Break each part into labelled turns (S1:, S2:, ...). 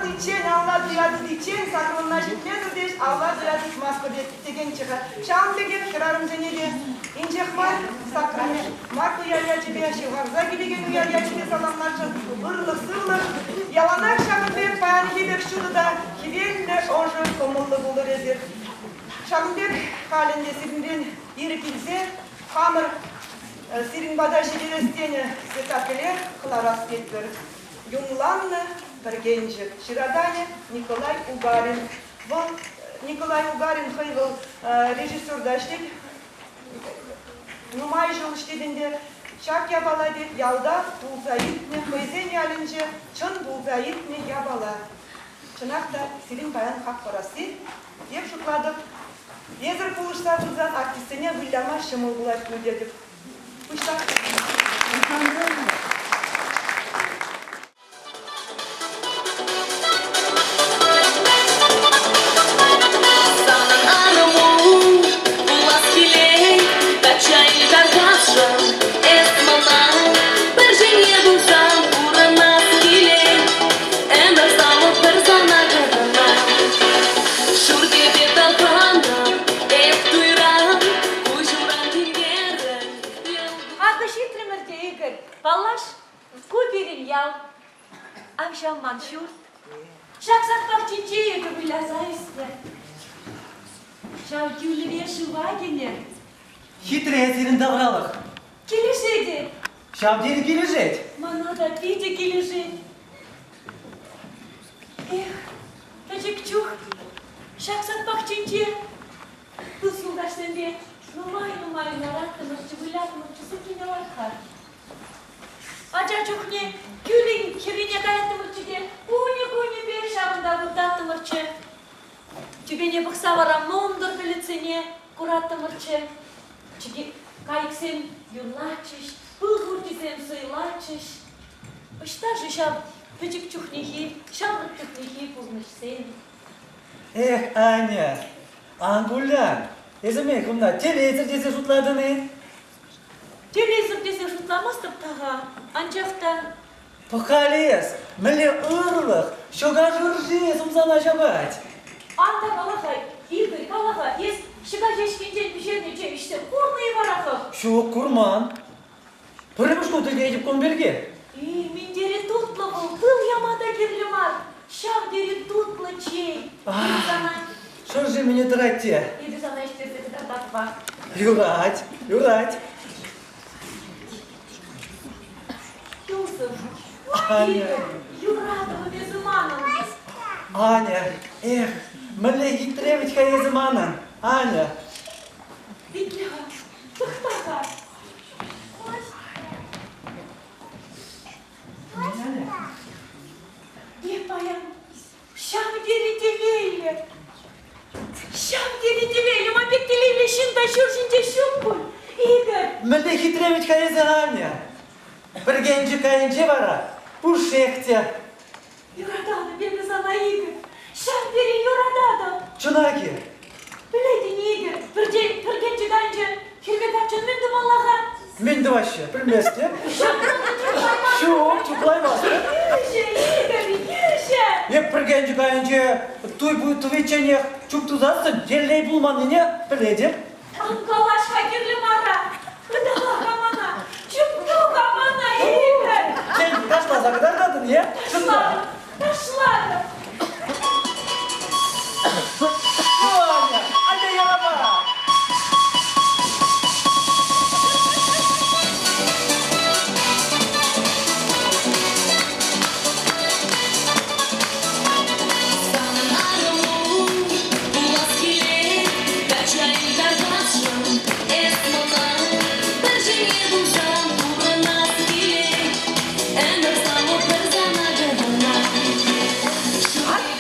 S1: тытиччен, алла туя тытиччен саккунна ҫитмесӗр те алла туя тытмастпӑр текенччӗ-ха. Ҫавӑн пекех хӗрарӑмсене те инҫех мар саккунне март уяв ячӗпе, ҫывхарса килекен уяв ячӗпе саламласшӑн. Ырлӑх-сывлӑх яланах ҫакӑн пек паянхи пек ҫутӑ та хӗвеллӗ, ӑшӑ кӑмӑллӑ пулӑр эсир. Ҫакӑн пек халь ӗнтӗ сирӗнтен ирӗк илсе хамӑр сирӗн пата ҫитерес тенӗ спектакле кӑларас тетпӗр. Юнланнӑ пӗркенчӗк ҫыраканӗ Николай Угарин. Вӑл Николай Угарин хӑй вӑл режиссерта ӗҫлет. Нумай ҫул ӗҫлет ӗнтӗ. Ҫак япала тет ялта пулса иртнӗ, хӑйсен ялӗнче чӑн пулса иртнӗ япала. Чӑнах та, сирӗн паян хак парасси, эп шутлатӑп, эсӗр пулӑшса пырсан артистсене выляма ҫӑмӑл пулать пуль тетӗп. Пуҫлах.
S2: Санӑн арӑму пулас килет, качча ил тархасшӑн эс мана. Пӗр ҫемье пулсан пурӑнас килет, ӗмӗр савӑк пӗр сана кӑна. Шур кӗпе тӑхӑнтӑм эп туйран, куҫӑмран тинкерӗн.
S3: Акӑ ҫитрӗмӗр те, Игорь. Паллаш, ку пирӗн ял. Ав ҫав ман ҫурт. Ҫак сад пахчинче эпӗ выляса ӳснӗ. Ҫав кӳлӗре шыва кӗнӗ.
S4: Хитре сирӗн тавралӑх.
S3: Килӗшет-и?
S4: Ҫав тери килӗшет.
S3: Мана та питӗ килӗшет. Эх, пӗчӗк чух ҫак сад пахчинче тус-юлташсемпе нумай-нумай лараттӑмӑрччӗ, выляттӑмӑрччӗ, суккине ларт-ха. Ача чухне кӳлӗн хӗррине каяттӑмӑрччӗ те кунӗ-кунӗпе ҫавӑнта выртаттӑмӑрччӗ. Тӳпене пӑхса вара мӑнтӑр пӗлӗтсене кураттӑмӑрччӗ. Кайӑксем юрлатчӗҫ, пыл хурчӗсем сӑйлатчӗҫ. Ӑҫта-ши ҫав пӗчӗк чухнехи, ҫамрӑк чухнехи пурнӑҫсем?
S4: Эх, Аня, ан кулян. Эсӗ мӗн кунта телейсӗр тесе шутлатӑн-и?
S3: Телейсӗр тесе шутламастӑп та-ха, анчах та...
S4: Пӑх-халӗ эс, мӗнле ырлӑх, ҫӑка шӑрши сӑмсана ҫапать.
S3: Ан та кала-ха, Игорь, кала-ха, эс ҫӑка ҫеҫкинчен пӗҫернӗ чей ӗҫсе курнӑ-и вара хӑв?
S4: Ҫук, курман. Пӗрремӗш хут илтетӗп кун пирки.
S3: И, мӗн тери тутлӑ вӑл, пыл яма та кирлӗ мар. Ҫав тери тутлӑ чей. Эпӗ сана...
S4: Шӑрши мӗне тӑрать те.
S3: Эпӗ сана ӗҫтерсе кӑтартатпах.
S4: Юрать, юрать.
S3: Юсуф,
S4: Аня.
S3: Игорь, юратӑвӑм эсӗ манӑн.
S4: Аня, эх, мӗнле хитре вӗт-ха эсӗ манӑн, Аня.
S3: Итле-ха, тӑхта-ха. Эп паян ҫав тери телейлӗ. Ҫав тери телейлӗ, ман пек телейлӗ ҫын та ҫур ҫинче ҫук пуль. Игорь!
S4: Мӗнле хитре вӗт-ха эсӗ, Аня. Пӗркенчӗк айӗнче вара пушшех те.
S3: Юрататӑп эпӗ сана, Игорь. Ҫав тери юрататӑп.
S4: Чӑнах-и?
S3: Пӗлетӗн-и, Игорь, пӗркенчӗк айӗнче хӗрпе каччӑн мӗн тумалла-ха?
S4: Мӗн тӑваҫҫӗ, пӗлместӗп. Ҫук, чухлаймастӑп.
S3: Йӳҫӗ, Игорь, йӳҫӗ!
S4: Эп пӗркенчӗк айӗнче туй тӑвичченех чуп тусассӑн телей пулманнине пӗлетӗп.
S3: Ан калаҫ-ха кирлӗ мара. Ытала-ха мана, чуп ту-ха мана, Игорь!
S4: Сен ташласа кӑтартатӑн, е?
S3: Ташлатӑп, ташлатӑп.
S4: Аня, атя ярапа!
S2: Санӑн арӑму пулас килет, качча илтархасшӑн эс мана. Пӗр ҫемье пулсан пурӑнас килет, ӗмӗр савӑк пӗр сана кӑна.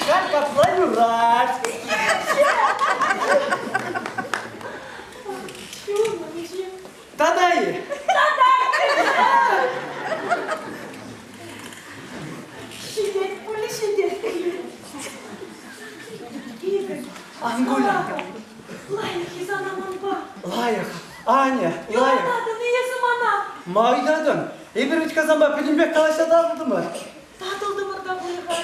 S4: Как капла юрать. Тата-и?
S3: Ҫитет пулӗ, ҫитет. Игорь,
S4: Ангуля.
S3: Лайӑх-и сана манпа?
S4: Лайӑх, Аня, лайӑх.
S3: Юрататӑн-и эсӗ мана?
S4: Ма ыйтатӑн? Эпир вӗт-ха санпа пӗтӗмпех калаҫса татӑлтӑмӑр.
S3: Татӑлтӑмӑр та пулӗ-ха.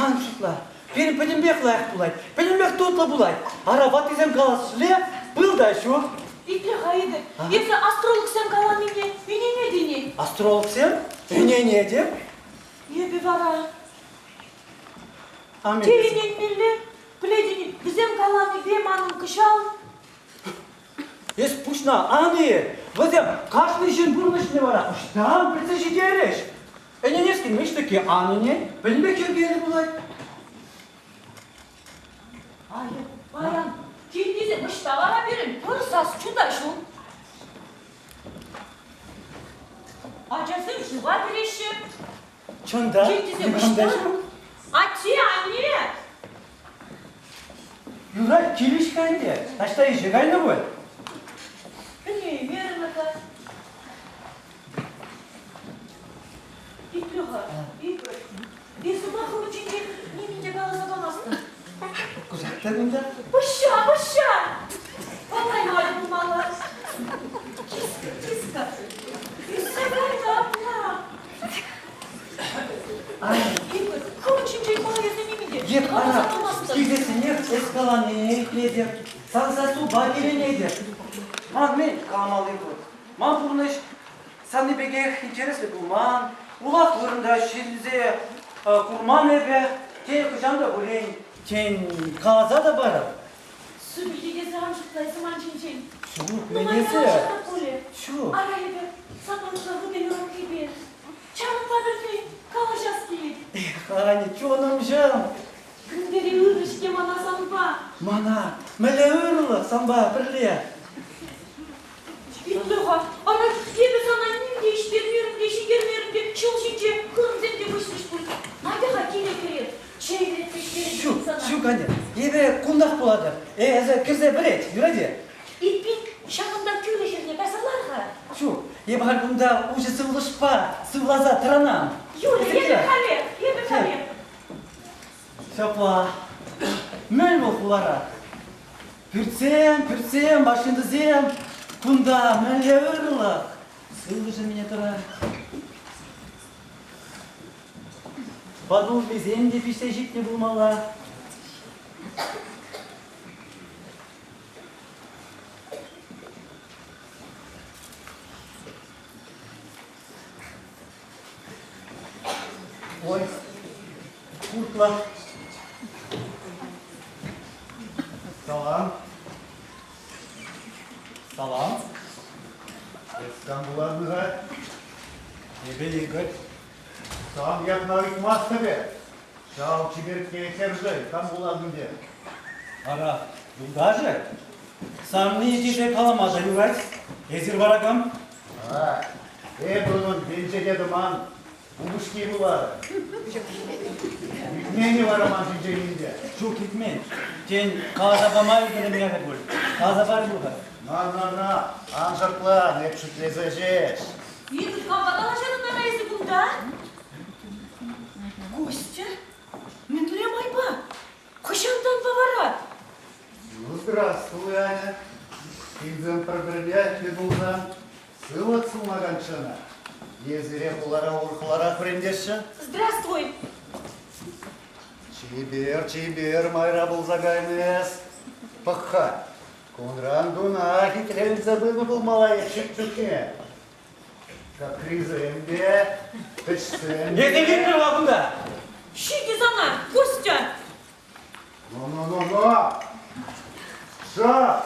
S4: Ан шутла, пирӗн пӗтӗмпех лайӑх пулать, пӗтӗмпех тутлӑ пулать. Ара, ваттисем калашле, пыл та ҫук.
S3: Итле-ха, Игорь, эсӗ астрологсем каланине ӗненетӗн-и?
S4: Астрологсем? Ӗненетӗп.
S3: Эпӗ вара те ӗненмелле, пӗлетӗн-и, вӗсем каланипе манӑн кӑҫал
S4: Эс пуҫна ан-и? Вӗсем кашни ҫын пурнӑҫне вара ӑҫтан пӗлсе ҫитерӗҫ? Ӗненес килмест-тӗк ан ӗнен, пӗлме йӗркеллӗ пулать.
S3: Ай, паян килнисем ӑҫта вара пирӗн пӗр сас-чу та ҫук. Ачасем шыва кӗреҫҫӗ.
S4: Чӑн та,
S3: Килтисем
S4: никам та
S3: ӑҫта?
S4: ҫук.
S3: Атте, анне!
S4: Юрать, килӗҫ-ха ӗнтӗ. Таҫта ӗҫе кайнӑ пуль.
S3: Пӗлеймерӗм-ха. Итле-ха, Игорь, эсӗ ма хӑв ҫинчен нимӗн те каласа памастӑн?
S4: Кусак та кунта.
S3: Пӑҫҫа, пӑҫҫа! Паллаймарӗ пулмалла. Киска, киска, ӳссе кайнӑ апла. Игорь, хӑв ҫинчен мана эсӗ нимӗн те
S4: Еп,
S3: каласа
S4: ара,
S3: памастӑн.
S4: килсессӗнех эс каланине итлетӗп, сан сассупа киленетӗп. Ман мӗн каламалли пур? Ман пурнӑҫ санни пекех интереслӗ пулман, улах вырӑнта ҫилсе курман эпӗ, тен, хӑҫан та пулин, тен, каласа та парӑп.
S3: Сӳпӗлтетесе ан шутла эсӗ ман ҫинчен.
S4: Ҫук,
S3: Нумай
S4: мӗн эсӗ?
S3: калаҫатӑп пулӗ.
S4: Ҫук.
S3: Ара эпӗ санпа ытла хытӑ юратнипе ҫавӑнпа пӗрле калаҫас килет.
S4: Эх, Аня, чунӑмҫӑм!
S3: Кӗнтери ырӑ-ҫке мана санпа.
S4: Мана мӗнле ырӑлӑх санпа пӗрле?
S3: Итле-ха, ара эпӗ сана ним те ӗҫтермерӗм те, ҫитермерӗм те, ҫул ҫинче хырӑмсем те выҫрӗҫ пуль. Атя-ха киле кӗрер, чей вӗретсе ҫитерес
S4: Ҫук,
S3: сана.
S4: ҫук, Аня, эпӗ кунтах пулатӑп. Эсӗ кӗрсе вӗрет, юрать-и?
S3: Эппин, ҫакӑнта кӳлӗ хӗрне кайса лар-ха.
S4: Ҫук, эпӗ халь кунта уҫӑ сывлӑшпа сывласа тӑранам.
S3: Юрӗ, эпӗ халех, эпӗ халех.
S4: Ҫапла. Мӗн вӑл хулара? Пӳртсем, пӳртсем, машинӑсем. Кунта мӗнле ырлӑх. Сывлӑшӗ мӗне тӑрать. Панулмисем те пиҫсе ҫитнӗ пулмалла. Ой, куртла.
S5: Салам.
S4: Салам.
S5: Эс кам пулатӑн-ха?
S4: Эпӗ Игорь.
S5: Сан ятна ыйтмастӑп эп. Ҫав чиперкке хӗршӗн кам пулатӑн те.
S4: Ара, юлташӗ, савни тесе калама та юрать. Эсир вара кам?
S5: А, эп унӑн венчете тӑман упӑшки пулатӑп. Илтмен-и вара ман ҫинчен ӗнтӗ?
S4: Ҫук, илтмен. Тен, каласа пама ӳкӗнмерӗ пуль. Каласа пар-ха.
S5: На-на-на, ан шӑртлан, эп шӳтлесе ҫеҫ.
S3: Игорь, кампа калаҫатӑн вара эсӗ кунта? Костя, мӗнле майпа? Хӑҫантанпа вара?
S5: Ну, здравствуй, Аня. Ҫынсем пӗр-пӗрне тӗл пулсан сывлӑх сунаканччӗ ӑна. Е хулара урӑхларах вӗрентеҫҫӗ?
S3: Здравствуй.
S5: Чипер, чипер майра пулса кайнӑ эс. Пӑх-ха, кунран куна хитреленсе пынӑ пулмалла эп ҫук чухне. Капризсем те, ӗҫсем те.
S4: Эсӗ витрӗ-ха кунта.
S3: Ҫитӗ сана, Костя!
S5: Ну-ну-ну-ну! Шӑп!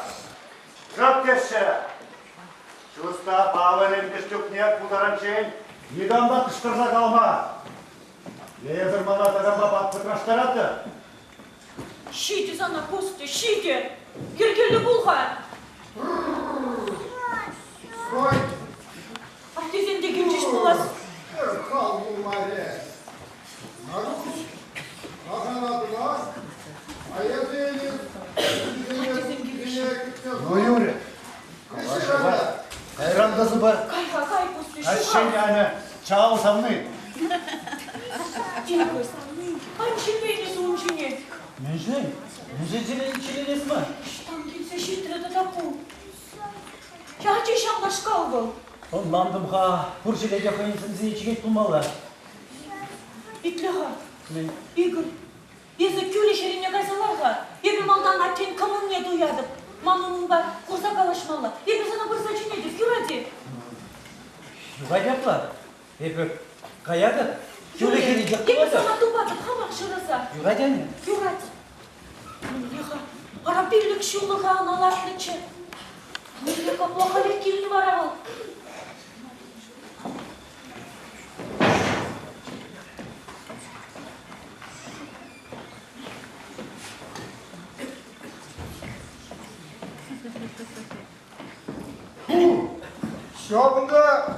S5: Шӑп теҫҫӗ! Чуста павӑлӗн кӗҫтюкне ку таранччен никам та кӑшкӑрса калман. Эсӗр мана такампа пӑтраштаратӑр.
S3: Ҫитӗ сана, Костя, ҫитӗ! Йӗркеллӗ пул-ха!
S6: Стой!
S3: Аттесем те килчӗҫ пулас.
S6: Хал пулмарӗ. Маруҫ, кахалатӑнах, а эсӗ
S3: Аттесем килчӗҫ.
S5: Ну, Юрӗ, калаҫӑва кайран тӑсӑпӑр.
S3: Кай-ха, кай, Костя,
S5: Каҫчен,
S3: ҫука.
S5: Аня, чал савни.
S3: Тихо, ан ҫилленӗ ун ҫине.
S4: Мӗншӗн? Мӗншӗн ҫилленес мар?
S3: Ӑҫтан килсе ҫитрӗ тата ку? Ячӗ ҫавнашкал вӑл.
S4: Ӑнлантӑм-ха, пур ҫӗре те хӑйӗн сӑмсине чикет пулмалла.
S3: Итле-ха.
S4: Мӗн?
S3: Игорь, эсӗ кӳлӗ хӗррине кайса лар-ха. Эпӗ малтан аттен кӑмӑлне туятӑп. Манӑн унпа курса калаҫмалла. Эпӗ сана пырса чӗнетӗп, юрать-и?
S4: Юрать апла. Эпӗ каятӑп. Кӳлӗ хӗрринчех
S3: Эпӗ
S4: тӑватӑп.
S3: сана тупатӑп, хамах шыраса.
S4: Юрать, Аня?
S3: Юрать. Мӗнле-ха? Ара пиллӗк ҫуллӑха ӑна лартнӑччӗ. Мӗнле капла халех килнӗ вара вӑл?
S6: Ҫавӑнта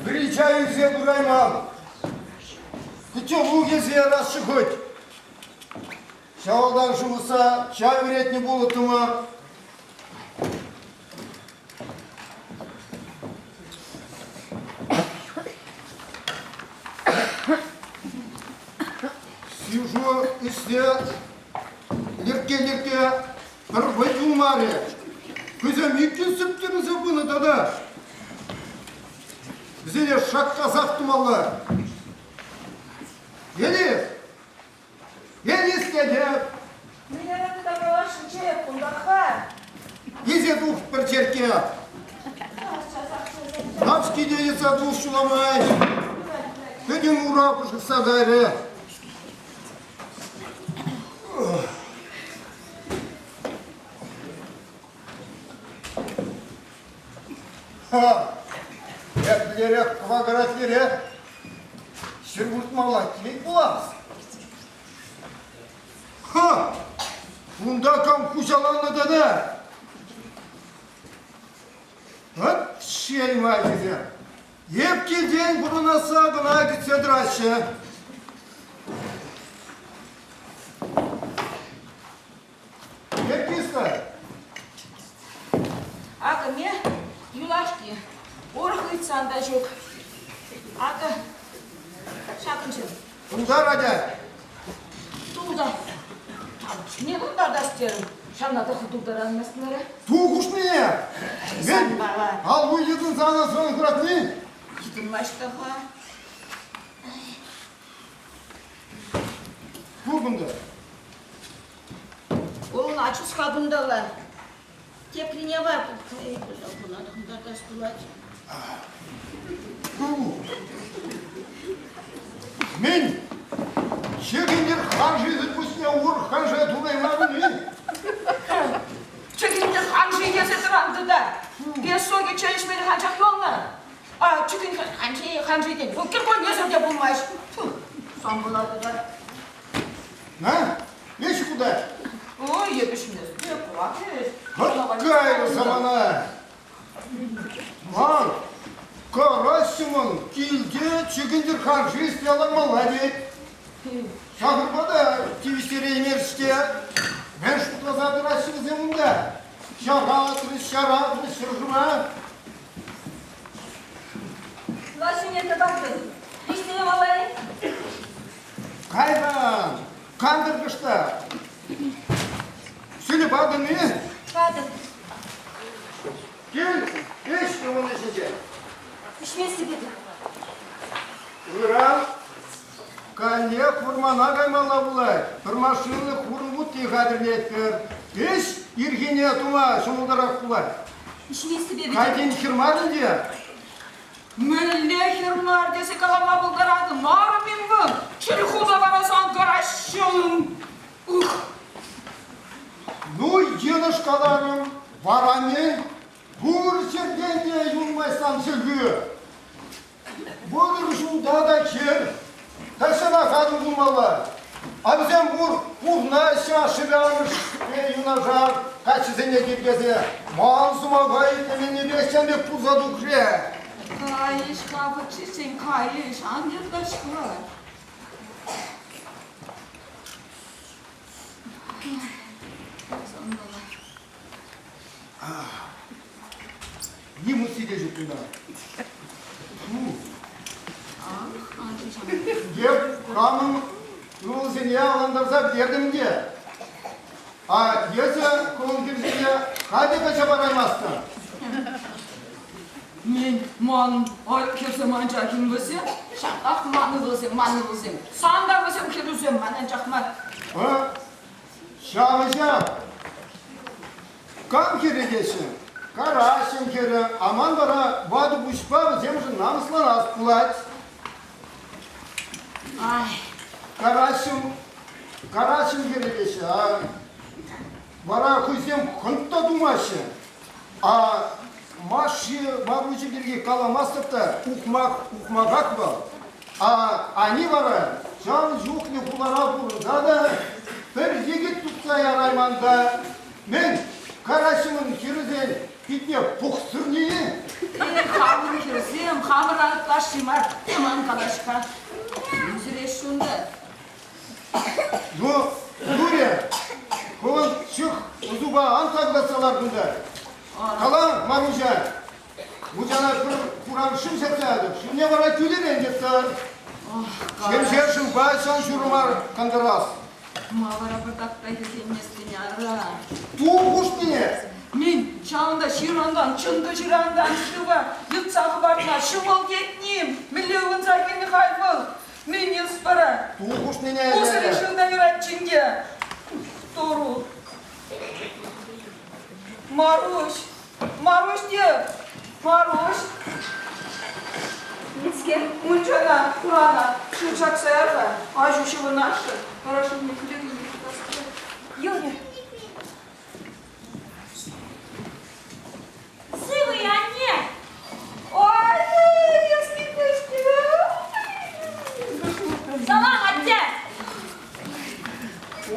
S6: вӗри чай илсе пырайман. Котелок илсе ярасчӗ хӑть. Ҫавалтан шывӑсса чай вӗретнӗ пулӑттӑмӑр. Сижу ӗҫсе лӗркке-лӗркке пӗр вӑй юлмарӗ. Хӑйсем иккӗн сӗптӗрӗнсе пынӑ тата. Вӗсене шаккасах тумалла. Елис! Елис тетӗп!
S1: Мӗнерен тавралашӗнче кунтах-ха.
S6: Илсе тух пӗр черкке. Начки те йӑтса тух ҫуламай. Пӗтӗм ура пӑшӑхса кайрӗ. Ха! Еплерех кӑвакарать лере. Ҫӗр выртмалла килет пулас. Ха! Кунта кам хуҫаланнӑ тата? Вӑт шельма тесе. Эп килтен пурӑнасса кӑна кӗтсе тӑраҫҫӗ. Киргизка!
S1: Акӑ ме, юлашки. Урӑх ыйтсан та ҫук. Акӑ, ҫакӑншӑн.
S6: Тултар, атя!
S1: Тулта. Не тултартас терӗм. Ҫавна та тултараймастӑн вара.
S6: Ту хушнине! Мен аллу йӑтӑнсан сан хуратни?
S1: Йӑтӑнмасть-та-ха.
S6: Пур кунта.
S1: Вӑл ачус-ха кунталла. Теприне вар. Куна тӑхӑнтартас пулать.
S6: Мӗн? Чӗкӗнтӗр ханшисӗр пуҫне урӑх ханша тунаймарӑн-и?
S1: Чӗкӗнтӗр ханши тесе тӑрантӑ та. Песокӗ чей ӗҫмелӗх анчах юлнӑ. А чӗкӗн ханши, ханши тен. Вӑл кӗркуннесӗр те пулмасть. Сан пулатӑ та.
S6: На, лезь куда?
S1: Ой, епӗшместӗп,
S6: Вот кайрӗ самана. Ман Карасимӑн килте чӗкӗнтӗр ханшист яламалла тет. Сахӑрпа та тивӗҫтереймерӗҫ-ҫке. Мӗн шутласа тӑраҫҫӗ вӗсем унта? Ҫаратрӗҫ, ҫаратрӗҫ ҫӗршыва.
S3: Лашине тӑватӑн. Виҫсене малай.
S6: Кайран, кантӑр кӑштах. Сӳлӗ патӑн-и?
S3: Патӑм.
S6: Кил, ӗҫ ывӑннӑ ҫинче.
S3: Ӗҫместӗп эпӗ.
S6: Ыран каллех вӑрмана каймалла пулать. Пӗр машинлӑ хурӑн вутти хатӗрлетпӗр. Ӗҫ ирхине тума ҫӑмӑлтарах пулать.
S3: Ӗҫместӗп эпӗ.
S6: Кайсен хӗр мар ӗнтӗ.
S1: Мӗнле хӗр мар тесе калама пултаратӑн, мар-им вӑл? Чӗлху та вара сан караҫҫӑн. Ух!
S6: Ну, йӑнӑш каларӑм, вара мӗн? Пур ҫӗртен те юлмасть сан чӗлхӳ. 30 ҫулта та хӗр. Тахҫанах атӑл пулмалла. А вӗсем пур пурнаҫҫӗ ашшӗпе амӑшӗпе юнашар каччӑсене тиркесе. Ман сӑмаха итлеменнипех ҫавӑн пек пулса тухрӗ.
S1: Кайӗҫ-ха пӗччен, кайӗҫ, ан йӑлташла.
S6: Ним усси те ҫук кунта. Эп хамӑн ывӑлсене авлантарса пӗтертӗм те. А эсӗ кун хирсене халӗ кача параймастӑн.
S7: Мен, ман, хӗрсем анчах-им вӗсем? Ҫаплах ман ывӑлсем, ман ывӑлсем. Сан та вӗсем хӗрӳсем, ман анчах мар.
S6: А? Ҫавӑ ҫав. Кам хӗрӗ теҫҫӗ? Караҫӑн хӗрӗ, а ман вара ватӑ пуҫпа вӗсемшӗн намӑсланас пулать.
S7: Ай.
S6: Караҫӑм, Караҫӑн хӗрӗ теҫҫӗ, а вара хӑйсем хӑнт та тумаҫҫӗ. А Маши Маруҫӗ пирки каламастӑп та, ухмах ухмахах вӑл. А ани вара ҫавӑн чухлӗ хулара пурӑнса та пӗр йӗкӗт тупса ярайман та. Мӗн, Карасимӑн хӗрӗсен питне пухсӑрни-и?
S7: Эх, хамӑр хӗрсем, хамӑра ытлашши мар, тем ан калаҫ-ха. Ӳсӗрес унта.
S6: Ну, Юрия, хӑвӑн чӑх усупа ан таклатса лар кунта. Кала, Маруҫа, мучана пӗр хуран шыв ҫакса ятӑм, шывне вара тӳлерен те тӑр. Ҫемҫе шывпа ҫан ҫурӑма кантарас.
S7: Ма вара пӑртак та хӗрхенместӗн, ара?
S6: Ту хушнине!
S7: Мӗн, ҫавӑнта ҫырантан, чӑнкӑ ҫырантан шыва йӑтса хӑпартма ҫӑмӑл тетним? Мӗнле ывӑнса килнӗ халь вӑл? Мӗн эс вара?
S6: Ту хушнине
S7: Усӑлӗ шывна юрать чинте. Туру. Маруҫ! Маруҫ те! Маруҫ! Мӗскер мунчана, хурана шыв ҫакса яр-ха, аҫу ҫӑвӑнасшӑн, вара шывне кӳлӗ-кӳлӗ тытас килет.
S3: Юрӗ. Сывӑ-и, анне?
S7: Ой, ясни
S3: Салам, атте!
S6: О!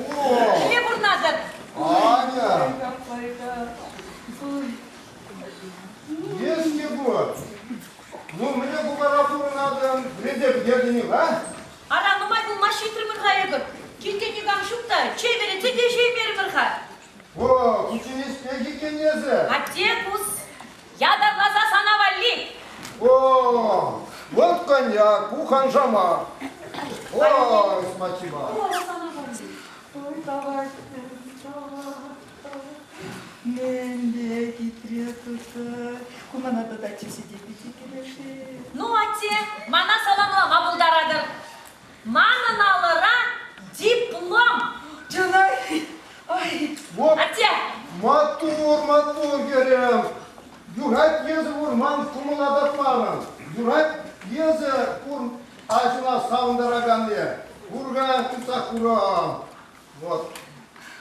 S3: Мӗнле пурӑнатӑр?
S6: Аня! Есть Егор. Ну, мӗне кукара пурӑнатӑн, вӗренсе пӗтертӗн-и, а?
S3: Ара, нумай пулмасть ҫитрӗмӗр-ха эпир. Килте никам ҫук та, чей вӗретсе те ӗҫеймерӗмӗр-ха.
S6: О, кучченеҫпех иккен эсӗ.
S3: Атте пус, ятарласа сана валли.
S6: О, вот коньяк, ку ханжама. Ой, спасибо.
S1: Ой, давай, давай. Мӗнле хитре туса. Ку мана тата тӳссе те килӗшет.
S3: Ну, атте, мана саламлама пултаратӑр. Манӑн алӑра диплом.
S1: Чӑнах, ай.
S6: Вот,
S3: Атте!
S6: Маттур, маттур, хӗрӗм. Юрать эсӗ вурман кӑмӑла татмарӑн. Юрать эсӗ пур аҫуна савӑнтараканни. Курка тытса хурам. Вот.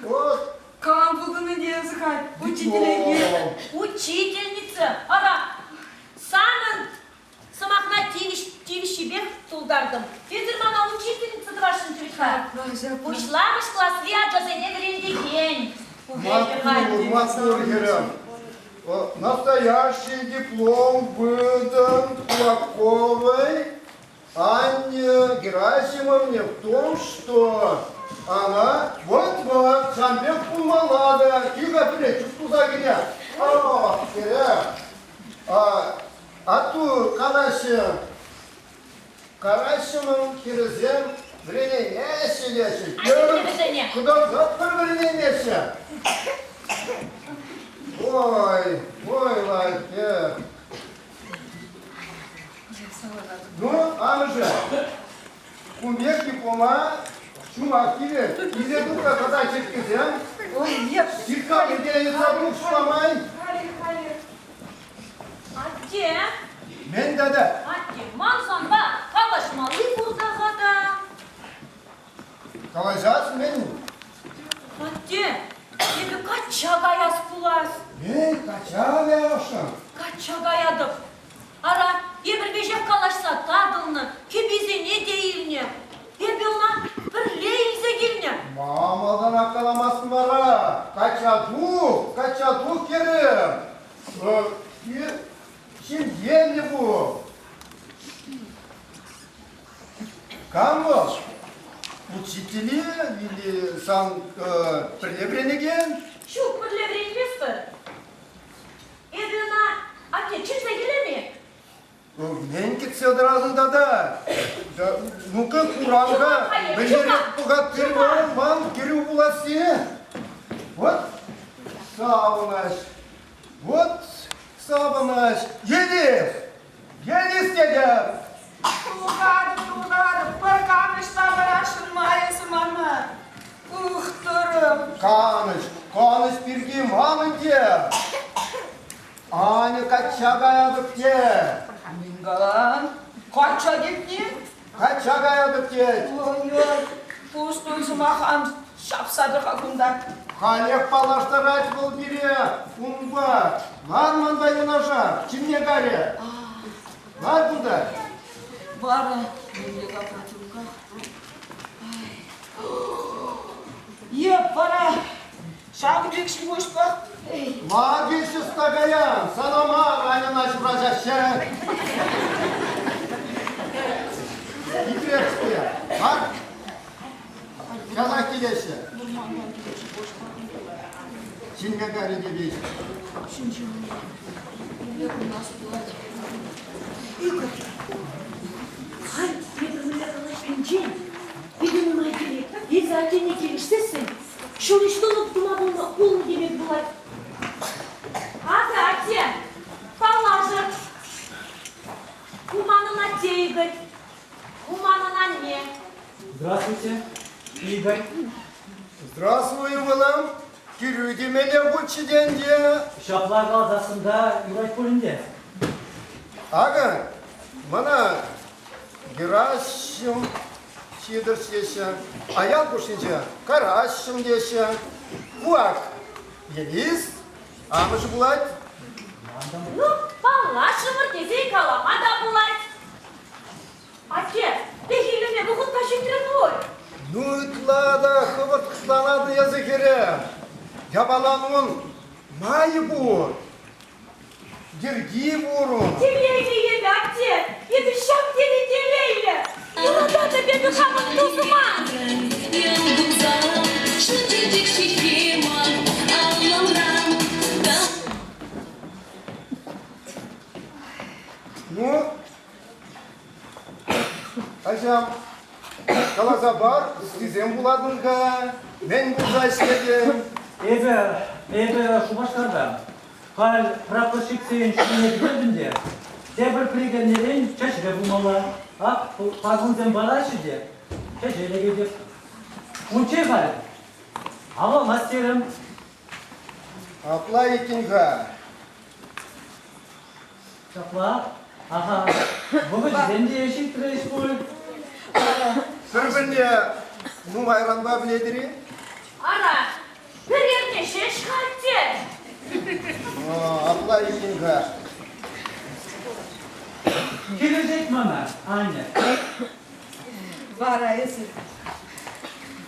S6: Вот.
S7: Кам пултӑн ӗнтӗ эсӗ халь? Учителе
S3: Учительница! Ара, санӑн Сӑмахна тивӗҫ тивӗҫҫипех тултартӑм. Эсир мана учительница тӑвасшӑнччӗ вӗт-ха. Пуҫламӑш класри ачасене вӗрентекен.
S6: Маттур, маттур, хӗрӗм. Настоящий диплом выдан Кулаковой Анне Герасимовне в том, что она вот-вот сан пек пулмалла та, тихо пире чуптуса киле. О, хӗрӗм. Атту калаҫҫӗ, калаҫҫӗ хӗрӗсем вӗренеймеҫҫӗ теҫҫӗ.
S3: Вӗсене.
S6: Кӑтартатпӑр вӗренеймеҫҫӗ. Ой, ой, лайӑх. Ну, амӑшӗ, кун пек диплома ҫумах килет. Киле тухса тата черккесем.
S1: Ой, нет.
S6: Киркка пирке йӑтса тух ҫуламай.
S1: Халех, халех.
S3: Атте.
S6: Мӗн тата?
S3: Атте, ман санпа калаҫмалли пур та-ха та.
S6: Калаҫас мӗн?
S3: Атте, эпӗ качча каяс пулас.
S6: Мӗн качча каясшӑн?
S3: Качча каятӑп. Ара, эпир веҫех калаҫса татӑлнӑ, кӗписене те илнӗ. Эпӗ ӑна пӗрле илсе килнӗ.
S6: Ма малтанах каламастӑн вара? Качча тух, качча тух терӗм. Ҫемьеллӗ пул. Кам вӑл? Учители или сан пӗрле вӗренекен?
S3: Ҫук, пӗрле вӗренместпӗр. Эпӗ ӑна атте чӗнсе килем-и?
S6: Мӗн кӗтсе тӑратӑн тата? Ну-ка, курам-ха, мӗнлерех пӑхаттир вӑл ман кӗрӳ пуласси? Вот савӑнӑҫ. Вот. Савӑнӑҫ, Елис! Елис тетӗп!
S7: Тухатӑп, тухатӑп, пӗр канӑҫ та парасшӑн мар эсӗ мана. Ух, тӑрӑм!
S6: Канӑҫ, канӑҫ пирки ман ӗнтӗ. Аня качча каятӑп те.
S7: Мӗн калан? Качча тетни?
S6: Качча каятӑп тет.
S7: Ой-ой, пустуй сӑмах ан ҫапса тӑр-ха кунта.
S6: Халех паллаштарать вӑл пире унпа. Лар манпа юнашар, чӗнме карӗ. Лар кунта.
S7: Вара мӗнле капла тунка? Еп, вара ҫакӑн пек ҫимуҫпа.
S6: Лагерь стакаян, сана мар Аньӑна ҫураҫаҫҫӗ. Хитрецкая, ак, часах килеҫҫӗ. Чӗнме карӗ те веҫ.
S3: Игорь, халь эпир мӗнле калаҫнинчен питӗ нумай килет. Эсӗ аттене килӗшсессӗн ҫул тӑлӑп тума пулнӑ улӑм теме пулать. Акӑ, атте, паллашӑр. Ку манӑн атте Игорь, ку манӑн анне.
S4: Здравствуйте, Игорь.
S6: Здравствуй, ывӑлӑм. Кирӳ темелле пулчӗ те ӗнтӗ.
S4: Ҫапла каласассӑн та юрать пуль ӗнтӗ.
S6: Акӑ, мана Гераҫӑм Сидорч теҫҫӗ, аял хушшинче Караҫӑм теҫҫӗ. Ку ак Елис, амӑшӗ пулать.
S3: Ну, паллашрӑмӑр тесен калама та пулать. Атте, пехиллеме вӑхӑтпа ҫитрӗ пуль.
S6: Ну, ытла та хӑвӑрт хӑтланатӑн эсӗ, хӗрӗм. Япалан ун майӗ пур. Йӗрки пур ун.
S3: Телейлӗ эпӗ, атте! Эпӗ ҫав тери телейлӗ! Юрататӑп эпӗ хамӑн тусӑма!
S6: Ну, Ачам, каласа пар, ыттисем пулатӑн-ха, мӗн пулса ӗҫлетӗн?
S4: Эпӗ, эпӗ Шупашкарта. Халь прапорщиксен ҫине пӗтертӗм те, тепӗр прикӗрнерен чӗчре пулмалла. Ак, пакунсем параҫҫӗ те, чӗче лекетӗп. Унччен халь авланас терӗм.
S6: Апла иккен-ха.
S4: Ҫапла. Аха, вӑхӑчӗсем те ҫитрӗҫ пуль.
S6: Пӗр-пӗрне нумайранпа пӗлетӗр-и?
S3: Ара, пӗр эрне ҫеҫ-ха атте.
S6: Апла иккен-ха.
S4: Килӗшет мана, Аня.
S7: Вара эсир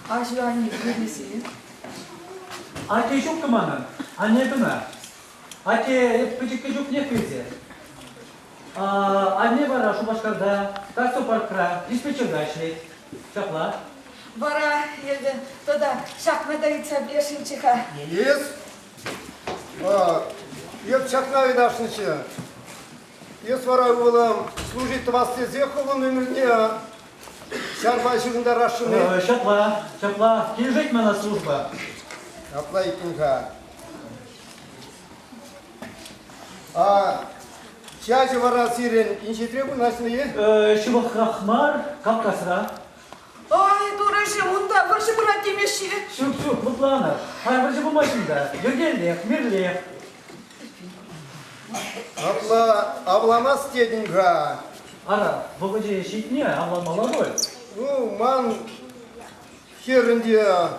S7: аҫу-анне пӗлмесен?
S4: Атте ҫуккӑ манӑн, анне кӑна. Атте эп пӗчӗккӗ чухнех вилсе. Анне вара Шупашкарта, таксопаркра, диспетчерта ӗҫлет. Ҫапла.
S7: Вара эпӗ тата ҫакна та ыйтса пӗлесшӗнччӗ-ха.
S6: Елис, эп ҫакна ыйтасшӑнччӗ. Эс вара, ывӑлӑм, служить тӑвас тесе хӑвӑн ӗмӗрне ҫарпа ҫыхӑнтарасшӑн-и?
S4: Ҫапла, ҫапла. Килӗшет мана служба.
S6: Апла иккен-ха. А чаҫӗ вара сирӗн инҫетре вырнаҫнӑ-и?
S4: Ҫывӑхрах мар, Кавказра.
S7: Ай, турӑҫӑм, унта вӑрҫӑ пырать темеҫҫӗ.
S4: Ҫук, ҫук, лӑпланӑр. Халь вӑрҫӑ пулмасть унта. Йӗркеллех, мирлех.
S6: Апла авланас тетӗн-ха.
S4: Ара, вӑхӑчӗ ҫитнӗ, авланмалла пуль.
S6: Ну, ман хӗрӗн те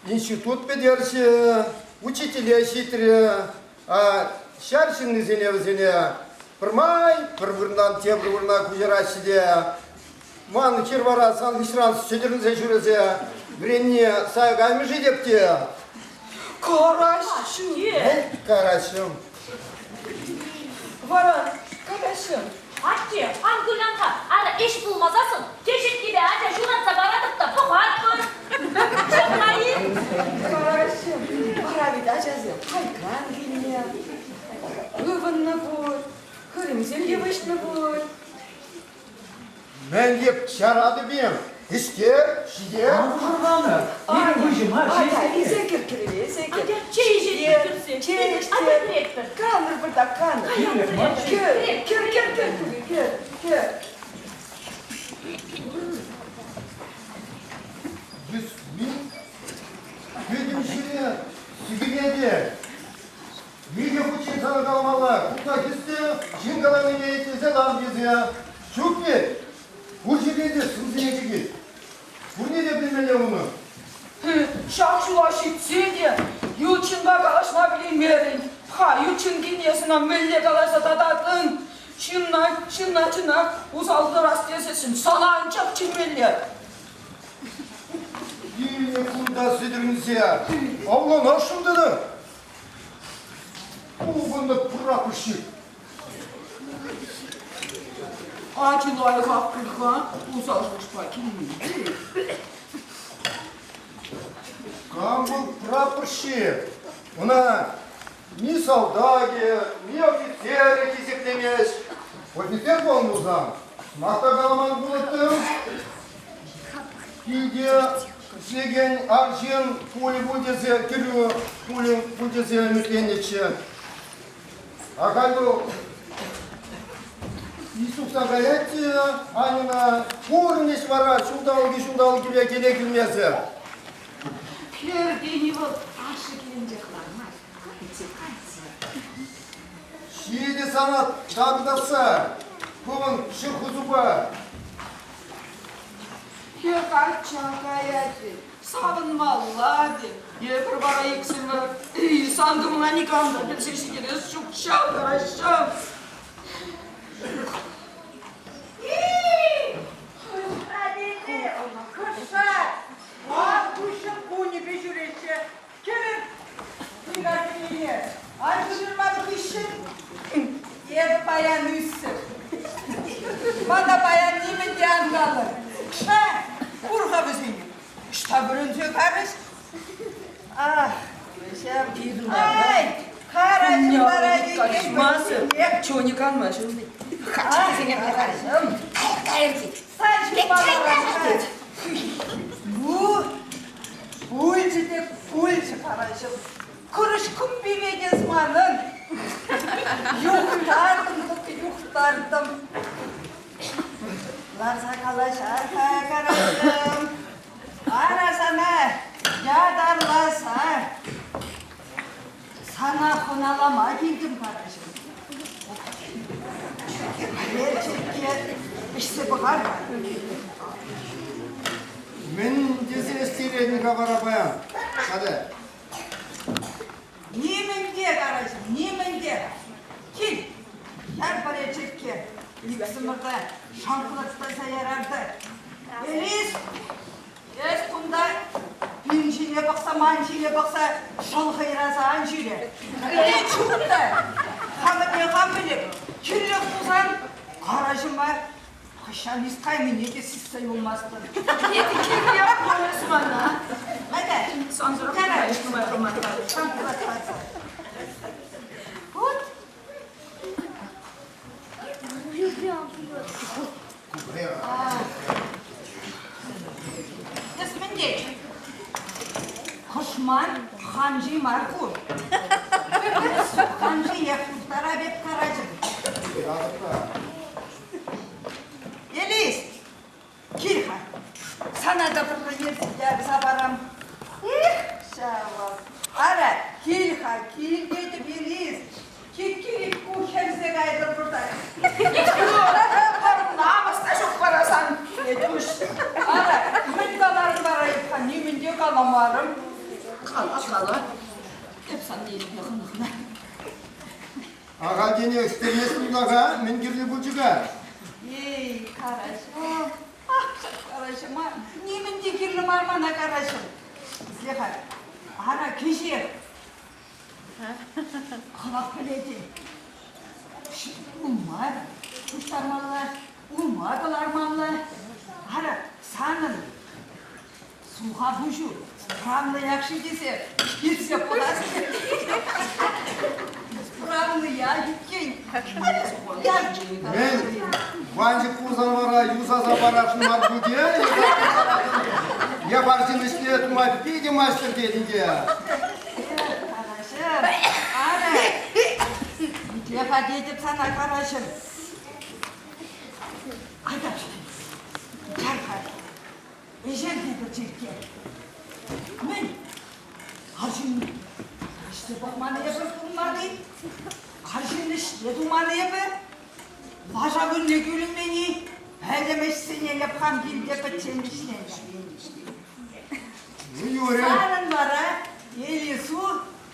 S6: институт пӗтерчӗ, учителе ҫитрӗ. А ҫар ҫыннисене вӗсене пӗрмай пӗр вырӑнтан тепӗр вырӑна куҫараҫҫӗ те ман хӗр вара сан хыҫран сӗтӗрӗнсе ҫӳресе вӗренни сая каймӗ-ши теп те.
S7: Караҫҫӗ.
S6: Караҫҫӗ.
S7: Вара караҫҫӗ.
S3: Атте, ан кулян-ха, ара ӗҫ пулмасассӑн теҫеткепе ача ҫуратса паратӑп та пӑхатпӑр. Ҫапла-и?
S7: Караҫҫӗ. Вара ведь ачасем хайкан килнӗ, ывӑннӑ пуль, хырӑмсем те выҫнӑ пуль.
S6: Мӗн еп чаратӑп-им? Ӗҫтер, ҫитер.
S4: Ан пӑшӑрханӑр. Пирӗн выҫӑ мар,
S7: Атя, илсе кӗр кӗрӗве, илсе кӗр.
S3: Атя, чей ӗҫетпӗр кӳрсе.
S7: Чей
S3: Атя
S7: ӗҫтер.
S3: кӗретпӗр.
S7: Канӑр пӑртак, канӑр.
S4: Кирлех мар.
S7: Кӗр, кӗр, кӗр, кӗр, кӗр, кӗр.
S6: Юсмин пӗтӗм ҫире сӳкӗнетӗ. Миҫе хутчен сана каламалла, кунта хӗссе ҫын каланине итлесе лар тесе. Ҫук вӗт, пур ҫӗрте те сӑмсине чикет. Пурне те пӗлмелле унӑн.
S7: Ҫак ҫула ҫитсе те ют ҫынпа калаҫма пӗлеймерӗн. Ха, ют ҫын килне сана мӗнле каласа тататӑн? Ҫынна, ҫынна чӑнах усал тӑвас тесессӗн сана анчах чӗнмелле.
S6: Килнӗ кунта сӗтӗрӗнсе авланасшӑн тӑтӑр. Пухӑннӑ прапорщик.
S7: Ачи лайӑхах пуль-ха, усал шухӑшпа килмен.
S6: Кам вӑл прапорщик? Ӑна ни салтакӗ, ни офицерӗ хисеплемест. Офицер пулнӑ пулсан, сӑмах та каламан пулӑттӑм. Килте ӗҫлекен арҫын пулӗ пуль тесе, кӗрӳ пулӗ пуль тесе ӗмӗтленнӗччӗ. Ахаль вӑл Иисуса каять те Аньӑна пурӑнӗҫ вара ҫулталӑкӗ-ҫулталӑкӗпе киле килмесӗр.
S7: Хӗр тени вӑл ашшӗ килӗнчех лармасть, кайчӗ, кайчӗ.
S6: Ҫитӗ сана татӑлтарса, хӑвӑн ҫыххусупа.
S7: Хӗр качча каять вӗт, савӑнмалла те. Эпир вара иксӗмӗр, эй, сан кӑмӑла никам та пӗлсе ҫитерес ҫук ҫав ҫав.
S1: Ах, пуҫӑм кунӗпе ҫӳреҫҫӗ. Кӗрӗр бригадине. Арҫын хыҫҫӑн эпӗ паян ӳссӗр. Мана паян нимӗн те ан калӑр. Ша, кур-ха вӗсене. Ӑҫта вӗренсе карӗҫ? Ах, вӗсем. Ай, караҫӑм вара
S7: Каҫмасӑр, чего не канмасть.
S1: Караҫӑм. Сан ҫумпа ларас. Ну, пулчӗ те пулчӗ караҫӑм. Курӑш кӑмпи лекес манӑн. Юхтартӑм тӑк юхтартӑм. Ларса калаҫар-ха, караҫӑм. Ара сана ятарласа сана хӑналама килтӗм, караҫӑм. Черкке ӗҫсе пӑхар-ха.
S6: Мӗн тесе ӗҫтеретӗн-ха вара паян, Саде?
S1: Нимӗн те, караҫӑм, нимӗн те. Кил, яр пӗре черкке. Иксӗмӗр те шанклаттарса ярар та. Элис, эс кунта пин ҫине пӑхса, ман ҫине пӑхса шӑл хӑйраса ан ҫӳре. Ӗне чух та хамӑнне хам пӗлеп. Кирлех пулсан караҫӑма Хӑҫан кайнине те сиссе юлмастӑн.
S7: Эпӗ кирлех пулас мана.
S1: Атя,
S7: Сансӑрах нумай пулман.
S1: Вот. Эс мӗн тет? Кӑшман ханши мар ку. Ханшиех пултара пек карачӑм. Елис, кил-ха. Сана та пӗр ярса парам. Эх, ҫавӑ. Ара, кил-ха, кил тетӗп, Елис. Киккирикку хӗрсе кайтӑр пӑртак.
S7: Намӑс та ҫук вара сан, Петюш.
S1: Ара, мӗн каларӑн вара эп-ха, нимӗн те каламарӑм.
S7: Кала, кала. Эп сан илтнӗ хӑнӑхнӑ.
S6: Ахальтенех ӗҫтерместӗн-ха, мӗн кирлӗ пулчӗ-ха?
S1: Эй, Караҫӑм, ах, Караҫӑма, нимӗн те кирлӗ мар мана, Караҫӑм. Итле-ха, ара, кӗҫех. Хӑвах пӗлетӗн. Улма пуҫтармалла, улма кӑлармалла. Ара, санӑн Суха пуҫу справнӑях-ши тесе килсе пӑхас. Справнӑях иккен.
S6: Мӗн, ванчӑк пулсан вара юсаса парасшӑн мар пуль Е арҫын ӗҫне тума питӗ маҫтӑр тетӗн те.
S1: Караҫӑм, ара, итле-ха тетӗп сана, Караҫӑм. Айта, чар-ха, ӗҫер тетӗр черкке. Мӗн, арҫын ӗҫсе пӑхман эпӗ пулман-и? Арҫын ӗҫне туман эпӗ? Лаша вырӑнне кӳлӗнмен-и? Пӗтӗм ӗҫсене лӗпхан килте пӗччен вӗҫленӗ.
S6: Ну, Юрий.
S1: Санӑн вара Елису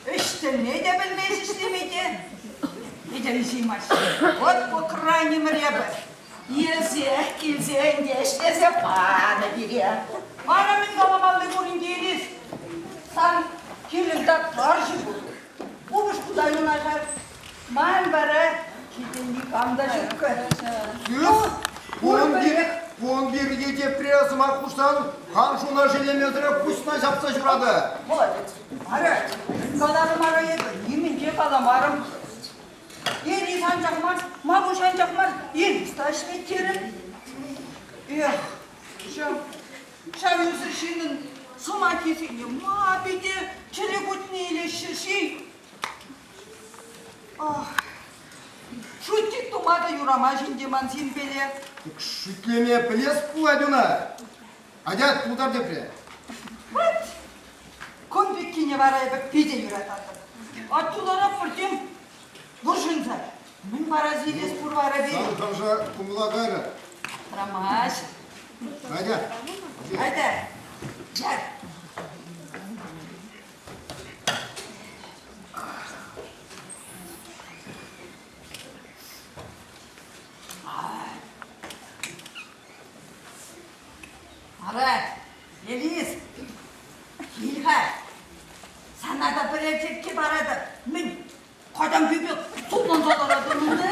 S1: ӗҫ тӗлне те пӗлмест ӗҫлеме те. Питӗ ӗҫеймасть. Вот по крайней мере эпӗ. Илсех килсен те ӗҫлесе панӑ пире. Мана мӗн каламалли пур ӗнтӗ, Елис? Сан килӗн тарҫӑ пур. Упӑшку та юнашар. Ман вара килте никам та ҫуккӑ.
S6: Кӳс, кун пирки тепре сӑмах хушсан хам шуна шеллемесӗрех пуҫна ҫапса ҫуратӑ.
S1: Молодец. Ара, каларӑм ара эпӗ, нимӗн те каламарӑм. Елис анчах мар, Мавуҫ анчах мар, Елис та ӗҫлет терӗм. Эх, ҫав, ҫав ӳсӗр ҫыннӑн сӑмахӗсене ма питӗ чӗре кутне илеҫҫӗ-ши? Ах, шутик тума та юрамасть ӗнтӗ ман сирпеле.
S6: Шӳтлеме пӗлес пулать ӑна. Атя, тултар тепре.
S1: Вот! Кун пеккине вара эпӗ питӗ юрататӑп. Аттулара пуртем вӑрҫӑнса. Мӗн вара сирес пур вара пирӗн?
S6: Сан хавша кумла кайрӗ.
S1: Ромаш.
S6: Атя.
S1: Айда. Яр. Ара, Елис, кил-ха. Сана та пӗрер черкке паратӑп. Мӗн, катан пӳпе сулланса ларатӑн ӗнтӗ?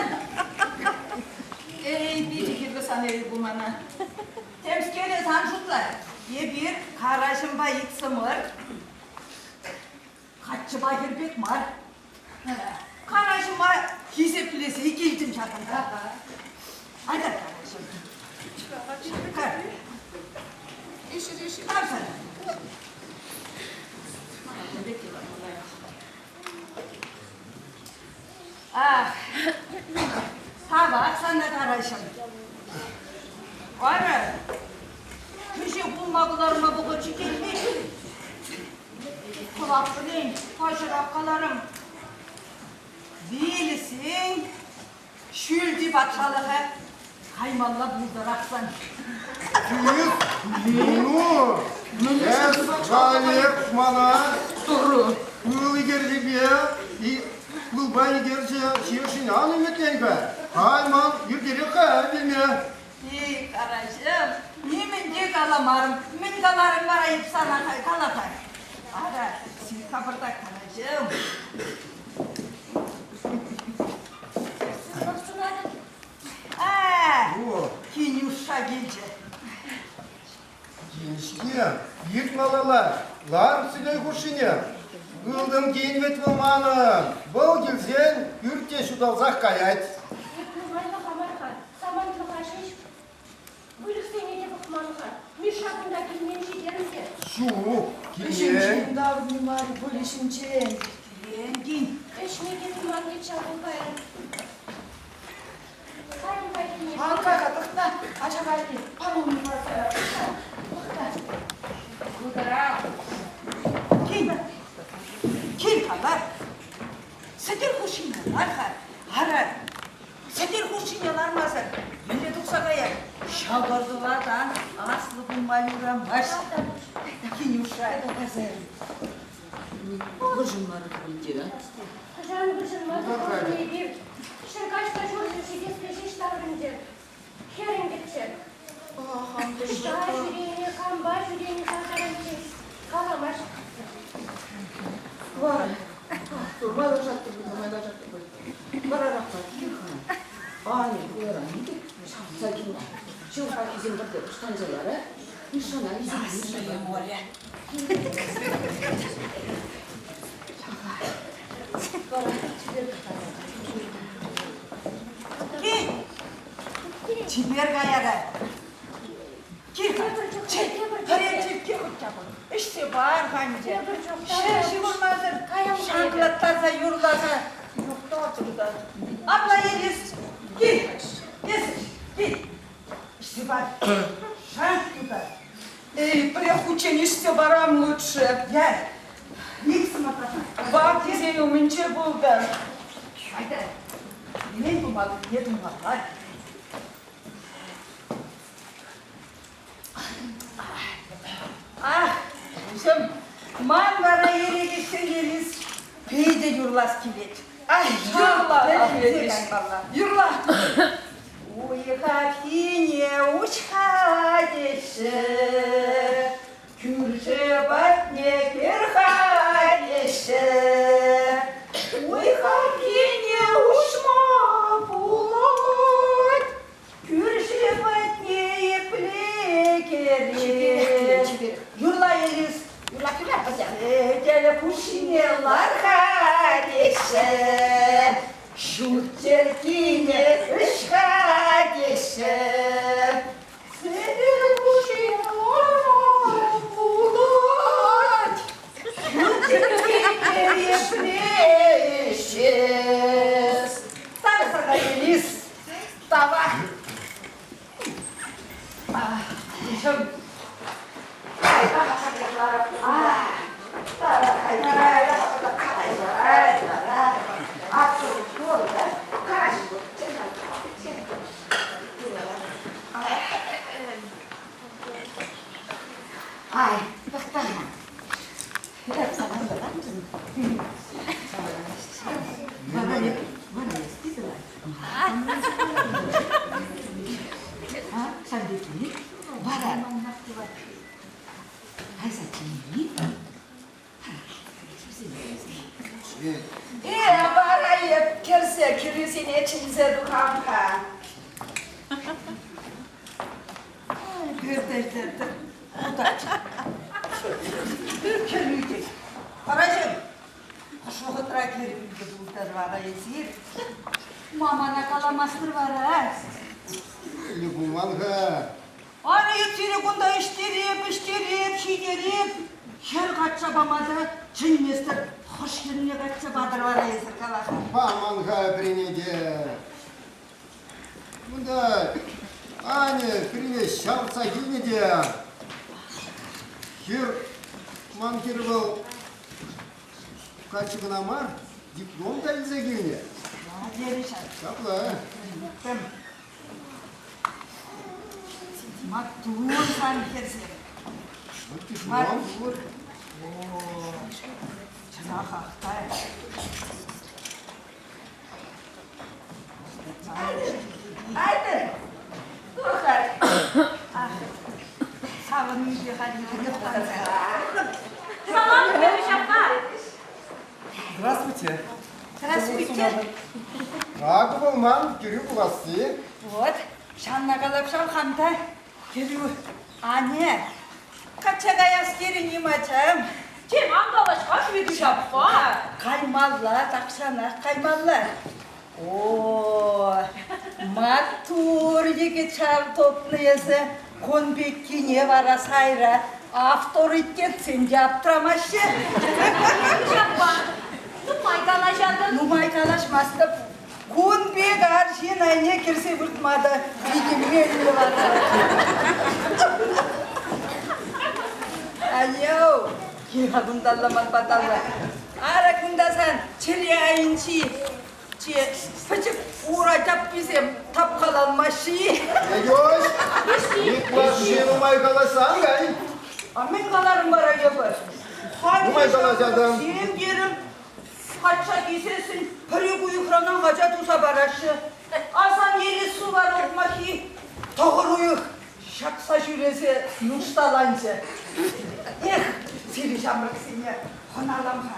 S1: Эй, питӗ кирлӗ сан эреху мана. Темскере сан шутла. Эпир Караҫӑмпа иксӗмӗр каччӑпа хӗр пек мар. Караҫӑма хисеплесе килтӗм ҫакӑнта. Айта, Караҫӑм. Кар. Тав сана. Ах, тавах сана, Караҫӑм. Ара, кӗҫех улма кӑларма вӑхӑт ҫитет Кӑвак пӗлен, паҫӑрах каларӑм. Вилсен ҫӳлти патшалӑха каймалла пултӑрах сан.
S6: Ну, эс халех мана пыл икерчӗпе пылпа икерчӗ ҫиршӗн ан ӗмӗтлен-ха. Халь ман иртерех-ха вилме.
S1: Эй, Караҫӑм, нимӗн те каламарӑм. Мӗн каларӑм вара эп сана кала-ха. Ара, сикка пӑртак, Караҫӑм.
S3: Сывлӑх сунатӑп.
S1: А, Кинюша килчӗ.
S6: Кинҫке, ирт малалла, лар сӗтел хушшине. Ылтӑн кин вӗт вӑл манӑн. Вӑл килсен пӳрт те ҫуталсах каять.
S3: Эп нумайлӑха мар-ха, самантлӑха ҫеҫ. Выльӑхсене те пӑхман-ха. Миша кунта килмен ҫитерӗм те.
S6: Ҫук, килмен.
S7: Ӗҫӗнчен таврӑннӑ мар пулӗ ҫинчен.
S1: Килен кин.
S3: Ӗҫне те туман тет ҫав вӑл паян.
S7: Ан кай-ха, тӑхта, ача валли панулми парса яр. Тӑхта.
S1: Кутӑра. Кил. Кил-ха, лар. Сӗтел хушшине лар-ха. Ара, сӗтел хушшине лармасӑр мӗнле тухса каять? Ҫӑкӑр-тӑватан аслӑ пулма юрамасть. Кинюша.
S8: Вӑрҫӑнмарӑр пуль те, а?
S3: Хӑҫан вӑрҫӑнмасӑр пурӑннӑ эпир? Ҫӗркаҫ та ҫурҫӗр ҫитеспе ҫеҫ таврӑнчӗ. Хӗрӗнкӗччӗ. Ӑҫта ҫӳренӗ, кампа ҫӳренӗ ҫав таранччен каламасть.
S8: Вара, майлашатпӑр, майлашатпӑр. Варарах пар, кил-ха. Аня, хуларан итӗк, ҫавӑтса килнӗ. Ҫывӑхраххисем пӗрре пуҫтанса лара, Мишшана илсе
S1: Ясное море. Кил! Чипер каяра. Кил-ха, пӗрер черкке хуть Ӗҫсе пар-ха ӗнтӗ. Ҫӗр ҫывӑрмасӑр шанклаттарса юрласа юхтарчӗ тата. Апла Елис, кил, эс кил. Ӗҫсе пар, шанк тутар.
S7: Эй, пӗрех хутчен ӗҫсе парам лучше.
S1: Яр, иксӗмӗр
S7: Ваттисен умӗнче пултӑр.
S1: Айта, мӗн тумаллине тумалла. Ах, куҫӑм, ман вара эрех Елис питӗ юрлас килет.
S7: Ай, юрла, юрла.
S1: Уйӑхахине уҫха теҫҫӗ, кӳршӗ патне кӗр-ха теҫҫӗ. Уйхахине уҫма пулать, Кӳршӗ патне епле кӗрет? Юрла, Елис.
S8: Юрла, юрла, пӑся.
S1: Сӗтел хушшине лар-ха теҫҫӗ. Ҫут черккине ӗҫ-ха теҫҫӗ. Сӗтел хушшине ларма пулать. Ҫут черккине епле ӗҫес? Тарса Елис. Тавах.
S8: Ай, тӑхта-ха.
S7: Э, вара эп кӗрсе кӗрӳсене чӗнсе тухам-ха.
S1: Кӗрӳ Карачӑм, хӑш вӑхӑтра кӗрӳ пултӑр вара эсир?
S3: Мамана каламастӑр вара.
S6: Не пулман-ха.
S1: Ара, ирттере кунта ӗҫтереп, ӗҫтереп, ҫитереп. Хӗр качча памаса чӗнместӗр. Хӑш хӗрне качча патӑр вара эсир кала-ха?
S6: Паман-ха пӗрне те. Кунта Аня хӗрне ҫавӑтса килнӗ те хӗр, ман хӗр вӑл каччӑ кӑна мар, диплом та илсе килнӗ. Ҫапла.
S1: Маттур сан хӗрсем. Маттур. О, чӑнахах та. Айтӑр, тухӑр. Савӑннипе халь
S3: Салам, Кӗрӳш аппа.
S4: Здравствуйте.
S1: Здравствуйте.
S6: Акӑ вӑл ман кӗрӳ пуласси.
S1: Вот, ҫавна калап ҫав хам та. Кӗрӳ, ане, качча каяс терӗн-им, ачам?
S3: Тем, ан калаҫ-ха, Хветуҫ аппа.
S1: Каймалла, тахҫанах каймалла. О, маттур йӗкӗт ҫав тупнӑ эсӗ. Кун пеккине вара сайра авторитетсем те аптрамаҫҫӗ.
S3: Хветуҫ аппа, нумай калаҫатӑн.
S1: Нумай калаҫмастӑп. Кун пек арҫын айне кӗрсе выртма та питӗ меллӗ вара. Анне, кил-ха кунталла ман паталла. Ара кунта сан чӗре айӗнчи пӗчӗк ура тапписем тапкаланмаҫҫӗ-и?
S6: Егош, ытлашши нумай калаҫсан кай.
S1: А мӗн каларӑм вара эпӗ?
S6: Нумай калаҫатӑн.
S1: Сем терӗм, Качча килсессӗн пӗр-ик уйӑхранах ача туса параҫҫӗ. Асан елес сувар ухмаххи тӑхӑр уйӑх ҫакса ҫӳресе нушталанчӗ. Эх, сире ҫамрӑксене хӑналам-ха.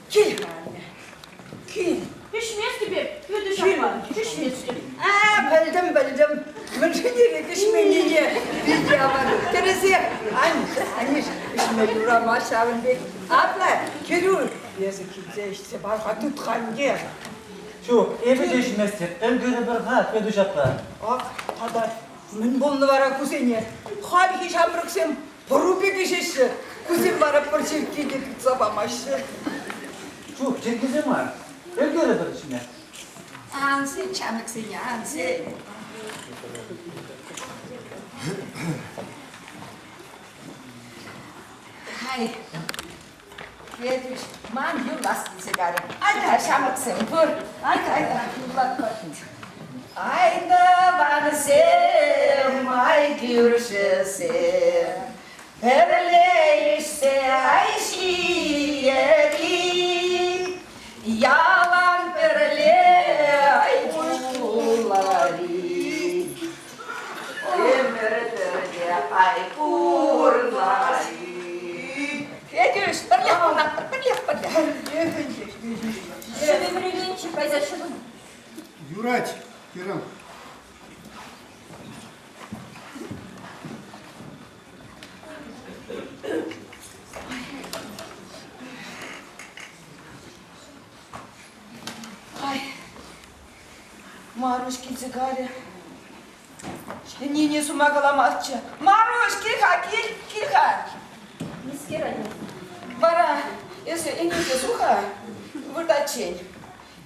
S1: Кил-ха, анне, кил.
S3: Ӗҫместӗп эп, Хветуҫ аппа, ӗҫместӗп.
S1: А, пӗлтӗм, пӗлтӗм. Мӗншӗн эрех ӗҫменнине питӗ аван. Тӗрӗсех, Аниш, Аниш, ӗҫме юрамасть ҫавӑн пек. Апла, кӗрӳ.
S7: Эсӗ килсе ӗҫсе пар-ха тыт-ха ӗнтӗ.
S4: Ҫук, эпӗ те ӗҫместӗп. Ӗлкӗрӗпӗр-ха, Хветуҫ аппа.
S7: Ак тата мӗн пулнӑ вара кусене? Хальхи ҫамрӑксем пӑру пек ӗҫеҫҫӗ, кусем вара пӗр черкке те тытса памаҫҫӗ.
S4: Ҫук, черккесем мар. Ӗлкӗрӗпӗр ӗҫме.
S8: Ан сӗн, ҫамрӑксене, ан сӗн. Хай, Хветуҫ, ман юрлас килсе карӗ. Айта, ҫамрӑксем, пыр. Айта, айта, юрлатпӑр. Ай, тӑвансем, ай, кӳршӗсем, пӗрле ишсе ай ҫиер-и, ялан пӗрле ай пулар-и. Ӗмӗр-ӗмӗрте ай пурнар-и. Федюш, пӗрлех пурӑнатпӑр, пӗрлех, пӗрлех.
S3: Шывӗ вӗренчӗ, кайса ҫӑвӑн.
S6: Юрать, Кирилл.
S7: Ай, Маруҫ килсе карӗ. Нине сума каламастчӗ. Маруҫ, кил-ха, кил, кил-ха.
S3: Мискер анне.
S7: Вара эсӗ ӗнӳ те суха выртатчен.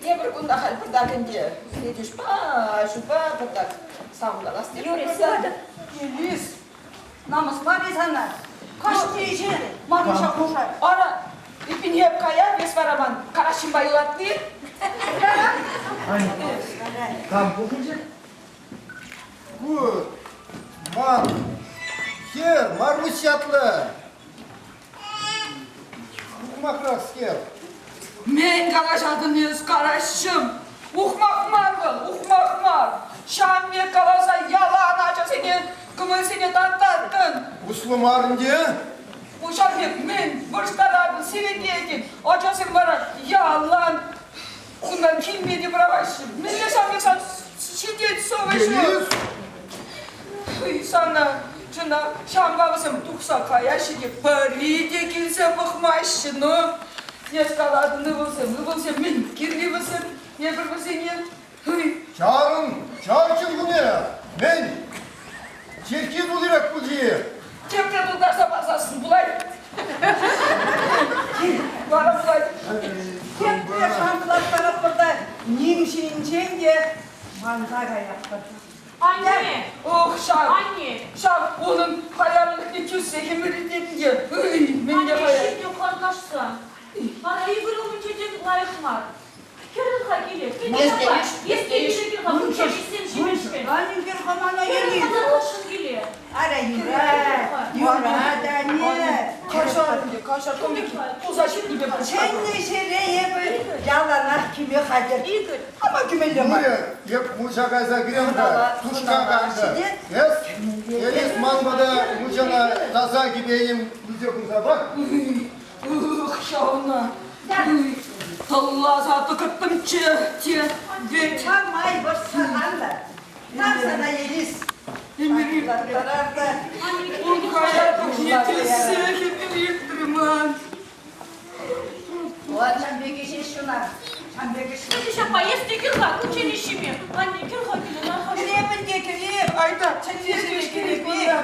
S7: Тепӗр кунта халь пӑртак ӗнтӗ Хветюшпа, аҫупа пӑртак савӑнкалас тетӗп.
S3: Юрӗ, сыватӑп.
S1: Елис, намӑс мар-и сана? Кашни ӗҫе Маруҫа хушать.
S7: Ара, эппин эп кая, эс вара ман караҫҫынпа юлатни.
S4: Аня, кам пухӑнчӗ?
S6: Ку ман хӗр Маруҫ ятлӑ. Ухмахрахскер.
S7: Мӗн калаҫатӑн эс, караҫҫӑм? Ухмах мар вӑл, ухмах мар. Ҫав пек каласа ялан ачасене кӑмӑлсене таттаттӑн.
S6: Услӑ мар ӗнтӗ.
S7: Ҫав пек мӗн вӑрҫтаратӑн, сивӗтетӗн. Ачасем вара ялан кунтан килме те пӑрахаҫҫӗ. Мӗнле ҫав пек сан ҫитет совеҫӳ? Ый, сана, чӑнах, ҫавӑнпа вӗсем тухса каяҫҫӗ те пӗри те килсе пӑхмаҫҫӗ. Ну, эс калатӑн, ывӑлсем, ывӑлсем, мӗн кирли вӗсем, эпир вӗсене. Ый.
S6: Чарӑн, чарчӑн куне, мӗн? Черкки туллирех пулчӗ-и?
S7: Тепре тултарса парсассӑн пулать. Вара пулать.
S1: Тепре шанкӑлаттаратпӑр та ним ҫинчен те манса каятпӑр.
S3: Анне!
S7: Ох, ҫав!
S3: Анне!
S7: Ҫав унӑн хаярлӑхне тӳссе хӗмӗртет те. Ый, мӗнле
S3: Анне
S7: хаяр.
S3: ҫитнӗ харкашса. Ара, Игорь умӗнче те лайӑх мар. Кӗрӗн-ха киле.
S1: Ара, юрать, юрать, анне.
S7: Каҫар ӗнтӗ, каҫар, ком пек пулса ҫитнипе
S1: Чӗннӗ ҫӗре эпӗ яланах кӳме хатӗр. Кама кӳмелле мар?
S6: Юрӗ, эп мунча кайса кӗрем-ха, тушка каннӑ. Эс, Элис ман пата мунчана таса кӗпе-йӗм илсе хурса пар.
S7: Ых, ҫавна. Тӑлласа тӑкӑттӑмччӗ те вӗт.
S1: Май вӑрҫса ан лар. Тав сана, Елис.
S7: Ун каятӑхне тӳссе хӗпӗртрӗ ман.
S1: Вот ҫам пек ӗҫес ҫуна. Ҫам пек ӗҫ.
S3: Ҫапа эс те кӗр-ха, кучченеҫҫиме. Анне, кӗр-ха киле, лар-ха.
S1: Кӗрепӗн те кӗреп.
S7: Айта,
S1: Чӗнмесӗр
S7: кил кунта.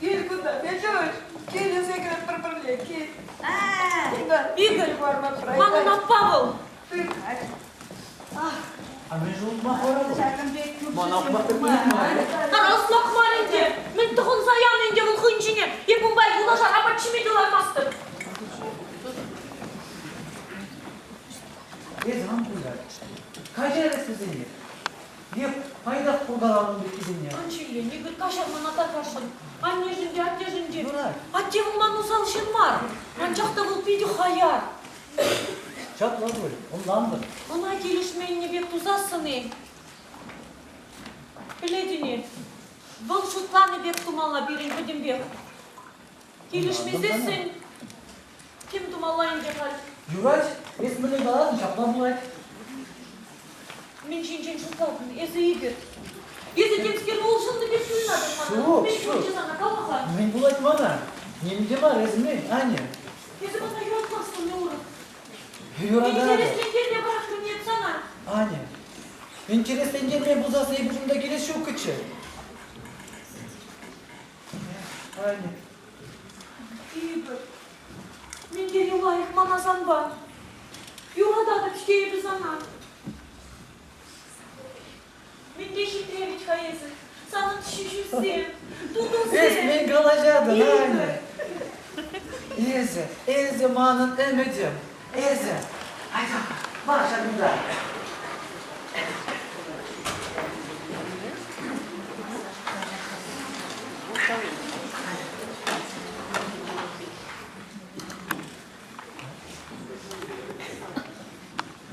S7: Кил кунта, Петюш. Килӗсе кӗреп пӗр-пӗрле, кил.
S3: Игорь, манӑн аппа вӑл.
S4: А мӗншӗн ухмах вара вӑл? Мана ухмах
S3: Ара, ӑслах мар ӗнтӗ. Мӗн тӑхӑнса янӑ ӗнтӗ вӑл хӑйӗн ҫине. Эп унпа юнашар апат ҫиме те лармастӑп.
S4: Эсӗ ан кулять. Каҫар эс вӗсене. Эп пайтах куркаланӑ ун пеккисене.
S3: Ан ҫиллен, Игорь, каҫар мана тархасшӑн. Аннешӗн те, аттешӗн те.
S4: Юрать.
S3: Атте вӑл ман усал ҫын мар. Анчах та вӑл питӗ хаяр.
S4: Ҫапла пуль, ӑнлантӑм.
S3: Ӑна килӗшменни пек тусассӑн-и? Пӗлетӗн-и, вӑл шутланӑ пек тумалла пирӗн пӗтӗмпех. Килӗшмесессӗн тем тумалла ӗнтӗ халь.
S4: Юрать, эс мӗнле калатӑн, ҫапла пулать.
S3: Мӗн ҫинчен шутлатӑн, эсӗ, Игорь? Эсӗ темскер улшӑннӑ пек туйӑнатӑн мана.
S4: Ҫук,
S3: Мӗн
S4: ҫук.
S3: пулчӗ сана, кала-ха.
S4: Мӗн пулать мана? Ним те мар, эсӗ мӗн, Аня?
S3: Эсӗ мана юратмастӑн урӑх.
S4: Юрататӑп.
S3: Интереслентерме пӑрахрӑм эп сана.
S4: Аня, интереслентерме пулсассӑн эпӗ кунта килес ҫуккӑччӗ. Аня.
S3: Игорь, мӗн тери лайӑх мана санпа. Юрататӑп-ҫке эпӗ сана. Мӗнле хитре вӗт-ха эсӗ. Санӑн ҫӳҫӳсем, тутусем.
S4: Эс мӗн калаҫатӑн, Аня? Эсӗ, эсӗ манӑн ӗмӗтӗм. Эсӗ. Айта, ман ҫакӑнта.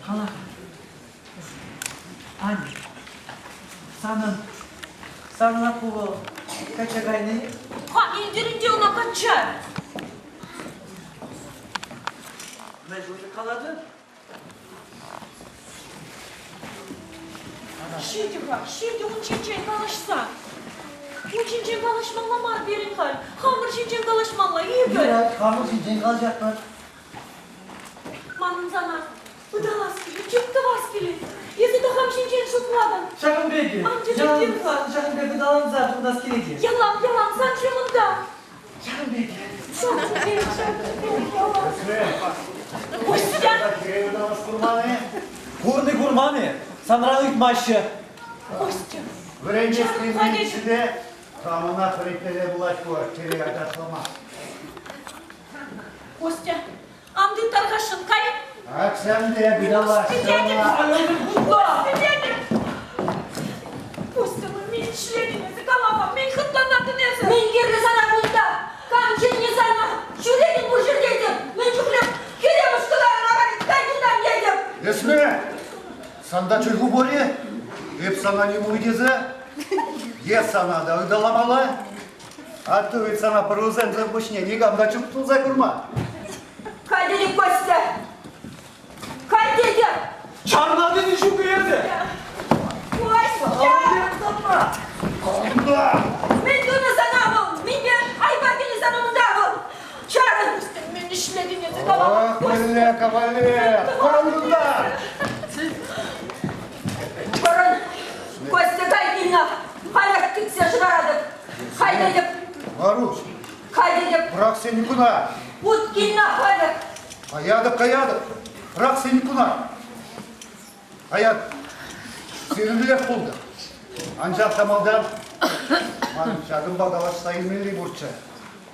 S4: Кала-ха, Аня, санӑн санӑн аппу вӑл качча кайнӑ-и?
S3: Ха, илтӗр ӗнтӗ ӑна качча.
S4: Мӗншӗн калатӑн?
S3: Ҫитӗ-ха, ҫитӗ ун ҫинчен калаҫса. Ун ҫинчен калаҫмалла мар пирӗн халь. Хамӑр ҫинчен калаҫмалла, Игорь.
S4: Юрать, хамӑр ҫинчен калаҫатпӑр.
S3: Манӑн сана ыталас килет, чуп тӑвас килет. Эсӗ тӑхам ҫинчен шутлатӑн.
S4: Ҫакӑн пек-и?
S3: Ан тӗлӗнтер-ха.
S4: Ҫакӑн пек ыталанса пурӑнас килет-и?
S3: Ялан, ялан сан ҫумӑнта.
S4: Ҫакӑн пек-и?
S3: Ҫакӑн пек, ҫакӑн пек, ялан. Костя!
S5: Курман-и?
S4: Курни курман-и? Санран ыйтмаҫҫӗ.
S3: Костя!
S5: Вӗренес килмен хамӑнах вӗрентмелле пулать ку хӗре ачашлама.
S3: Костя, ан тыттар-хашшӑн, кай!
S5: Ак сенде бедолашка.
S3: Костя, дядя! Костя, ну мӗн ӗҫлетӗн эсӗ, кала-ха, мӗн хӑтланатӑн эсӗ?
S2: Мӗн кирлӗ сана кунта? Кам чӗннӗ сана? Ҫӳретӗн пур ҫӗрте те. Мӗн чухлӗ хӗре мӑшкӑларӑн ахаль кай кунтан тетӗп.
S5: Эсме, санта чӗлху пур-и? Эп сана не муй тесе? Е сана та ыталамалла? Атту ведь сана пӑрусемсӗр пуҫне никам та чуп туса курман.
S2: Кай тетӗп, Костя! Кай тетӗп!
S4: Чарна тени ҫук эсӗ!
S2: Костя!
S5: Кунта!
S2: Мӗн тунӑ сана вӑл? Мӗнпе айпа килнӗ сана унта вӑл? Чарӑн!
S3: Мӗн ӗҫлетӗн эсӗ, кала?
S5: Ох, мӗнле кавалер! Пӑрӑн кунта!
S2: Пӑрӑн! Костя, кай килнӗ! Халех кӗтсе шӑтаратӑп! Хай тетӗп!
S5: Маруҫ!
S2: Хай тетӗп!
S5: Пӑрах Сеникуна!
S2: Ут килнӗ халех!
S5: Каятӑп, каятӑп! Пӑрах Сеникуна! Каятӑп. Сирӗнлех пултӑр. Анчах та малтан ман ҫакӑнпа калаҫса илмелли пурччӗ.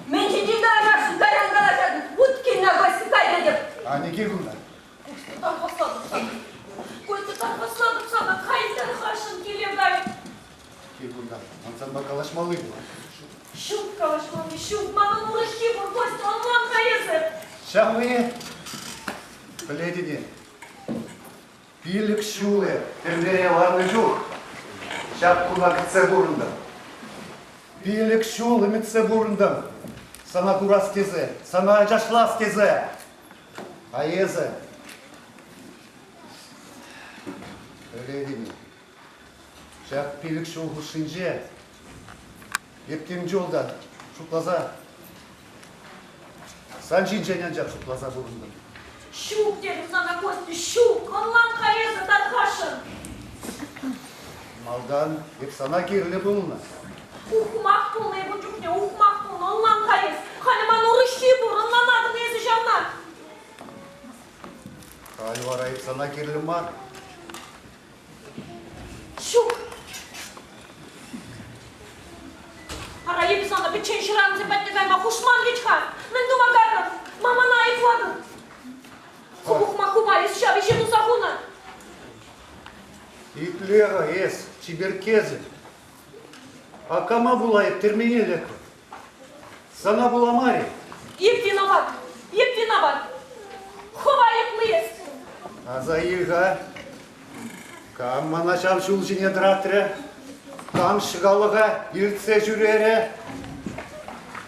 S2: Мӗн ҫинчен калаҫасшӑн? Кайран калаҫатӑн. Ут килнӗ, Костя, кай тетӗп.
S5: Аня, кил кунта.
S3: Костя, тархаслатӑп сана. Костя, тархаслатӑп сана. Кай тархасшӑн киле кай.
S5: Кил кунта. Ман санпа калаҫмалли пур.
S3: Ҫук калаҫмалли ҫук. Манӑн урӑххи пур, Костя, ӑнлан-ха эсӗ.
S5: Ҫавни пӗлетӗн-и? Пилӗк ҫулӗ тӗрмере ларнӑ чух ҫак куна кӗтсе пурӑнтӑм. Пилӗк ҫул ӗмӗтсе пурӑнтӑм. Сана курас тесе, сана ачашлас тесе. А эсӗ пӗлетӗн-и? Ҫак пилӗк ҫул хушшинче эп тем чул та шутласа сан ҫинчен анчах шутласа пурӑнтӑм.
S3: Ҫук терӗм сана, Костя, ҫук! Ӑнлан-ха эсӗ, тархасшӑн!
S5: Малтан эп сана кирлӗ пулнӑ.
S3: Ухмах пулнӑ эп ун чухне, ухмах пулнӑ, ӑнлан-ха эс. Халӗ ман урӑххи пур, ӑнланатӑн эсӗ ҫавна.
S5: Халь вара эп сана кирлӗ мар.
S3: Ҫук. Ара, эпӗ сана пӗччен ҫырансем патне кайма хушман вӗт-ха. Мӗн тума кайрӑн? Мамана айӑплатӑн. Ху ухмах хупа, эс ҫав ӗҫе туса хунӑ.
S5: Итле-ха эс, чиперккесӗм. А кама пула эп тӗрмене лекрӗм? Сана пула мар-и?
S3: Эп виноват! Эп виноват! Хӑв айӑплӑ эс!
S5: Аса ил-ха. Кам мана ҫав ҫул ҫине тӑратрӗ? Кам ҫӑкалӑха иртсе ҫӳрерӗ?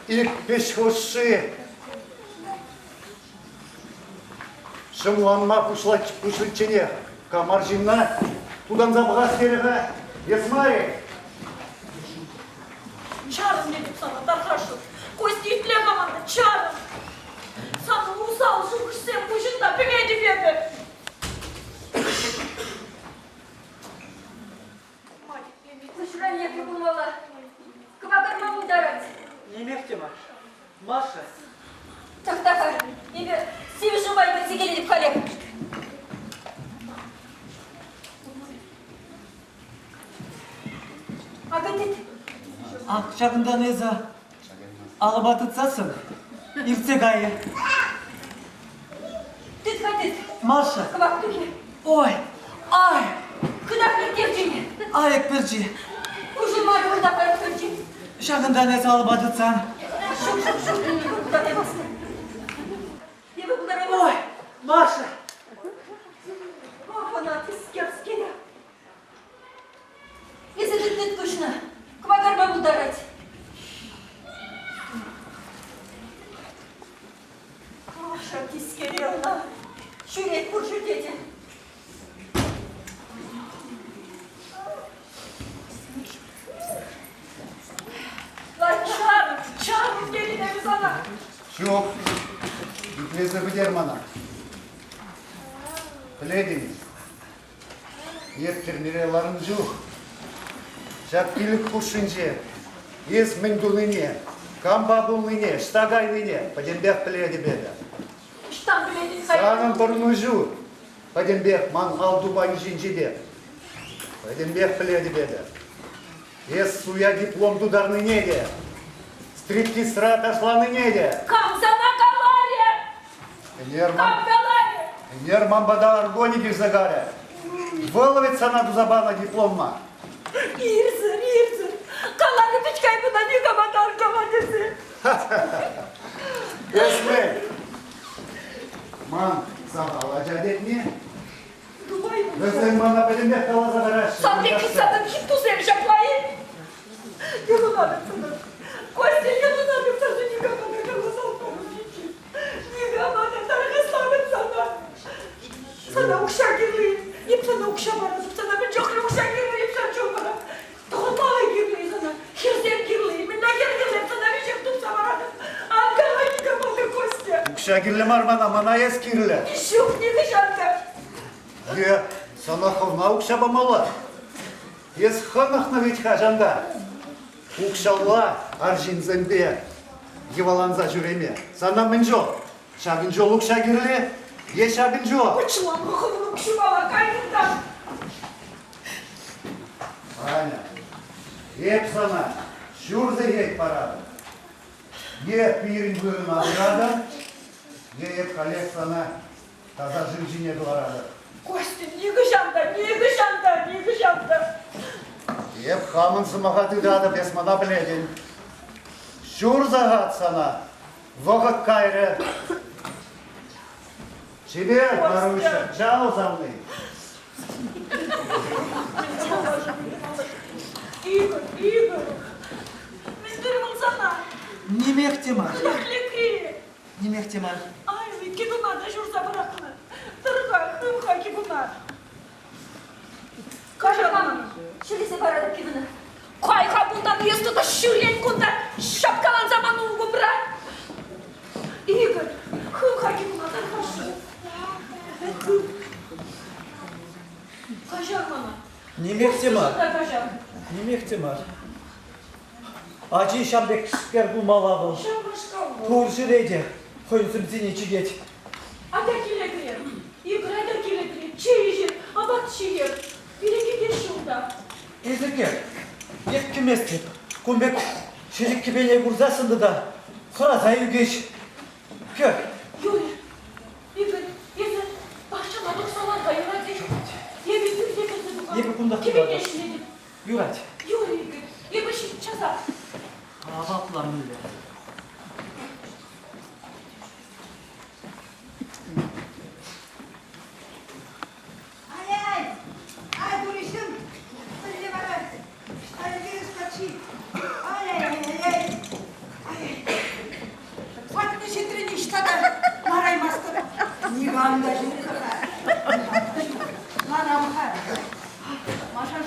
S5: Ик пӗҫ хушши ҫӑмланма пуҫличченех кам арҫынна тутанса пӑхас терӗ-ха? Эс мар-и?
S3: Чарӑн тетӗп сана, тархасшӑн. Костя, итле-ха мана, чарӑн. Санӑн
S2: Усал шухӑшсем пуҫӑнта пӗлетӗп эпӗ. Куҫран епле пулмалла? Кӑвакарма пултарать.
S4: Нимех те мар. Маша.
S2: Тӑхта-ха, эпӗ сивӗ шывпа ӳкерсе килетӗп халех. Акӑ тет.
S4: Ак ҫакӑнтан эсӗ алӑпа тытсассӑн иртсе кайӗ.
S2: Тыт-ха, тыт.
S4: Маша.
S2: Кӑвак тухӗ.
S4: Ой, ай!
S2: Кӑтах ирттерчӗ.
S4: Айӑк пӗрчи.
S2: Уҫӑлмарӗ унта айӑк пӗрчи.
S4: Ҫакӑнтан эсӗ алӑпа тытсан.
S2: Ҫук, ҫук, ҫук, пултараймастӑп. Эпӗ пултараймастӑп.
S4: Ой, Маша!
S2: Ах, ӑна тискерскере. Эсӗ тыт куҫна, кӑвакарма пултарать. Маша тискере ӑна ҫӳрет пур ҫӗрте те. Чар, чар тетӗн эпӗ сана.
S5: Ҫук, итлесе пӗтер мана. Пӗлетӗн-и, Эп тӗрмере ларнӑ чух ҫак пилӗк хушшинче эс мӗн тунине, кампа пулнине, ӑҫта кайнине пӗтӗмпех пӗлетӗп эпӗ.
S2: Ӑҫтан пӗлетӗн-ха?
S5: Санӑн пурнӑҫу пӗтӗмпех ман ал тупанӗ ҫинче те. Пӗтӗмпех пӗлетӗп эпӗ. Эс суя диплом тутарнине те, стриптизра ташланине те.
S2: Кам сана каларӗ?
S5: Ӗнер
S2: Кам каларӗ?
S5: Ӗнер ман пата аргони килсе карӗ. Вӑл вӗт сана туса панӑ дипломма.
S2: Ирсӗр, ирсӗр. Каларӗ пичкай куна никама та аркама тесе.
S5: Эс мӗн? Ман сахал ача тетне? Вӗсем мана пӗтӗмпех каласа параҫҫӗ.
S2: Сан пек сатӑн хиттусем ҫапла-и? Йӑлӑнатӑп сана. Костя, йӑлӑнатӑп сана никама та каласа памӑн. Никама та тархаслатӑп сана. Сана укҫа кирлӗ. Эп сана укҫа паратӑп. Сана мӗн чухлӗ укҫа кирлӗ, эп сан чул парап. Тӑхӑнмалли кирлӗ сана. Хӗрсем кирлӗ. Мӗнле хӗр кирлӗ, сана веҫех тупса паратӑп. Ан кала никама та, Костя.
S5: Укҫа кирлӗ мар мана, мана эс кирлӗ.
S2: Ҫук, нихӑҫан та.
S5: Е сана хӑвна укҫа памалла. Эс хӑнӑхнӑ вӗт-ха ҫанта. Укҫалла арҫынсемпе йӑваланса ҫӳреме. Сана мӗн чул? Ҫакӑн чул укҫа кирлӗ е ҫакӑн чул?
S2: Пӑчланнӑ хӑвӑн укҫупала кайрӑн та.
S5: Аня, эп сана ҫур сехет паратӑп. Е пирӗн вырӑна пыратӑн, е эп халех сана таса шыв ҫине кӑларатӑп.
S2: Костя, нихӑҫан та, нихӑҫан та, нихӑҫан та.
S5: Эп хамӑн сӑмаха тытатӑп, эс мана пӗлетӗн. Ҫур сахат сана вӑхӑт кайрӗ. Чипер, Маруся, чао савни.
S2: Игорь, Игорь, мӗн турӗ вӑл сана?
S4: Нимех те мар.
S2: Лекри.
S4: Нимех те мар.
S2: Ай, кипуна та ҫурса пӑрахнӑ. Тӑр-ха, хыв-ха кипуна. Каҫарман. Ҫӗлесе паратӑп кипуна. Кай-ха кунтан, эс тата ҫӳрен кунта, ҫапкаланса ман умра. Игорь, хыв-ха кипуна, тархасшӑн. Хыв. Каҫар мана.
S4: Нимех те мар. Нимех те мар. Ачи ҫав пекскер пулмалла вӑл.
S2: Ҫавнашкал вӑл.
S4: Пур ҫӗре те хӑйӗн сӑмсине чикет.
S2: Атя киле кӗрер. Игорь, атя киле кӗрер. Чей ӗҫер, апат ҫиер. Пире кӗтес ҫулта.
S4: Эсӗ кӗр. Эп кӗместӗп. Кун пек ҫӗтӗк кӗпене курсассӑн тата хӑраса ӳкӗҫ. Кӗр.
S2: Юрӗ. Игорь, эсӗ пахчана тухса лар-ха, юрать-и? Эпӗ пӳрте кӗрсе тухам.
S4: Эпӗ кунтах
S2: Кӗпене ҫӗлетӗп.
S4: Юрать.
S2: Юрӗ, Игорь, эпӗ часах.
S4: Апла мӗнле?
S1: Ай-ай! Ай, Турӑҫӑм! Мӗнле вара? Ай, вирус патши! Ай-ай-ай-ай! Патне ҫитрӗ ниҫта та лараймастӑп. Никам та ҫук-ха. Ларам-ха. Маша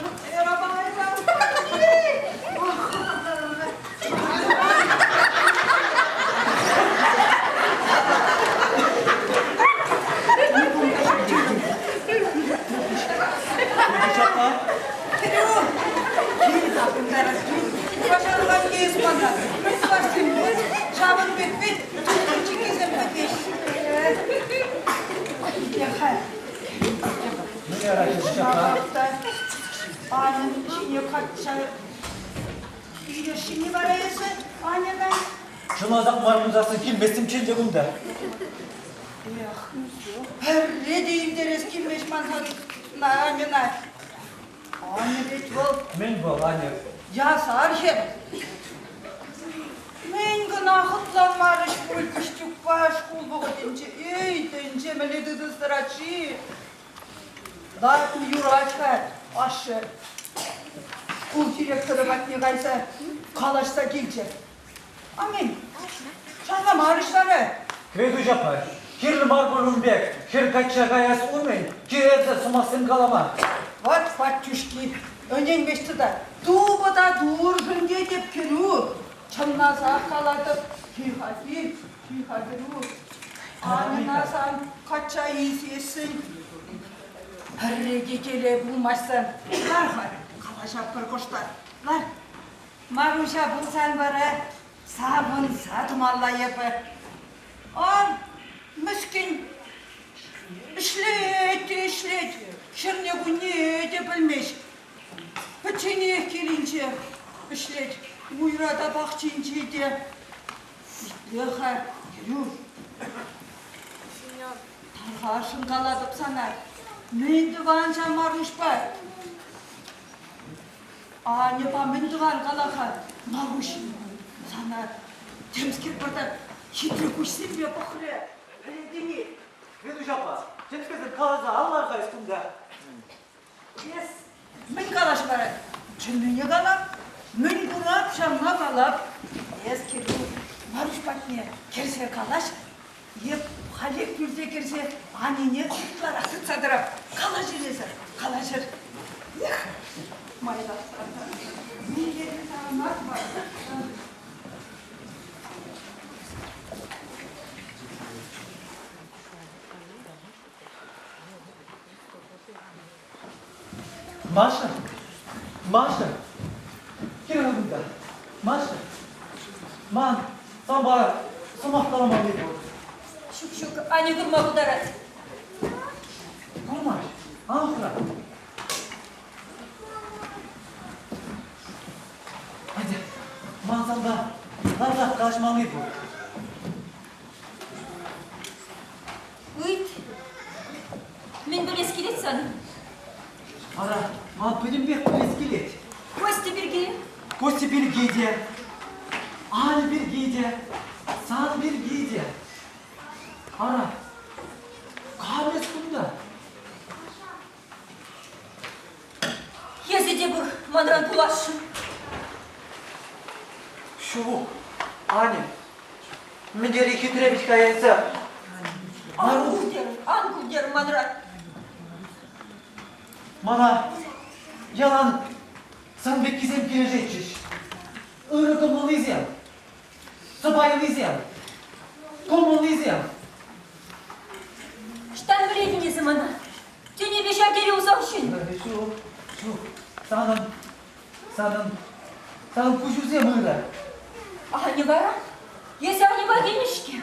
S1: ҫине качча илесшӗн-и вара эсӗ, Аньӑна?
S4: Чӑнласах мар пулсассӑн килместӗмччӗ ӗнтӗ кунта.
S1: Эх, пӗрре те илтерес килмест ман сан Аньӑна. Аня вӗт вӑл.
S4: Мӗн вӑл, Аня?
S1: Ясар хӗр. Мӗн кӑна хӑтланмарӗҫ пуль Кӗҫтюкпа шкул вӑхӑтӗнче. Эй, тӗнче мӗнле тытӑнтарать-ши? Лартнӑ юрать-ха ашшӗ. Шкул директорӗ патне кайса калаҫса килчӗ. Амин. Шарламарӗҫ вара.
S4: Хветуҫ аппа, кирлӗ мар пуль ун пек хӗр качча каяс умӗн киревсӗр сӑмахсем калама.
S1: Вӑт патюшки, ӗненмест тата. Тупӑ та туршӑн тетӗп кӗрӳ. Чӑнласах калатӑп, кил-ха кил, кил-ха кӗрӳ. Аньӑна сан качча илсессӗн пӗрре те телей пулмасть сан. Лар-ха, калаҫатпӑр кӑштах. Лар. Маруҫа пулсан вара савӑнса тӑмалла эпӗ. Ан, мӗскӗн, ӗҫлет те ӗҫлет, ҫӗрне-кунне те пӗлмест. Пӗчченех килӗнче ӗҫлет, уйра та пахчинче те. Итле-ха, Кирюш. Тархасшӑн калатӑп сана, мӗн тӑван ҫав Маруҫпа? Аньӑпа мӗн тӑван кала-ха, Маруҫ, сана темскер пӗртак хитре куҫсемпе пӑхрӗ, пӗлетӗн-и?
S4: Хветуҫ аппа, темскерсем каласа ан лар-ха эс кунта.
S1: Эс мӗн калаҫ вара? Чӑннине калап, мӗн курап, ҫавна калап. Эс, Кирюк, Маруҫ патне кӗрсе калаҫ, Эп халех пӳрте кӗрсе Анине ытларах тытса тӑрап. Калаҫӑр эсӗр, калаҫӑр. Эх, майлашсан та мире савӑнас мар.
S4: Маша, Маша, кил кунта. Маша, ман санпа сӑмах каламалли пур.
S3: Ҫук, ҫук, Аня курма пултарать.
S4: Курмасть, ан хӑра. Атя, ман санпа ларсах калаҫмалли пур.
S3: Ыйт. Мӗн пӗлес килет сан?
S4: Ара, ман пӗтӗмпех пӗлес килет.
S3: Костя пирки?
S4: Костя пирки те, Аня пирки те, сан пирки те. Ара, кам эс кунта?
S3: Эсӗ те пур манран пуласшӑн.
S4: Ҫук, Аня, мӗн тери хитре вӗт-ха эсӗ.
S3: Ан култер, ан култер манран.
S4: Мана ялан сан пеккисем килӗшетчӗҫ. Ырӑ кӑмӑллисем, сӑпайлисем, кӑмӑллисем.
S3: Ӑҫтан вӗретӗн эсӗ мана? Тӳнепе ҫав тери усал ҫын.
S4: Ҫук, ҫук, санӑн, санӑн, санӑн куҫусем ырӑ.
S3: Аня вара? Эсӗ Аньӑпа килнӗ-ҫке.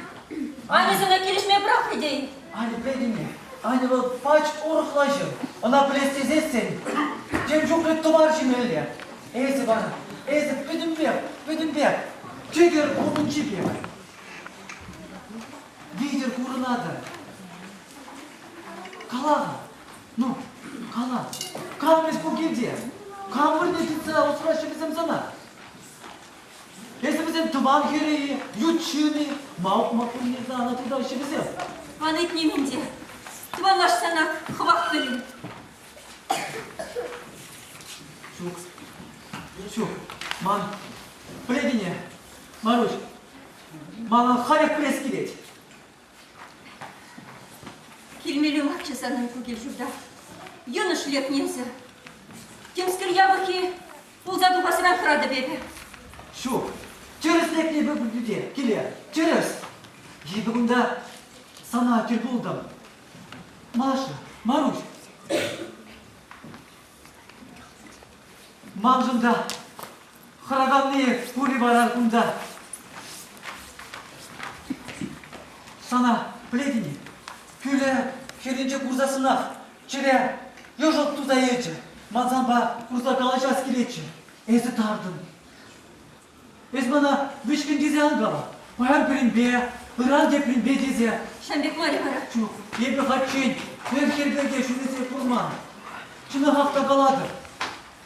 S3: Аня сана килӗшме пӑрахрӗ тейӗн.
S4: Аня пӗлетӗн-и? Аня вӑл пач урӑхла ҫын. Ӑна пӗлес тесессӗн тем чухлӗ тӑвар ҫимелле. Эсӗ вара, эсӗ пӗтӗмпех, пӗтӗмпех тӗкӗр умӗнчи пек. Витӗр курӑнатӑн. Кала-ха, ну, кала, кам эс ку килте? Кам вырӑнне тытса усраҫҫӗ вӗсем сана? Эсӗ вӗсем тӑван хӗрӗ-и, ют ҫын-и? Ма ухмах пулнине сана тытаҫҫӗ вӗсем?
S3: Ан ыйт нимӗн те. Тӑванлашсанах хӑвах пӗлӗн.
S4: Ҫук, ҫук, ман пӗлетӗн-и, Маруҫ, мана халех пӗлес килет.
S3: Килмелле марччӗ санӑн ку кил-ҫурта. Йӑнӑш лекнӗ эсӗ. Темскер япӑххи пулса тухасран хӑратӑп эпӗ.
S4: Ҫук, тӗрӗс лекнӗ эпӗ килте, киле, тӗрӗс. Эпӗ кунта сана тӗл пултӑм. Маша, Маруҫ. Маншӑн та хӑраканни пур-и вара кунта? Сана пӗлетӗн-и, кӳлӗ хӗрринче курсассӑнах чӗре йӑшӑлт туса илчӗ. Ман санпа курса калаҫас килетчӗ. Эсӗ тартӑн. Эс мана вӗҫкӗн тесе ан кала. Паян пӗринпе, ыран тепринпе тесе.
S2: Ҫам пек мар-и вара?
S4: Ҫук, эпӗ хальччен пӗр хӗрпе те ҫӳресе курман. Чӑнахах та калатӑп.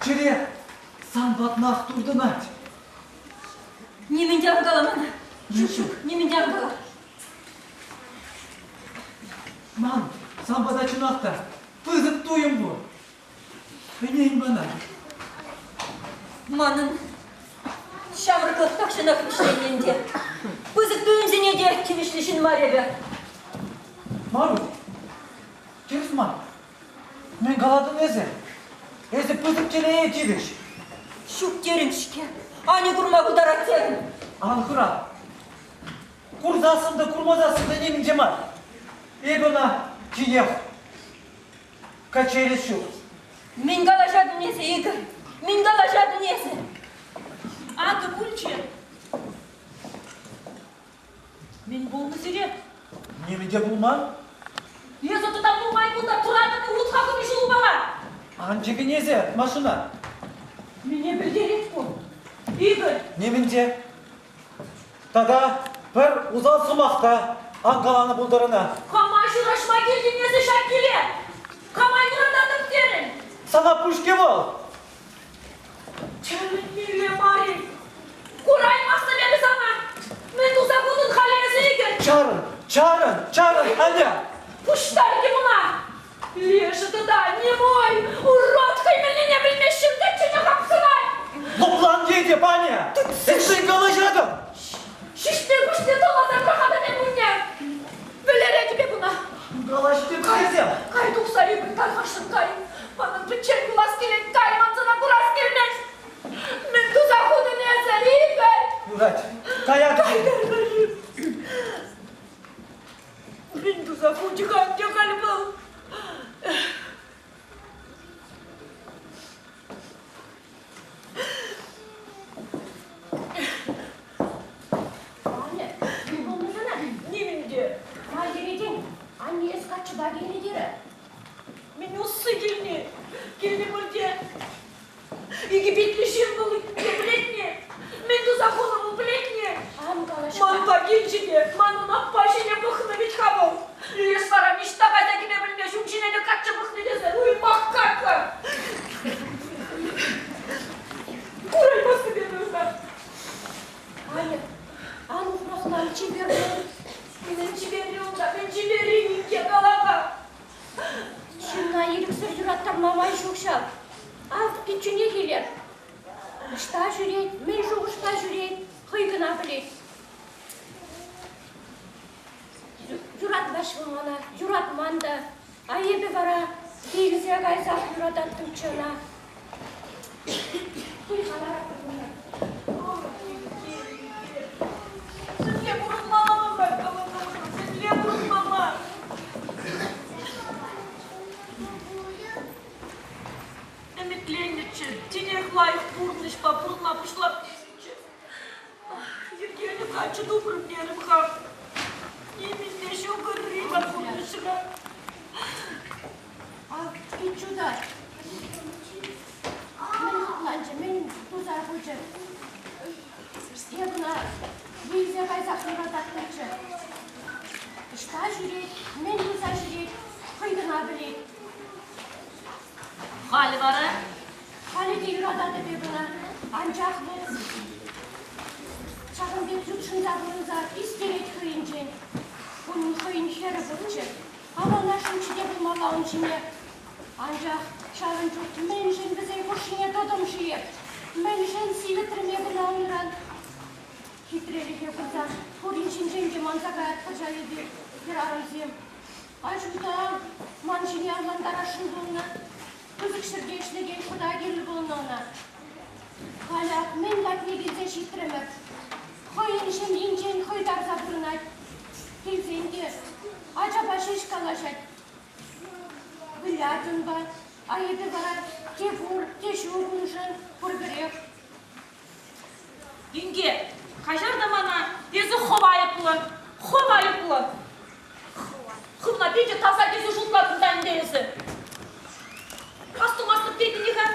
S4: Чӗре сан патнах туртӑнать.
S2: Нимӗн те ан кала мана. Ҫук, ҫук, нимӗн те ан кала.
S4: Ман сан пата чӑнах та пысӑк туйӑм пур. Ӗнен мана.
S2: Манӑн ҫамрӑклӑх тахҫанах вӗҫленнӗ ӗнтӗ. Пысӑк туйӑмсене те тивӗҫлӗ ҫын мар эпӗ.
S4: Маруҫ, тӗрӗс мар. Мӗн калатӑн эсӗ? Эсӗ пысӑк телее тивӗҫ.
S2: Ҫук терӗм-ҫке. Аня курма пултарать терӗм.
S4: Ан хӑра. Курсассӑн та курмасассӑн та нимӗн те мар. Эпӗ ӑна тинех Качча ҫук.
S2: Мӗн калаҫатӑн эсӗ, Игорь? Мӗн калаҫатӑн эсӗ?
S3: Акӑ пулчӗ. Мӗн пулнӑ сире?
S4: Нимӗн те пулман.
S3: Эсӗ тата нумай кунта тӑратӑн утха кӑми ҫулпала.
S4: Ан чӗкӗн эсӗ машина.
S3: Мӗне пӗлтерет ку? Игорь!
S4: Нимӗн те. Тата пӗр усал сӑмах та ан каланӑ пултӑр ӑна.
S3: Кама ҫураҫма килтӗн эсӗ ҫак киле? Кама юрататӑп терӗн?
S4: Сана пуҫке вӑл!
S3: Тӗлӗнмелле мар-и? Кураймастӑп эпӗ сана! Мӗн туса хутӑн халӗ эсӗ, Игорь?
S4: Чарӑн, чарӑн, чарӑн, Аня!
S3: Пуҫтарчӗ мана! Лешӗ тата не мой, урод хӑй мӗнлине пӗлмест ҫын тӗнчене хапсӑнать.
S4: Лӑплан тете, Паня! Эсӗ калаҫатӑн!
S3: Ҫӳҫне куҫне тӑлласа пӑрахатӑн эп унне. Вӗлеретӗп эп ӑна.
S4: Калаҫ тесе.
S3: Кай тухса ӳкӗн, тархасшӑн кай. Манӑн пӗччен юлас килет, кай, ман сана курас килмест. Мӗн туса хутӑн эсӗ, Игорь?
S4: Юрать, каятӑп.
S3: Кай, кай, кай. Мӗн туса хучӗ-ха ӗнтӗ халь вӑл?
S9: Аня, мӗн пулнӑ сана?
S3: Нимӗн те.
S9: Ма йӗретӗн? Анне эс каччӑпа килнӗ терӗ.
S3: Мӗн усси килни? Килнӗ пуль те. Икӗпитлӗ ҫын вӑл пӗлетне? Мӗн туса хунӑ вӑл пӗлетне?
S9: Ан калаҫ.
S3: Манпа килчӗ те манӑн аппа ҫине пӑхнӑ вӗт-ха вӑл. Леш вара ниҫта кайса кӗме пӗлмест, ун ҫине те каччӑ пӑхнӑ тесе уймах какка. Кураймастӑп эпӗ ӑна.
S9: Аня, ан ухмахлан, чипер пул.
S3: Мӗн чиперри унта, мӗн чиперри инке кала-ха.
S9: Ҫынна ирӗксӗр юраттарма май ҫук ҫав. Ав, пиччӳнех илер. Ӑҫта ҫӳрет, мӗн шухӑшпа ҫӳрет, хӑй кӑна пӗлет. Юратмасть вӑл мана, юратман та. А эпӗ вара килсе кайсах юрататтӑмччӗ ӑна. Хуйхаларатӑп ӑна.
S3: Сӗтле пурӑнмалла сӗтле пурӑнмалла. Ӗмӗтленнӗччӗ, тинех лайӑх пурнӑҫпа пурӑнма пуҫлап тесеччӗ. Йӗркеллӗ каччӑ тупрӑм терӗм-ха. Нимӗн те ҫук ырри ман пурнӑҫра.
S9: Ак, пиччӳ та мӗн хӑтланчӗ, мӗн туса хучӗ? Эп ӑна вилсе кайсах юрататтӑмччӗ. Ӑҫта ҫӳрет, мӗн туса ҫӳрет, хӑй кӑна пӗлет.
S3: Халӗ вара?
S9: Халӗ те юрататӑп эп ӑна, анчах вӑл ҫакӑн пек ютшӑнса пурӑнса ӳстерет хӑйӗнчен. Унӑн хӑйӗн хӗрӗ пурччӗ. Авланасшӑнччӗ те пулмалла ун ҫине. Анчах ҫавӑн чух мӗншӗн вӗсен хушшине тӑтӑм-ши эп? Мӗншӗн сивӗтрӗм эп ӑна унран? Хитрелӗхе курсан пурин ҫинчен те манса каятпӑр ҫав эпир, хӗрарӑмсем. Аҫу та ман ҫине авлантарасшӑн пулнӑ. Пысӑк ҫӗрте ӗҫлекен хӑта кирлӗ пулнӑ ӑна. Халӗ ак мӗн патне килсе ҫитрӗмӗр. Хӑйӗн ҫемйинчен хӑй тарса пурӑнать. Килсен те ачапа ҫеҫ калаҫать. Вылять унпа, айӑпӗ вара те пур, те ҫук уншӑн, пурпӗрех.
S3: Инке, каҫар та мана, эсӗ хӑв айӑплӑ, хӑв айӑплӑ. Хӑвна питӗ таса тесе шутлатӑн та ӗнтӗ эсӗ. Астумастӑп тетӗн-и-ха?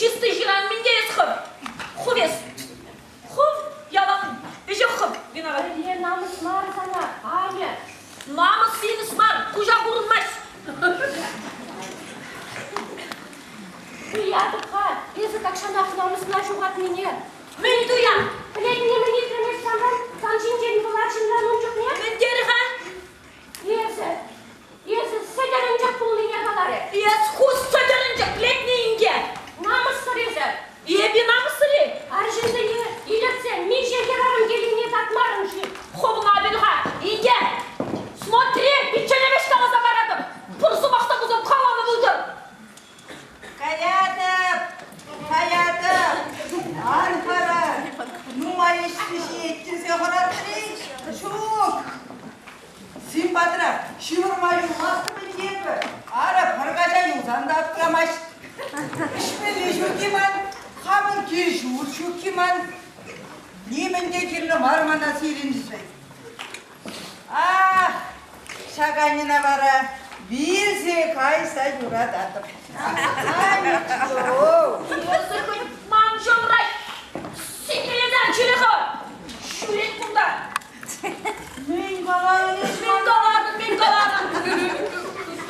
S3: чистый ҫыран мӗн те эс хӑв. Хӑв эс. Хӑв ялан веҫех хӑв виноват. Пӗрле намӑс мар сана, Аня. Намӑс симӗс мар, куҫа курӑнмасть. Туятӑп-ха, эсӗ тахҫанах намӑсна ҫухатнине. Мӗн туян? Пӗлетӗн-и мӗн илтрӗм эс санран, сан ҫинчен вӑл арҫынран ун чухне? Мӗн терӗ-ха? Эсӗ, эсӗ сӗтӗрӗнчӗк пулнине каларӗ. Эс ху сӗтӗрӗнчӗк лекнӗ инке. Намӑссӑр эсӗ. Эпӗ намӑссӑр-и? Арҫынсене илӗртсе миҫе хӗрарӑм килнине татмарӑн-ши? Хӑвна пӗл-ха, инке. Смотри, пиччене вӗҫ каласа паратӑп. Пур сӑмах та пулсан каланӑ пултӑр.
S1: Каятӑп, каятӑп. Ан хӑра. Нумай ӗҫлӗ ҫиет тесе хӑратрӗ. Ҫук. Симпатра ҫывӑрма юлмастӑп ӗнтӗ эпӗ. Ара, пӗр каҫа юлсан та аптрамасть. Ӗҫмелли ҫук-и ман, хамӑн кил-ҫурт ҫук-и ман. Нимӗн те кирлӗ мар мана сирӗншӗн. Ах, ҫак Аньӑна вара вилсе кайса юрататӑп. Анечко!
S3: Эсӗ хӑть ман ҫумра сиккелесе ҫӳре-ха! Ҫӳрет кунта!
S1: Мӗн каларӑн эс?
S3: Мӗн калатӑн, мӗн калатӑн?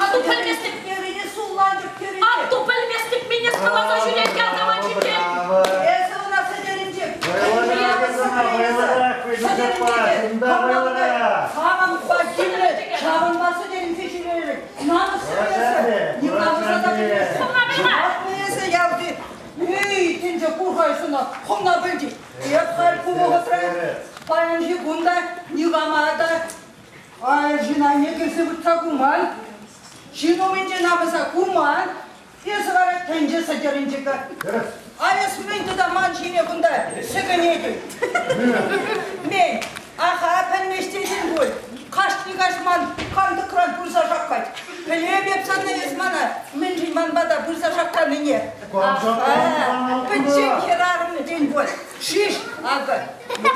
S3: Атту пӗлместӗп.
S1: Перине сулланчӑк перине.
S3: Атту пӗлместӗп, мӗн эс каласа ҫӳрет ялта ҫинчен.
S1: Эсӗ ӑна сӗтелӗнче. Хамӑнпа килнӗ, ҫавӑнпа сӗтелӗнсе ҫӳрерӗн. Намӑс эсӗ, ним намӑса та пӗлместӗн. Эсӗ ялти Эй, тӗнче курхай сана, хӑвна пӗлтӗм. Эп халь ку вӑхӑтра паянхи кун та никама та арҫын айне кӗрсе выртса курман, ҫын умӗнче намӑса курман. Эсӗ вара тӗнче сӗтӗрӗнчӗкӗ. А эс мӗн тата ман ҫине кунта сӗкӗнетӗн? Мӗн? Аха, пӗлмест тетӗн пуль. Кашни каҫ ман кантӑкран пырса шаккать. Пӗлеп эп сана эс мана мӗншӗн ман пата пырса шакканине. Аха, пӗччен хӗрарӑм тен пуль. Шиш, акӑ,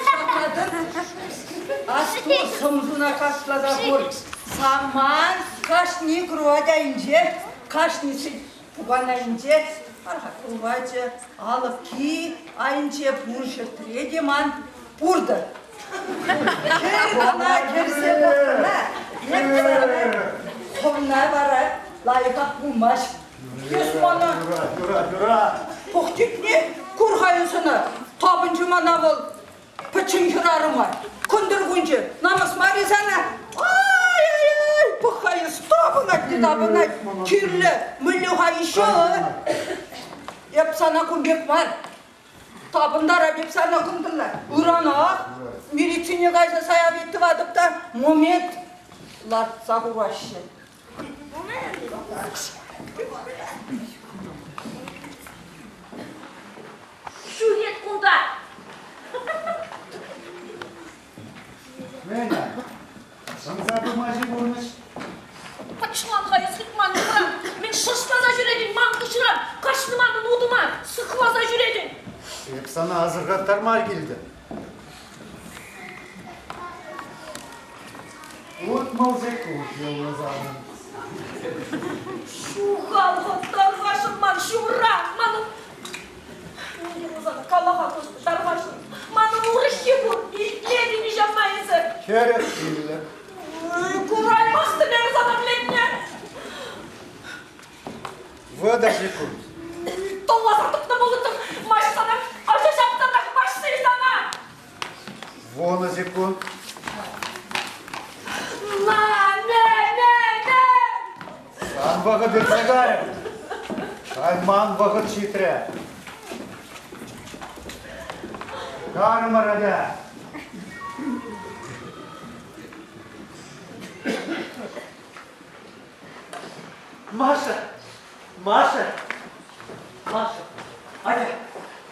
S1: шаккатӑн. Асту, сӑмсуна кашласа хур. Саман кашни кровать айӗнче, кашни пукан айӗнче кровачӗ, алӑкки айӗнче пур ҫӗртре те ман пуртӑ. Кӗр кӑна кӗрсе пӑхнӑ, хӑвна вара лайӑхах пулмасть. Эс мана пӑх тӳпне кур-ха эс ӑна, тапӑнчӗ мана вӑл пӗччен хӗрарӑма. Кӑнтӑр кунчӗ, намӑс мар-и сана? Ай-ай-ай, пӑх-ха эс, тапӑнать те тапӑнать. Кирлӗ, мӗнле-ха еще? Эп сана кун пек мар. Тапӑнтарап эп сана кӑнтӑрла. Ыранах милицине кайса заявить тӑватӑп та момент лартса хураҫҫӗ.
S3: Ҫӳрет кунта.
S5: Мӗн? Шӑнса пыма-ши пурнӑҫ?
S3: Пӑчлан-ха эс хӑть ман умран. Мӗн шӑршласа ҫӳретӗн ман хыҫран? Кашни манӑн утӑма сыхласа ҫӳретӗн.
S5: Эп сана асӑрхаттарма килтӗм. 60 секунд юлнӑ санӑн.
S3: Ҫухал-ха, тархасшӑн ман ҫумра. Манӑн Кала-ха, тархасшӑн. Манӑн урӑххи пур. Итлетӗн-и ҫавна эсӗ?
S5: Хӗрӗх пиллӗк.
S3: Кураймастӑн эпӗ сана вӗлетне.
S5: 30 секунд.
S3: Тӑлласа тӑкнӑ пулӑттӑм. Маҫ сана, ача ҫаптанах маҫси сана.
S5: 10 секунд.
S3: На, не, не, не!
S5: Сан вӑхӑт иртсе кайрӗ. Халь ман вӑхӑт ҫитрӗ. Карӑмӑр атя.
S4: Маша! Маша! Маша! Атя!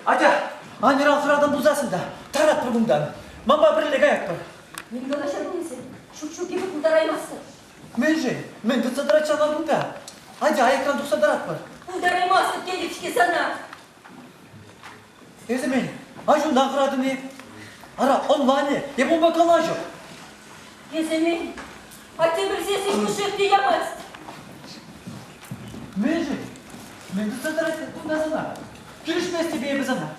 S4: Атя! Аннеран хӑратӑн пулсассӑн та таратпӑр кунтан. Манпа пӗрле каятпӑр.
S3: Мӗн калаҫатӑн эсӗ? Ҫук-ҫук эпӗ пултараймастӑп.
S4: Мӗншӗн? Мӗн тытса тӑрать ҫавна кунта? Атя, аякран тухса тӑратпӑр.
S3: Пултараймастӑп тетӗп-ҫке сана.
S4: Эсӗ мӗн, аҫунтан хӑратӑн-и? Ара, ӑнланӗ, эп унпа калаҫӑп.
S3: Эсӗ мӗн, атте пӗлсессӗн пушшех те ямасть.
S4: Мӗншӗн? Мӗн тытса тӑрать кунта сана? Килӗшместӗп эпӗ сана.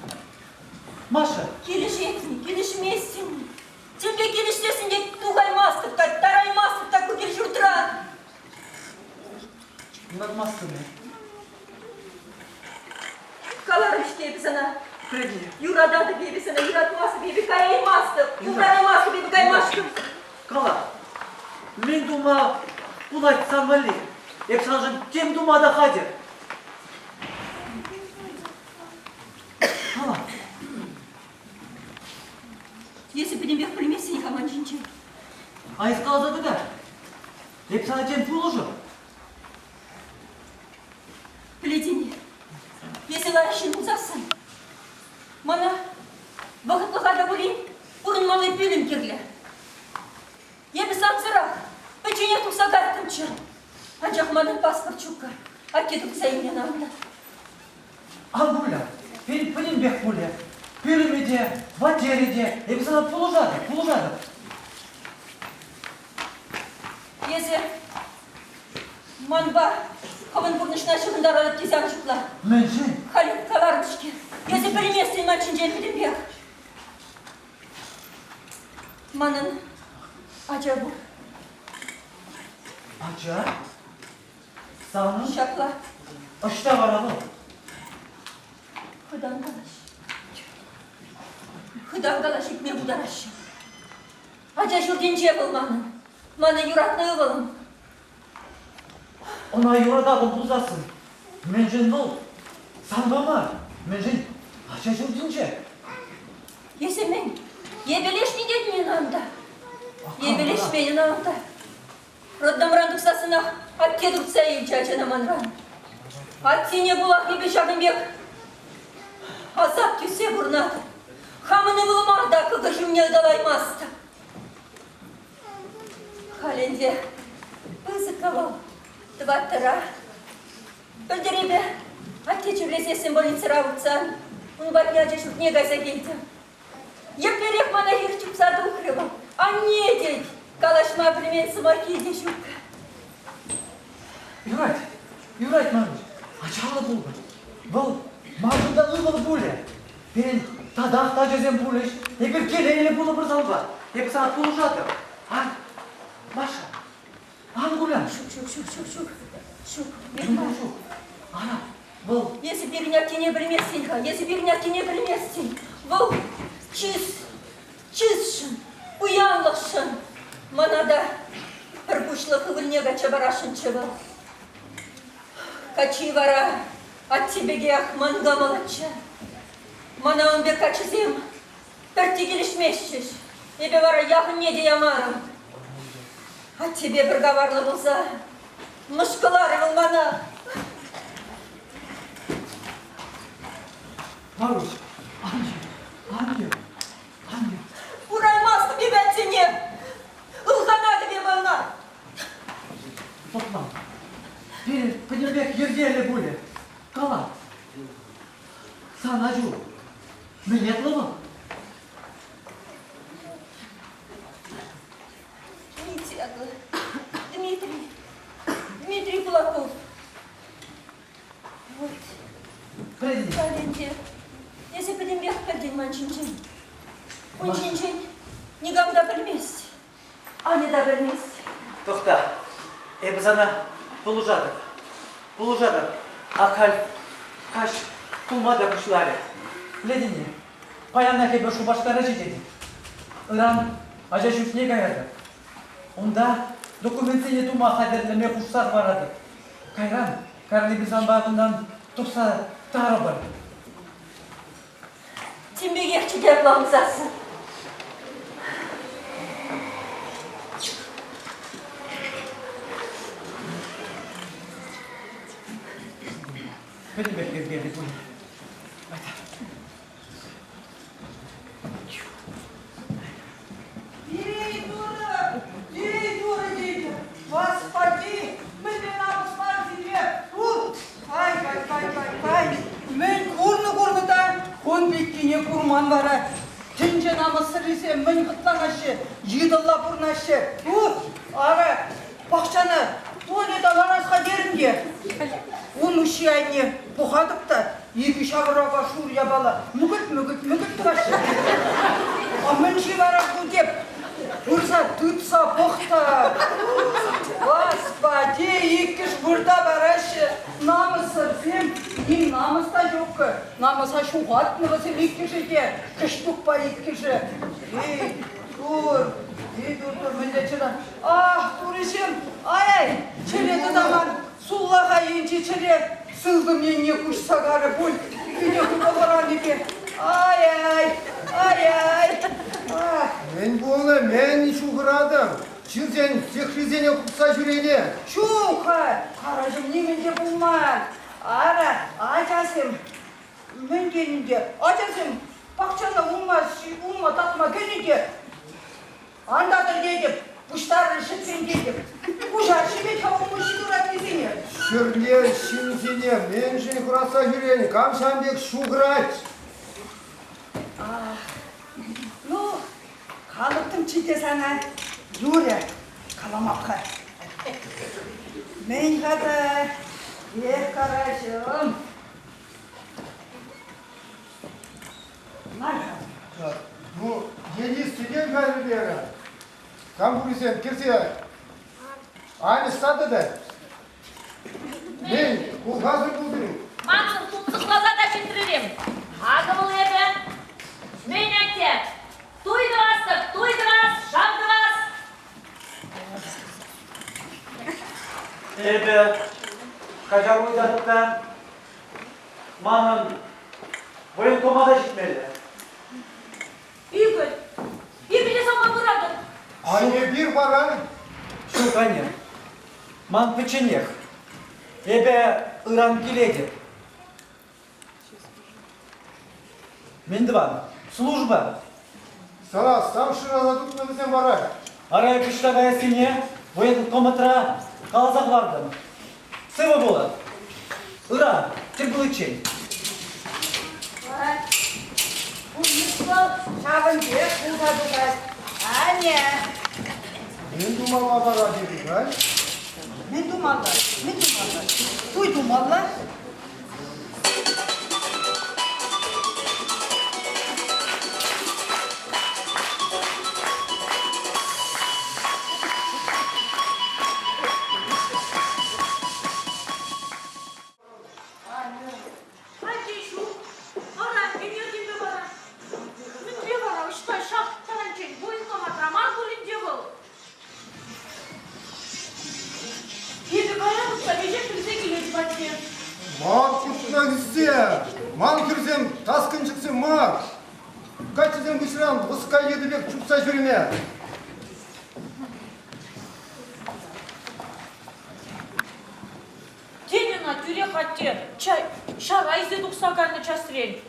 S4: Маша.
S2: Килӗшетӗн, килӗшместӗн. Темпе килӗшсессӗн те тухаймастӑп та, тараймастӑп та ку кил-ҫуртран.
S4: Юратмастӑн-и?
S2: Каларӑм-ҫке эпӗ сана. Юрататӑп эпӗ сана, юратмастӑп эпӗ, каяймастӑп. Пултараймастӑп эпӗ каймашкӑн.
S4: Кала, мӗн тума пулать сан валли? Эп саншӑн тем тума та хатӗр. Кала.
S2: Эсӗ пӗтӗмпех пӗлместӗн-ха ман ҫинчен.
S4: А эс каласа кӑтарт. Эп сана тем пулӑшӑп.
S2: Пӗлетӗн-и, эсӗ лайӑх ҫын пулсассӑн мана вӑхӑтлӑха та пулин пурӑнмалли пӳлӗм кирлӗ. Эпӗ сансӑрах пӗчченех тухса кайрӑмччӗ. Анчах манӑн паспорт ҫуккӑ. Атте тупса илнӗ ӑна унта.
S4: Ан пуля, пирӗн пӗтӗмпех пулӗ. Пӳлӗмӗ те, хваттерӗ те. Эпӗ сана пулӑшатӑп, пулӑшатӑп.
S2: Эсӗ манпа хӑвӑн пурнӑҫна ҫыхӑнтаратӑп тесе ан шутла.
S4: Мӗншӗн?
S2: Халь каларӑм-ҫке. Эсӗ пӗлместӗн ман ҫинчен пӗтӗмпех. Манӑн ача пур.
S4: Ача? Санӑн?
S2: Ҫапла.
S4: Ӑҫта вара вӑл?
S2: Хытан калаҫ. Хытан калаҫ илтме пултараҫҫӗ. Ача ҫуртӗнче вӑл манӑн. Манӑн юратнӑ ывӑлӑм.
S4: Ӑна юрататӑн пулсассӑн, мӗншӗн вӑл санпа мар, мӗншӗн ача ҫуртӗнче?
S2: Эсӗ мӗн, епелешнӗ тетӗн ӑна унта? Епелешмен ӑна унта. Роддомран тухсассӑнах атте туртса илчӗ ачана манран. Аттене пулах эпӗ ҫакӑн пек асап тӳссе пурӑнатӑп. Хамӑн ывӑлӑма та кӑкӑр ҫумне ыталаймастӑп. Халь ӗнтӗ пысӑк вӑл, тӑваттӑра. Пӗлтӗр эпӗ атте чирлесессӗн больницӑра выртсан ун патне ача ҫуртне кайса килтӗм. Еплерех мана хирӗҫ чупса тухрӗ вӑл. Анне тет, калаҫма пӗлмен сӑмаххи те ҫук.
S4: Юрать, юрать, Маруҫ, ачаллӑ пултӑр. Вӑл маншӑн та ывӑл пулӗ. Пирӗн татах та ачасем пулӗҫ. Эпир телейлӗ пулӑпӑр санпа. Эп сана пулӑшатӑп. А, Маша, ан кулян.
S2: Ҫук, ҫук, ҫук, ҫук, ҫук. Ҫук.
S4: Мӗн ҫук? Ара, вӑл...
S2: Эсӗ пирӗн аттене пӗлместӗн-ха, эсӗ пирӗн аттене пӗлместӗн. Вӑл чыс, чысшӑн, пуянлӑхшӑн мана та пӗр пуҫлӑх ывӑлне качча парасшӑнччӗ вӑл. Каччи вара атте пекех ман кӑмӑллӑччӗ. Мана ун пек каччӑсем пӗртте килӗшместчӗҫ. Эпӗ вара яхӑнне те ямарӑм. Аттепе пӗр каварлӑ пулса мӑшкӑларӗ вӑл мана.
S4: Маруҫ, ан йӗр, ан йӗр, ан йӗр.
S2: Кураймастӑп эпӗ аттене. Ылханатӑп эпӗ ӑна.
S4: Лӑплан. Пирӗн пӗтӗмпех йӗркеллӗ пулӗ. Кала. Сан аҫу мӗн ятлӑ вӑл?
S2: Дмитрий ятлӑ. Дмитрий. Дмитрий Кулаков. Вот. Пӗлтӗм. Эсӗ пӗтӗмпех пӗлтӗн ман ҫинчен. Ун ҫинчен никам та пӗлмест. Аня та пӗлмест.
S4: Тӑхта, эпӗ сана пулӑшатӑп. Пулӑшатӑп. Ак халь каҫ пулма та пуҫларӗ. Пӗлетӗн-и, паянах эпӗ Шупашкара ҫитетӗп. Ыран ача ҫуртне каятӑп. Унта документсене тума хатӗрлеме хушса хӑваратӑп. Кайран Карлипе санпа кунтан тухса тарӑпӑр.
S2: Тем пекехчӗ те апла пулсассӑн.
S4: Пӗтӗмпех йӗркеллӗ пулӗ. Айта.
S7: Эй, Турӑ! Эй, Турӑ тетӗп! Господи, мӗнле намӑс мар сире! Тур! Кай, кай, кай, кай, кай! Мӗн курнӑ-курнӑ та кун пеккине курман вара. Тӗнче намӑссӑррисем мӗн хӑтланаҫҫӗ, йытӑлла пурӑнаҫҫӗ. Тур! Ара, пахчана туалета ларас-ха терӗм те. Ун уҫҫи айне пӑхатӑп та икӗ ҫаврака шур япала мӗкӗт-мӗкӗт-мӗкӗт тӑваҫҫӗ. А мӗн-ши вара ку теп? Пырса тытса пӑх та. Господи, иккӗш вырта параҫҫӗ. Намӑссӑрсем, ним намӑс та ҫуккӑ. Намӑса ҫухатнӑ вӗсем иккӗшӗ те, Кӗҫтукпа иккӗшӗ. Эй, тур, эй, тур, тур, мӗнле чӑна. Ах, турӑҫӑм, ай-ай, чӗре тытаман. Суллаха енчи чӗре сылтӑм енне куҫса карӗ пуль, питӗ хытӑ хӑранипе. Ай-ай, ай-ай, ах.
S6: Мӗн пулнӑ, мӗн ҫухӑратӑн? Ҫынсен сехрисене хупса ҫӳренӗ.
S7: Ҫук-ха, караҫӑм нимӗн те пулман. Ара, ачасем, мӗн тенӗ те, ачасем пахчана улма, улма татма кӗнӗ те, Ан татӑр тетӗп, пуҫтарӑр ҫӗтсен тетӗп. Пушар ҫиме-ха улмуҫҫи тураттисене.
S6: Ҫӗрле ҫынсене мӗншӗн хӑратса ҫӳрен? Кам ҫавӑн пек ҫухӑрать?
S7: Ах, ну, калӑттӑмччӗ те сана, юрӗ, каламап-ха. Мӗн-ха та, эх, караҫӑм. Лар-ха.
S6: Ну, Денис сидел кайрӗ терӗ. Кам пурисем кӗрсе Аня статӑ та. Мӗн, кулхасӑр пултӑр.
S3: Маншӑн тунсӑхласа та ҫитрӗрем. Акӑ вӑл эпӗ. Мӗн, атте? Туй тӑвас-тӑк, туй тӑвас, шав тӑвас.
S4: Эпӗ каҫару ыйтатӑп та Манӑн военкома та ҫитмелле.
S3: Игорь, Игоре сама пыратӑп.
S6: А эпир вара?
S4: Ҫук, анне. Ман пӗчченех. Эпӗ ыран килетӗп. Мӗн тӑван? Служба.
S6: Сана сам шыраса тупнӑ вӗсем вара.
S4: Ара, эп ӑҫта каяссине военкоматра каласа хӑвартӑм. Сывӑ пулӑр. Ыран, тӗл пуличчен.
S7: Пурнӑҫ вӑл ҫавӑн пек пулса тухать. Аня!
S6: Мӗн тумалла вара тетӗн, а?
S7: Мӗн тумалла? Мӗн тумалла? Туй тумалла.
S3: Атте ҫук. Ара, ӗнертӗмпе вара. Мӗнле вара, ӑҫта ҫак таранччен военкоматра мар пулин те вӑл? Эпӗ каятӑп та веҫех илсе килет патне.
S6: Ман куртка ӳссе, ман хӗрсем таскӑнчӑксем мар. Каччӑсем хыҫран лӑска йытӑ пек чупса ҫӳреме.
S3: Тен ӑна тӳрех атте ҫара илсе тухса кайнӑ часрен.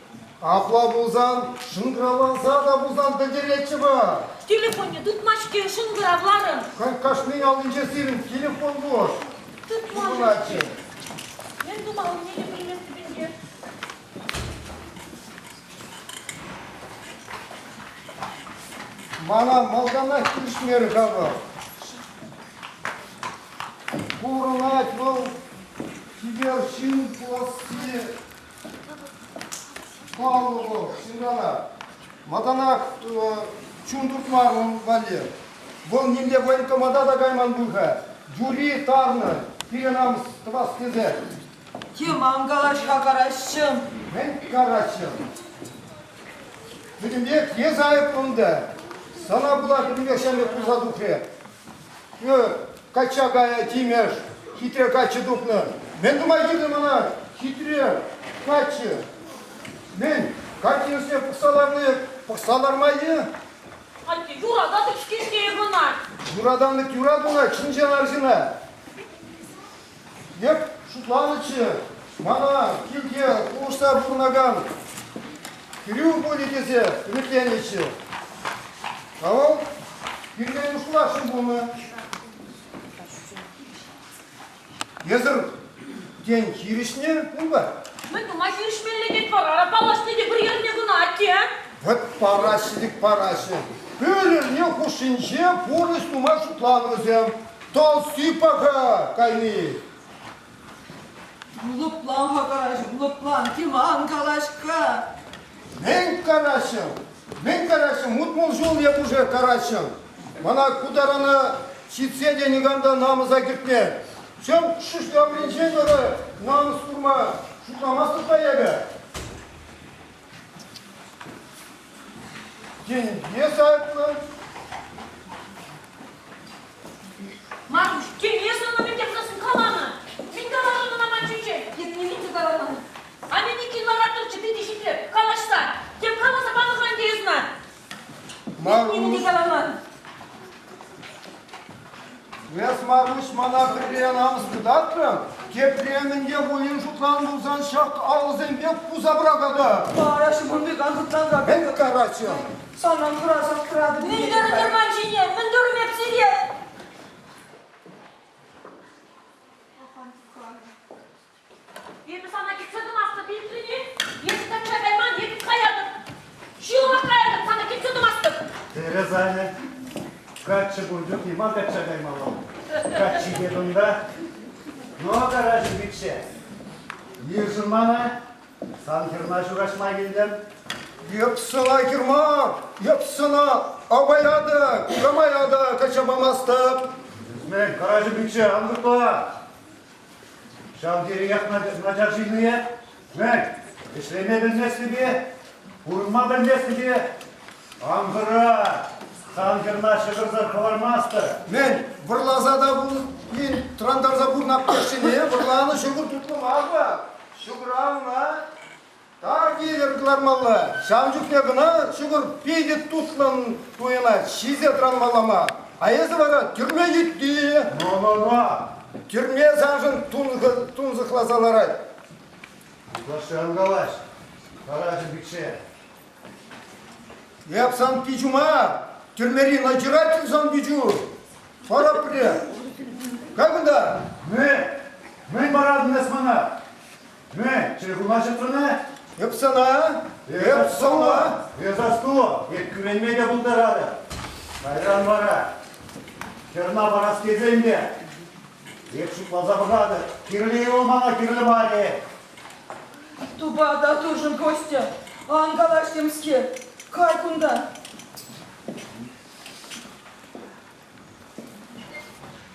S6: Апла пулсан, шӑнкӑравласа та пулсан пӗлтеретчӗ-ха.
S3: Телефонне тытма-ҫке шӑнкӑравларӑн.
S6: Кашни аллинче сирӗн телефон пур.
S3: Тытма-ҫке. Мӗн тумаллине те пӗлместӗп ӗнтӗ.
S6: Мана малтанах килӗшмерӗ-ха вӑл. Пурӑнать вӑл чипер ҫын пуласси паллӑ вӑл ҫынрана. Малтанах чун туртмарӗ ун валли. Вӑл нимле военкомата та кайман пуль-ха. Юри тарнӑ, пире намӑс тӑвас тесе.
S7: Тем ан калаҫ-ха, караҫҫӑм.
S6: Мӗн караҫҫӑм? Пӗтӗмпех эс айӑплӑ унта. Сана пула пӗтӗмпех ҫамрӑк пулса тухрӗ. Качча кая тимеш, хитре каччӑ тупнӑ. Мӗн тума кирлӗ мана хитре каччӑ? Мӗн, каччӑ пӑхса ларни пӑхса ларма-и?
S3: Атте, юрататӑп-ҫке эп ӑна.
S6: Юратанлӑх юрат ӑна, чӑн-чӑн арҫына. Эп шутланӑччӗ, мана килте пулӑшса пурӑнакан кӗрӳ пулӗ тесе ӗмӗтленнӗччӗ. А вӑл пиртен шуласшӑн пулнӑ. Эсӗр, тен, хирӗҫнӗ унпа?
S3: Мӗн тума хирӗҫмелле тет вара? Паллашни те пӗр эрне кӑна, атте.
S6: Вӑт параҫҫӗ-тӗк параҫҫӗ. Пӗр эрне хушшинче пурнӑҫ тума шутланӑ вӗсем. Толсти паха кайни.
S7: Лӑплан-ха, Караҫӑм, лӑплан, тем ан калаҫ-ха.
S6: Мӗн караҫӑм? Мӗн караҫӑм? 60 ҫул эп уже караҫӑм. Мана ку тарана ҫитсе те никам та намӑса кӗртмен. Ҫав шыш авринчен вара намӑс курма шутламастӑп-ха эпӗ. Тен, эс айӑплӑ?
S3: Маруҫ, тен, эс ӑна мӗн те пулсан каланӑ? Мӗн каларӑн ӑна ман ҫинчен?
S2: Эп нимӗн те каламан.
S3: Анне иккен лараттӑрччӗ питӗ хитре калаҫса. Тем каласа панӑ-ха ӗнтӗ эс ӑна.
S6: Маруҫ.
S2: Нимӗн те каламан.
S6: Эс, Маруҫ, мана пӗрре намӑс кӑтартрӑн, тепре мӗнле пулин шутлан пулсан ҫак алӑсемпе пуса пӑрахатӑп.
S7: Караҫӑм, ун пек ан хӑтланса.
S6: Мӗн караҫӑм?
S7: Санран хӑрасах тӑратӑп.
S3: Мӗн турӑр ман ҫине? Мӗн турӑм эп сире? Эпӗ сана кӗтсе тӑмастӑп, илтрӗн-и? Эсӗ качча кайман, эпӗ каятӑп. Ҫулӑма каятӑп, сана кӗтсе тӑмастӑп.
S5: Терӗ Саня. Каччӑ пур чух нима качча каймалла. Каччи те кунта. Ну, караҫӑ пичче. Йышӑн мана. Сан хӗрна ҫураҫма килтӗм.
S6: Эп сана хӗр мар, эп сана апая та, кукамая та качча памастӑп.
S5: Мӗн, караҫӑ пичче, ан выртла. Ҫав териех начар ҫынни-е? Мӗн, ӗҫлеме пӗлместӗп-и? Пурӑнма пӗлместӗп-и? Ан хӑра, сан хӗрна ҫӑкӑрсӑр хӑвармастӑп.
S6: Мӗн, вӑрласа та пулин тӑрантарса пурӑнап теҫҫӗ-и? Вӑрланӑ ҫӑкӑр тутлӑ мар-ха. Ҫӑкӑра ӑна тар витӗр кӑлармалла. Ҫавӑн чухне кӑна ҫӑкӑр питӗ тутлӑн туйӑнать, ҫисе тӑранмалла мар. А эсӗ вара тӗрме йытти.
S5: Но-но-но!
S6: Тӗрме саншӑн тунсӑхласа ларать.
S5: Ытлашши ан калаҫ, Карачӑ пичче.
S6: Эп сан пичу мар, тӗрмери надзиратель сан пичу. Пара пӗрре. Кай кунта.
S5: Мӗн? Мӗн паратӑн эс мана? Мӗн, чӗлхуна ҫӑтрӑн-и?
S6: Эп сана, эп сана.
S5: Эс асту, эп кӳренме те пултаратӑп. Кайран вара, хӗрна парас тесен те, эп шутласа пӑхатӑп, кирлӗ-и вӑл мана, кирлӗ мар-и?
S7: Тупа та туршӑн, Костя, ан калаҫ темскер. Кай кунта.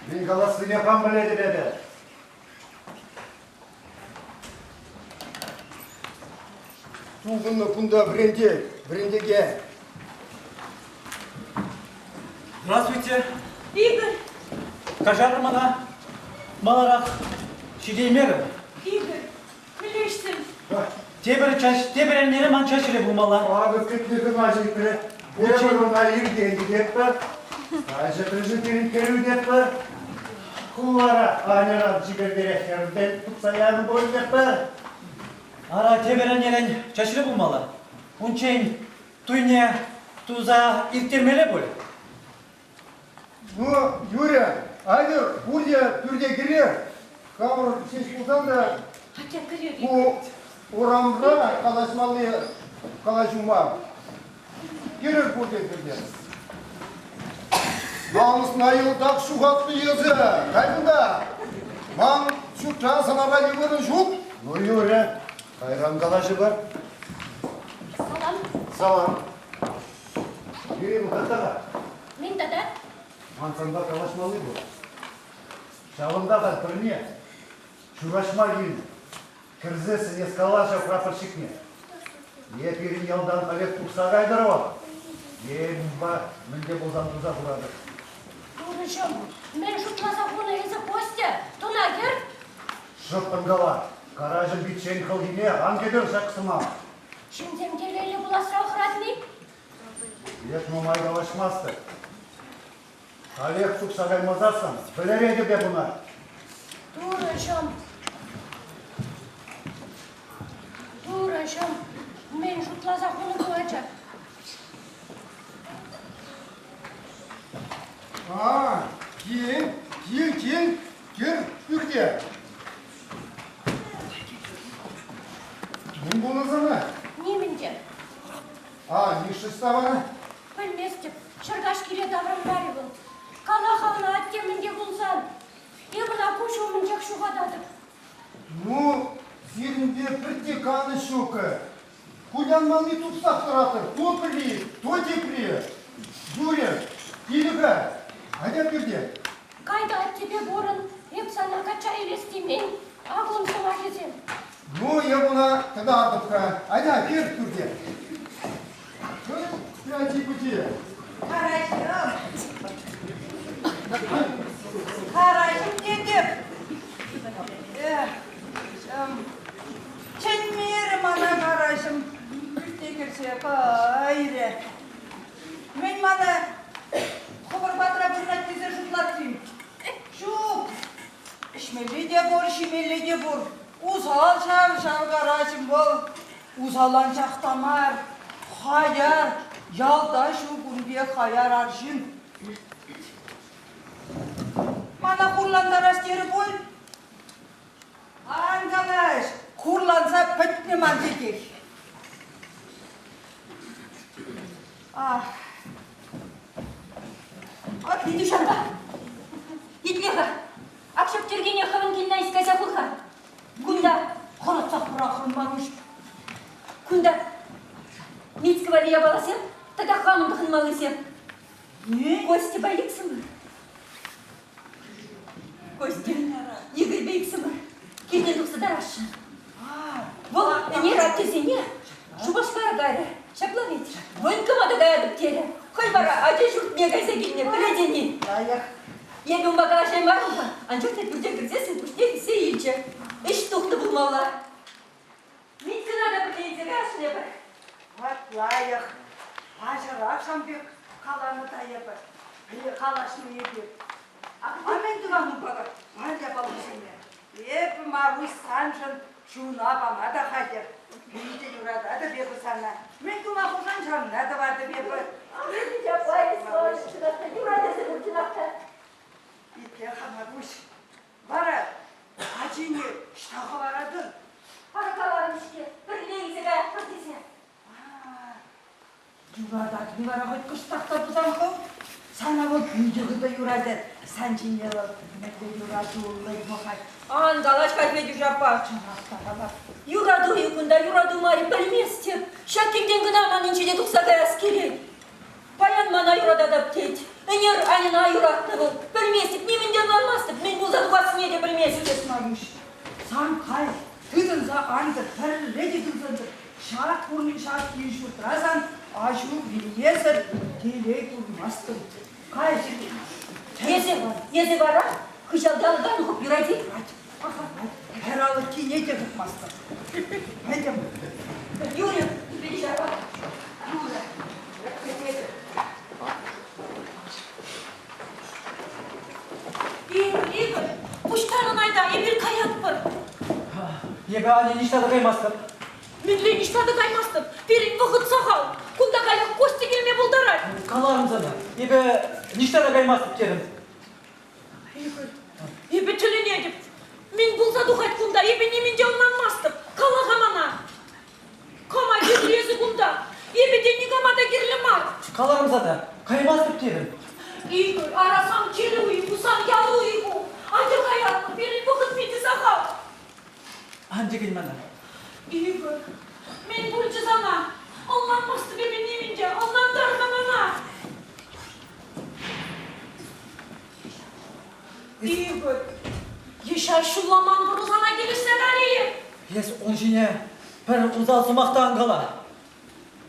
S5: Мӗн калассине хам пӗлетӗп эпӗ.
S6: Тупӑннӑ кунта вӗрентек, вӗрентекен.
S4: Здравствуйте.
S3: Игорь.
S4: Каҫарӑр мана. Маларах ҫитеймерӗм.
S3: Игорь, мӗнле ӗҫсем?
S4: Тепӗр чаҫ, тепӗр эрнере ман чаҫре пулмалла.
S5: Акӑ кӗтнӗ кӑна ҫитрӗ. Эпир ӑна иртен кӗтетпӗр. Ача пирӗн кӗрӳ тетпӗр. Хулара Аньӑран чипертерех хӗртен тупса янӑ пуль тетпӗр.
S4: Ара, тепӗр эрнерен чаҫре пулмалла. Унччен туйне туса ирттермелле пуль.
S6: Ну, Юря, айтӑр пурте пӳрте кӗрер. Хамӑр ҫеҫ пулсан та ку урамра калаҫмалли калаҫу мар. Кӗрӗр пурте пӳрте. Намӑсна йӑлтах ҫухатнӑ эсӗ. Кай кунта. Ман ҫуртра сана валли вырӑн ҫук.
S5: Ну, Юря, кайран калаҫӑпӑр.
S9: Салам.
S5: Салам. Юрий, тата.
S9: Мӗн тата?
S5: Ман санпа калаҫмалли пур. Ҫавӑнта та пӗрне ҫураҫма килнӗ. Кӗрсессӗн эс калаҫа прапорщикне. Е пирӗн ялтан халех тухса кайтӑр вӑл, е унпа мӗн те пулсан туса хуратӑр.
S9: Турӑҫӑм, мӗн шутласа хунӑ эсӗ, Костя? Тӑна кӗр.
S5: Шӑппӑн кала, Караҫӑм пиччен хӑлхине ан кӗтӗр ҫак сӑмах.
S9: Ҫынсем телейлӗ пуласран хӑратни?
S5: Эп нумай калаҫмастӑп. Халех тухса каймасассӑн вӗлеретӗп эп ӑна.
S9: Турӑҫӑм! Турӑҫӑм! Мӗн шутласа хунӑ ку ача?
S6: А, кил, кил, кил, кӗр пӳрте. Мӗн пулнӑ сана?
S9: Нимӗн те.
S6: А, Миша вара?
S9: Пӗлместӗп, ҫӗркаҫ киле таврӑнмарӗ вӑл. Кала-ха ӑна атте мӗнте пулсан. Эп ӑна куҫ умӗнчех ҫухататӑп.
S6: Ну, сирӗнпе пӗртте канӑҫ ҫук. Кулянмалли тупсах тӑратӑр. То пӗри, то тепри. Юрӗ, килӗ-ха. Атя пӳрте.
S9: Кай та аттепе пурӑн, эп сана качча илес темен. Ак ун сӑмахӗсем.
S6: Ну, я куна кӑтартӑп-ха. Атя, кӗр пӳрте. Пяти-пути.
S1: Караҫӑм. Караҫӑм тетӗп. Эх, чӗнмерӗ мана Караҫӑм. Пӳртне кӗрсе кайрӗ. Мӗн мана хӑвӑр патра пырать тесе шутлаттӑм. Ҫук, ӗҫмелли те пур, ҫимелли те пур. Усал ҫав, ҫав Караҫӑм вӑл. Усалланчах та мар, хаяр, ялта ҫук ун пек хаяр арҫын. Мана хурлантарас терӗ пуль. Ан калаҫ, хурланса пӗтнӗ ман текех. Ах.
S3: Ак Витюшанпа. Итле-ха. Ак ҫак тӗркене хӑвӑн килне искайса хур-ха. Кунта
S2: хӑратсах пӑрахрӑм, Маруҫ.
S3: Кунта Митька валли япаласем тата хамӑн тӑхӑнмаллисем. Костьӑпа иксӗмӗр. Костя, Игорьпе иксӗмӗр килтен тухса тарасшӑн. Вӑл ӗнер аттесене Шупашкара кайрӗ. Ҫапла вӗт. Военкома та каятӑп терӗ. Хӑй вара ача ҫуртне кайса килнӗ, пӗлетӗн-и?
S1: Лайӑх.
S3: Эпӗ унпа калаҫаймарӑм-ха, анчах та пӳрте кӗрсессӗн пуҫне хӗссе илчӗ. Ӗҫ тухнӑ пулмалла. Митькӑна та пӗрле илсе каясшӑн эпӗ.
S1: Вӑт лайӑх. Паҫӑрах сан пек каланӑ та эпӗ. Калаҫнӑ эпир. А мӗн тӑван унпа ман япаласене? Эпӗ, Маруҫ, саншӑн чуна пама та хатӗр. Питӗ юрататӑп эпӗ сана. Мӗн тума хушан ҫавна тӑватӑп эпӗ.
S3: Чӑнах та.
S1: Итле-ха, Маруҫ. Вара ачине ӑҫта хӑваратӑн?
S3: Паркаларӑм-ҫке, пӗрле илсе каятпӑр тесе.
S2: Юратать вара хоть кӑштах та пулсан хӑв. Сана вӑл питӗ хытӑ юратать. Сан ҫине вӑл мӗнле юратуллӑ пӑхать.
S3: Ан калаҫ-ха, Хветюш аппа.
S2: Чӑнах та калас.
S3: Юрату-и кунта, юрату мар-и, пӗлместӗп. Ҫак килтен кӑна ман инҫете тухса каяс килет. Паян мана юрататӑп тет. Ӗнер Аньӑна юратнӑ вӑл. Пӗлместӗп, нимӗн те ӑнланмастӑп, мӗн пулса тухассине те пӗлместӗп.
S2: Маруҫ, сан кай, тытӑнса ан тӑр, пӗрре те тытӑнса тӑр. Ҫак кун ҫак кил-ҫуртра сан аҫу вилмесӗр телей курмастӑн. Кай,
S3: Эсӗ, эсӗ вара хыҫалтан ан хуп, юрать-и?
S2: Хӗр алӑккине те хупмастӑн. Пӗтӗм.
S3: Юрӗ, Петя.
S2: Юрӗ. Кӗтетӗп.
S3: Игорь, Игорь, пуҫтарӑн айта, эпир каятпӑр.
S4: Эпӗ Аня ниҫта та каймастӑп.
S3: Мӗнле ниҫта та каймастӑп? Пирӗн вӑхӑт сахал. Кунта каллех Костя килме пултарать.
S4: Каларӑм сана, эпӗ ниҫта та каймастӑп терӗм.
S3: Игорь, эпӗ тӗлӗнетӗп. Мӗн пулса тухать кунта? Эпӗ нимӗн те ӑнланмастӑп. Кала-ха мана. Кама кирлӗ эсӗ кунта? Эпӗ те никама та кирлӗ мар.
S4: Каларӑм сана, каймастӑп терӗм.
S3: Игорь, ара сан килӳ ыйту, сан ялу ыйту. Атя каятпӑр, пирӗн вӑхӑт питӗ сахал.
S4: Ан тӗкӗн мана.
S3: Игорь, мӗн пулчӗ сана? Ӑнланмастӑп эпӗ нимӗн те. Ӑнлантар-ха мана. Игорь, ҫав ҫулламан пӑру сана килӗшсе карӗ-и?
S4: Эс ун ҫине пӗр усал сӑмах та ан кала.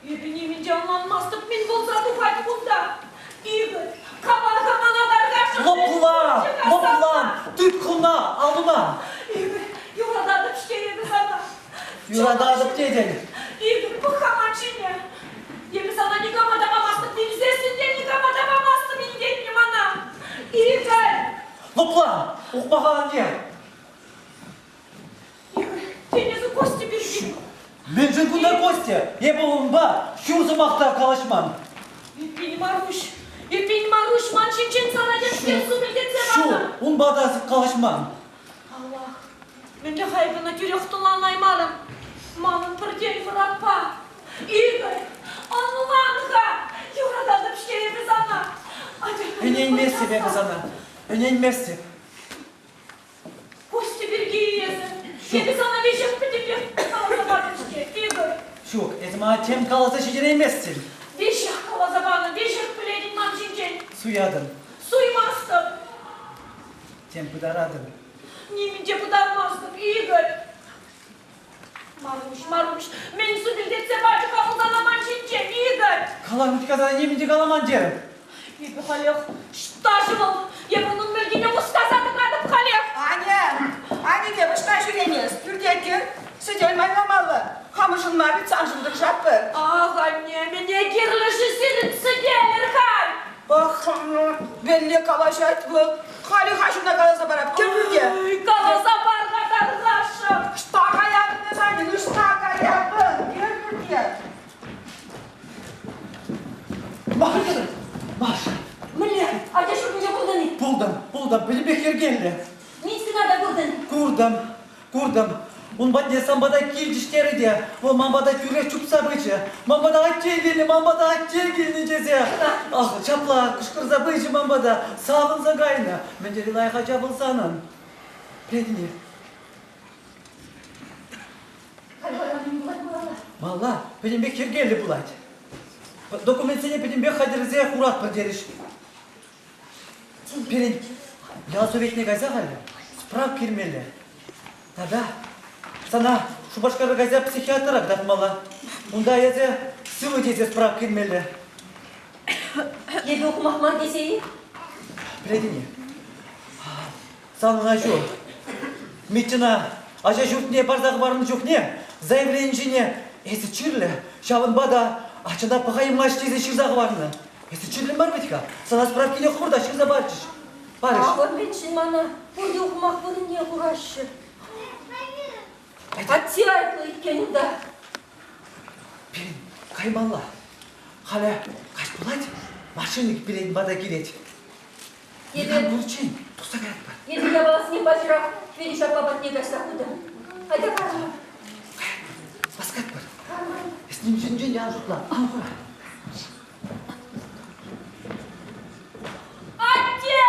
S3: Эпӗ нимӗн те ӑнланмастӑп, мӗн пулса тухать кунта? Игорь, кала-ха мана тархасшӑн.
S4: Лӑплан, лӑплан, тыт хӑвна, аллуна.
S3: Игорь, юрататӑп-ҫке эпӗ сана.
S4: Юрататӑп тетӗн.
S3: Игорь, пӑх-ха ман ҫине. Эпӗ сана никама та памастӑп, вилсессӗн те никама та памастӑп, илтетне мана. Игорь!
S4: Лӑплан, ухмаха ан яр.
S3: Игорь, тен эсӗ Костя пирки?
S4: Мӗншӗн кунта Костя? Эпӗ унпа ҫур сӑмах та калаҫман.
S3: Эппин, Маруҫ, эппин, Маруҫ, ман ҫинчен сана темскер супӗлтетсе панӑ.
S4: Ҫук, унпа та калаҫман.
S3: Паллах, мӗнле-ха эпӗ ӑна тӳрех тӑнланаймарӑм? Манӑн пӗртен-пӗр аппа. Игорь, ӑнлан-ха, юрататӑп-ҫке эпӗ сана.
S4: Ӗненместӗп эпӗ сана, ӗненместӗп.
S3: Костя пирки эсӗ.
S4: Эс мана тем каласа ҫитерейместӗн.
S3: Веҫех каласа панӑ, веҫех пӗлетӗн ман ҫинчен.
S4: Суятӑн.
S3: Суймастӑп.
S4: Тем пытаратӑн.
S3: Нимӗн те пытармастӑп, Игорь. Маруҫ, Маруҫ, мӗн сӳпӗлтетсе пачӗ-ха вӑл сана ман ҫинчен, Игорь?
S4: Каларӑм-ҫке сана нимӗн те каламан терӗм.
S3: Эпӗ халех ӑҫта-ши вӑл? Эпӗ унӑн мӗлкине мускаса тӑкатӑп халех.
S7: Аня, Аня те ӑҫта ҫӳремест? Пӳрте кӗр, сӗтел майламалла. Хамӑршӑн мар вӗт саншӑн тӑрӑшатпӑр.
S3: Ах, анне, мӗне кирлӗ-ши сирӗн сӗтелӗр халь?
S7: Ах, мӗнле калаҫать вӑл. Халӗ хаҫуна каласа парап, кӗр пӳрте.
S3: Каласа пар-ха тархасшӑн.
S7: Ӑҫта каятӑн эс, Аня, ӑҫта каятӑн? Кӗр пӳрте.
S4: Маша, Маша.
S2: Мӗнле? Ача ҫуртӗнче пултӑн-и?
S4: Пултӑм, пултӑм, пӗтӗмпех йӗркеллӗ.
S2: Митькӑна та куртӑн?
S4: Куртӑм, куртӑм. Ун патне сан пата килчӗҫ терӗ те, вӑл ман пата тӳрех чупса пычӗ. Ман пата атте килнӗ, ман пата атте килнӗ тесе. Ах, ҫапла кӑшкӑрса пычӗ ман пата, савӑнса кайнӑ. Мӗн тери лайӑх ача вӑл санӑн. Пӗлетӗн-и? Малла пӗтӗмпех йӗркеллӗ пулать. Документсене пӗтӗмпех хатӗрлесе хуратпӑр терӗҫ. Пирӗн ял советне кайса халӗ справка килмелле. Тата сана Шупашкара кайса психиатра кӑтартмалла. Унта эсӗ сывӑ тесе справка илмелле.
S2: Эпӗ ухмах мар тесе-и?
S4: Пӗлетӗн-и? Санӑн аҫу Митьӑна ача ҫуртне парса хӑварнӑ чухне заявлени ҫине эсӗ чирлӗ, ҫавӑнпа та ачана пӑхаймасть тесе ҫырса хӑварнӑ. Эсӗ чирлӗ мар вӗт-ха, сана справкине хӑвӑр та ҫырса пачӗҫ. Парӗҫ.
S2: Акӑ мӗншӗн мана пурте ухмах вырӑнне хураҫҫӗ. Атте айӑплӑ иккен унта.
S4: Пирӗн каймалла. Халӗ каҫ пулать, машина пирӗн пата килет. Никам куриччен тухса каятпӑр.
S2: Эпӗ япаласене паҫӑрах Хвелиш аппа патне кайса хутӑм. Атя кайрӑм.
S4: Васкатпӑр. Эс ним ҫинчен те ан шутла. Ан хӑра.
S3: Атте!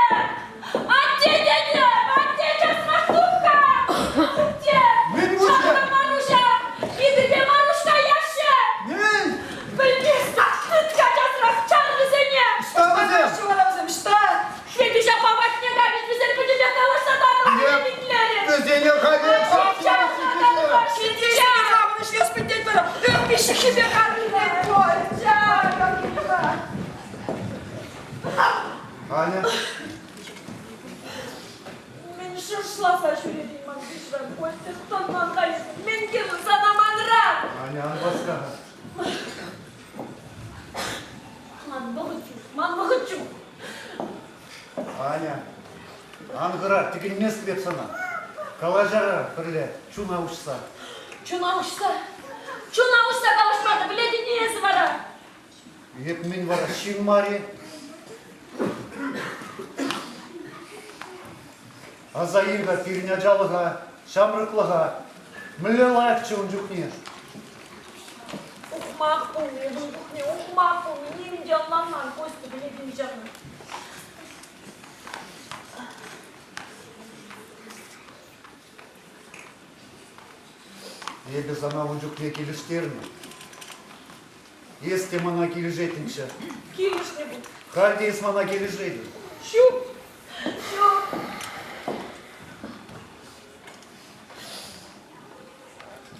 S3: Атте тетӗп! Атте часрах тух-ха! Атте!
S6: Мӗн пулчӗ?
S3: Ҫакна Маруҫа! Игорьпе Маруҫ каяҫҫӗ!
S6: Мӗн?
S3: Пӗлместӗп, тыт-ха часрах, чар вӗсене!
S6: Ӑҫта вӗсем?
S7: Ҫывӑра вӗсем ӑҫта?
S3: Хветӗҫ аппа патне кайрӗҫ, вӗсем пӗтӗмпех калаҫса татӑлнӑ итлерӗ.
S6: Вӗсене халех
S7: Ҫитес хамӑн ӗҫлес пӗтет вара. Пиҫиххипе
S5: Аня.
S3: Мӗн шӑршласа ҫӳретӗн ман хыҫран, Костя, тӑнлан халь, мӗн кирлӗ сана манран?
S5: Аня, ан васка-ха.
S3: Ман вӑхӑт ҫук, ман вӑхӑт ҫук.
S5: Аня, ан хӑра, тӗкӗнместӗп эп сана. Калаҫар пӗрле, чуна уҫса.
S3: Чуна уҫса? Чуна уҫса калаҫма та пӗлетӗн-и эсӗ вара?
S5: Эп мӗн вара, ҫын мар-и? Аса ил-ха пирӗн ачалӑха, ҫамрӑклӑха. Мӗнле лайӑхчӗ ун чухне.
S3: Ухмах пулнӑ эпӗ ун чухне, ухмах пулнӑ, нимӗн те ӑнланман Костя пӗлетӗн ҫавна.
S5: Эпӗ сана ун чухне килӗштернӗ. Эс те мана килӗшеттӗнччӗ.
S3: Килӗшнӗ пуль.
S5: Халь те эс мана килӗшетӗн.
S3: Ҫук, ҫук.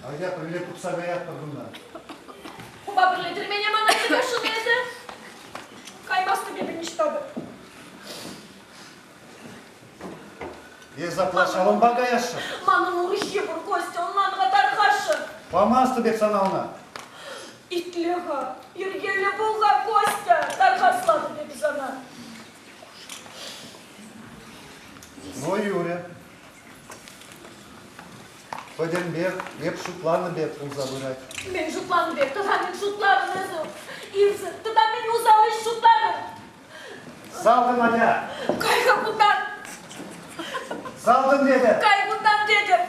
S5: Атя пӗрле тухса каятпӑр кунта.
S3: Хупа пӗрле тӗрмене мана тытасшӑн эсӗ. Каймастӑп эпӗ ниҫта та.
S5: Эс апла ҫавӑнпа каясшӑн?
S3: Манӑн урӑххи пур, Костя, ӑнлан-ха тархасшӑн.
S5: Памастӑп эп сана ӑна.
S3: Итле-ха, йӗркеллӗ пул-ха, Костя, тархаслатӑп эпӗ сана.
S5: Ну, Юря, пӗтӗмпех эп шутланӑ пек пулса пырать.
S3: Мӗн шутланӑ пек? Тата мӗн шутларӑн эсӗ? Ирсӗр, тата мӗн усал ӗҫ шутларӑн?
S5: Салтӑн, атя!
S3: Кай-ха кунтан!
S5: Салтӑн тетӗп!
S3: Кай кунтан тетӗп!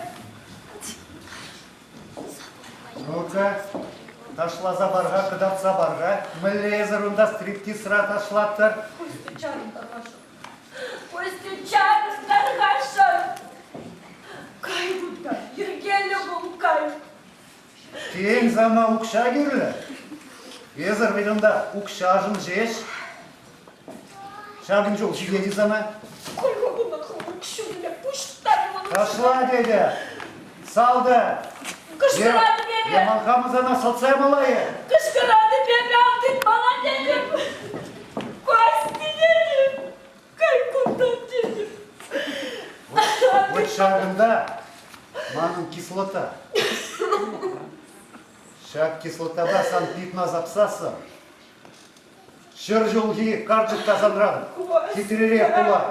S5: Ну-ка, ташласа пар-ха, кӑтартса пар-ха. Мӗнле эсӗр унта стриптизра ташлаттӑр?
S3: Костя, чарӑн тархасшӑн. Костя, чарӑн тархасшӑн. Кай кунтан, йӗркеллӗ пул, кай.
S5: Тен, сана укҫа кирлӗ? Эсӗр вӗт унта укҫашӑн ҫеҫ. Ҫакӑн чул ҫитет-и сана?
S2: Кольга кунта укҫу пуҫтарман.
S5: Ташла, тетӗ. Салта.
S3: Кӑшкӑратӑп эпӗ.
S5: Яман хамӑн сана салтса ямалла-и?
S3: Кӑшкӑратӑп эпӗ, ан тытмалла тетӗп. Костя тетӗп. Кай кунтан тетӗп.
S5: Вот ҫакӑнта манӑн кислота. Ҫак кислотапа сан питна сапсассӑн Ҫӗр ҫулхи карчӑк та санран хитререх пулать.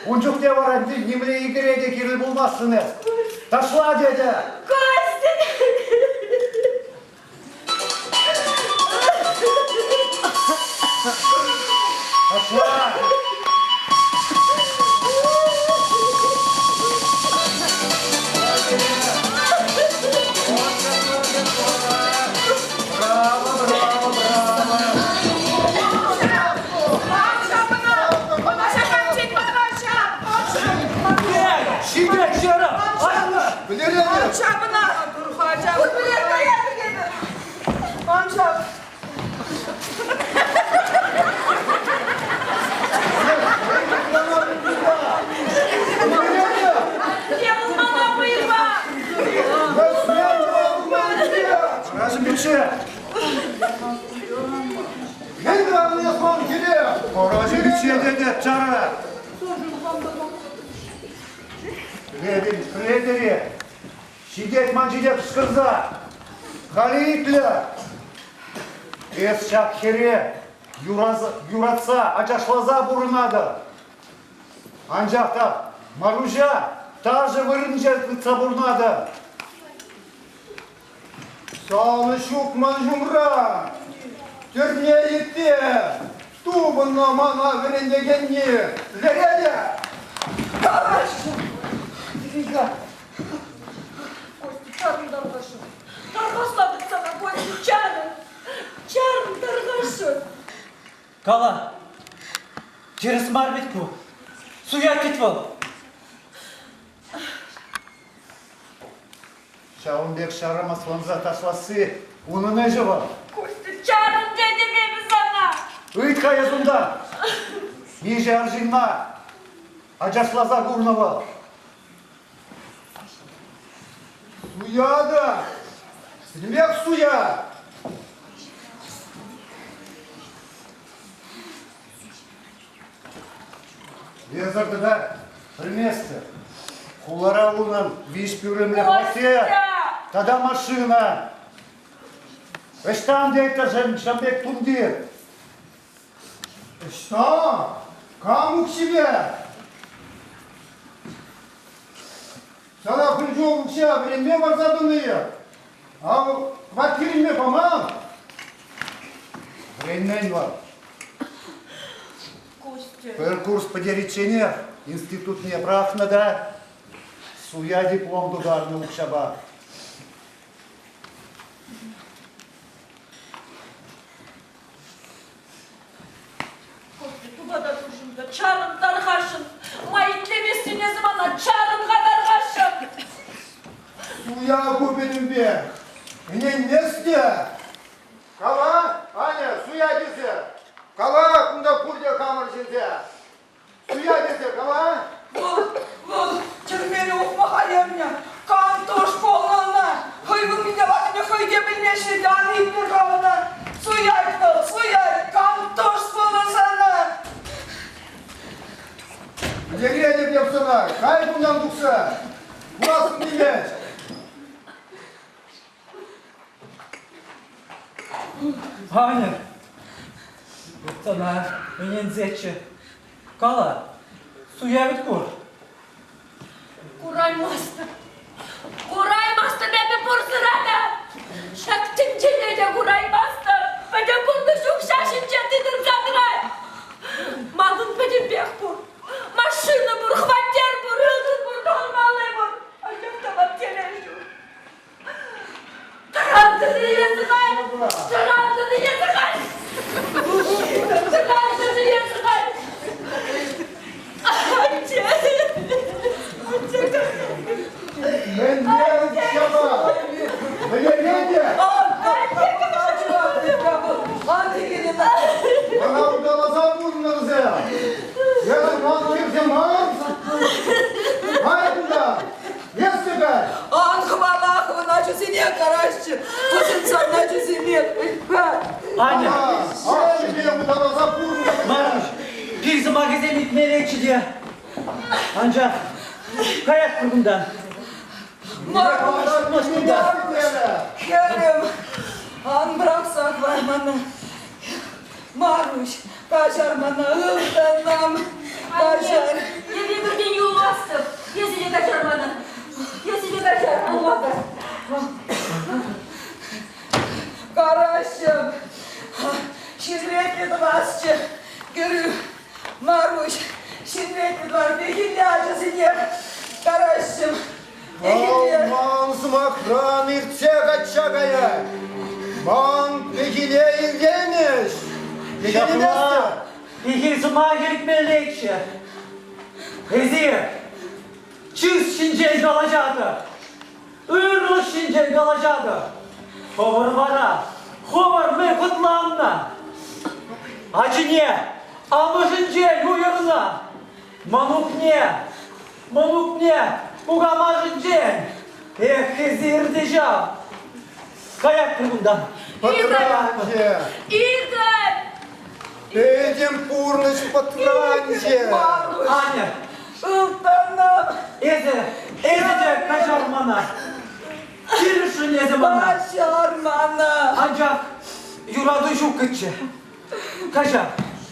S5: Ун чухне вара нимле икӗре те кирлӗ пулмассӑн эс. Ташла, тетӗ!
S3: Костя!
S5: Ташла! Браво, браво, браво!
S4: Ҫитет, Вера!
S7: Анчапына! Анчап!
S5: Разве Чара! Пӗлетӗр-и? Ҫитет ман ҫине кӑшкӑрса. Халӗ итле. Эс ҫак хӗре юратса, ачашласа пурӑнатӑн. Анчах та Маруҫа ташӑ вырӑнӗнче тытса пурӑнатӑн.
S6: Санӑ ҫук ман ҫумра. Тӗрме йытти тупӑннӑ мана вӗрентекенни. Лере
S7: Тархасшӑн! Илья!
S2: Костя, чарӑн тархасшӑн. Тархаслатӑп сана, Костя, чарӑн! Чарӑн тархасшӑн!
S4: Кала, тӗрӗс мар вӗт ку. Суять вӗт вӑл.
S5: Ҫавӑн пек ҫарамасланса ташласси унӑн ӗҫӗ вӑл.
S2: Костя, чарӑн тетӗп эпӗ сана!
S5: Ыйт-ха эс унта. Миҫе арҫынна ачашласа курнӑ вӑл.
S6: Суя та! Пӗтӗмпех суя!
S5: Эсӗр тата пӗлместӗр. Хулара унӑн виҫ пӳлӗмлӗ хваттер тата машина. Ӑҫтан теттӗр ҫав пек тумтир?
S6: Ӑҫта? Кам укҫипе? Сана хунчу укҫа вӗренме парса тӑнӑ-и? Ав хваттер илме паман.
S5: Вӗренмен вӑл. Пӗр курс пӗтеричченех институтне пӑрахнӑ та суя диплом тутарнӑ укҫапа.
S2: Костя, тупа та туршӑн чарӑн тархасшӑн. Ма итлеместӗн эсӗ мана? Чарӑн-ха тархасшӑн.
S6: Суя ку пӗтӗмпе. Ӗненмест те. Кала, Аня, суя тесе. Кала, кунта пурте хамӑр ҫынсем. Суя тесе кала.
S7: Вӑл, вӑл тӗрмере ухмаха ернӗ. Кантур школна ӑна. Хӑй вырӑнне лартнине хӑй те пӗлмест-ши, ан итлӗр-ха ӑна. Суять вӑл, суять, кантур школна сана.
S6: Пӗтеретӗп эп сана, кай кунтан тухса. Курасӑм килмест.
S4: Аня, сана ӗненсеччӗ. Кала, суя вӗт ку.
S3: Кураймастӑп. Кураймастӑп эпӗ пурсӑра та. Ҫак тӗнчене те кураймастӑп. Пӗтӗм пурнӑҫ укҫа ҫинче тытӑнса тӑрать. Манӑн пӗтӗмпех пур. Машина пур, хваттер пур, ылтӑн пур, тӑхӑнмалли пур. Анчах та ман телей ҫук. Тӑрантӑн эсӗ-халь! Тӑрантӑн эсӗ-халь! Тӑрантӑн эсӗ-халь! Атте! Атте!
S6: Мӗнле укҫапа? Ӗненетӗп. Мана улталаса пурӑннӑ вӗсем. Эсӗ ман хирте мар. Кай кунта. Эс те кай.
S7: Ан хӑвала хӑвӑн ачусене караҫҫӗ. Вӗсем сан ачусене.
S4: Аня.
S6: Ашшӗпе улталаса пурӑннӑ.
S4: Маруҫ, пир сӑмахӗсем илтмеллеччӗ те. Анчах каятпӑр кунтан.
S7: Маруҫ, хӗрӗм, ан пӑрахса хӑвар мана. Маруҫ, каҫар мана, ылтӑнӑм, каҫар.
S3: Эпӗ пӗртен юлмастӑп. Эсӗ те каҫар мана. Эсӗ те каҫар, пулмасӑр.
S7: Караҫҫӑм, ҫирӗплетнӗ тӑвасчӗ, кӗрӳ. Маруҫ, ҫирӗплетнӗ тӑвар пехилле ачасене караҫҫӑм.
S6: Вӑл ман сӑмахран иртсе качча каять. Ман пехиле илтеймӗҫ.
S4: Ҫапла, пехил сӑмахӗ илтмеллеччӗ. Эсир чыс ҫинчен калаҫатӑр, ырлӑх ҫинчен калаҫатӑр. Хӑвӑр вара, хӑвӑр мӗн хӑтланнӑ? Ачине амӑшӗнчен уйӑрнӑ, мӑнукне Мӑнукне кукамашӗнчен эх, эсир те ҫав. Каятпӑр кунтан.
S6: Пӑтранчӗ.
S3: Игорь!
S6: Пӗтӗм пурнӑҫ пӑтранчӗ.
S4: Аня!
S7: Ылтӑнӑм!
S4: Эсӗ, эсӗ те каҫар мана. Килӗшрӗн эсӗ мана.
S7: Каҫар мана.
S4: Анчах юрату ҫуккӑччӗ. Каҫар.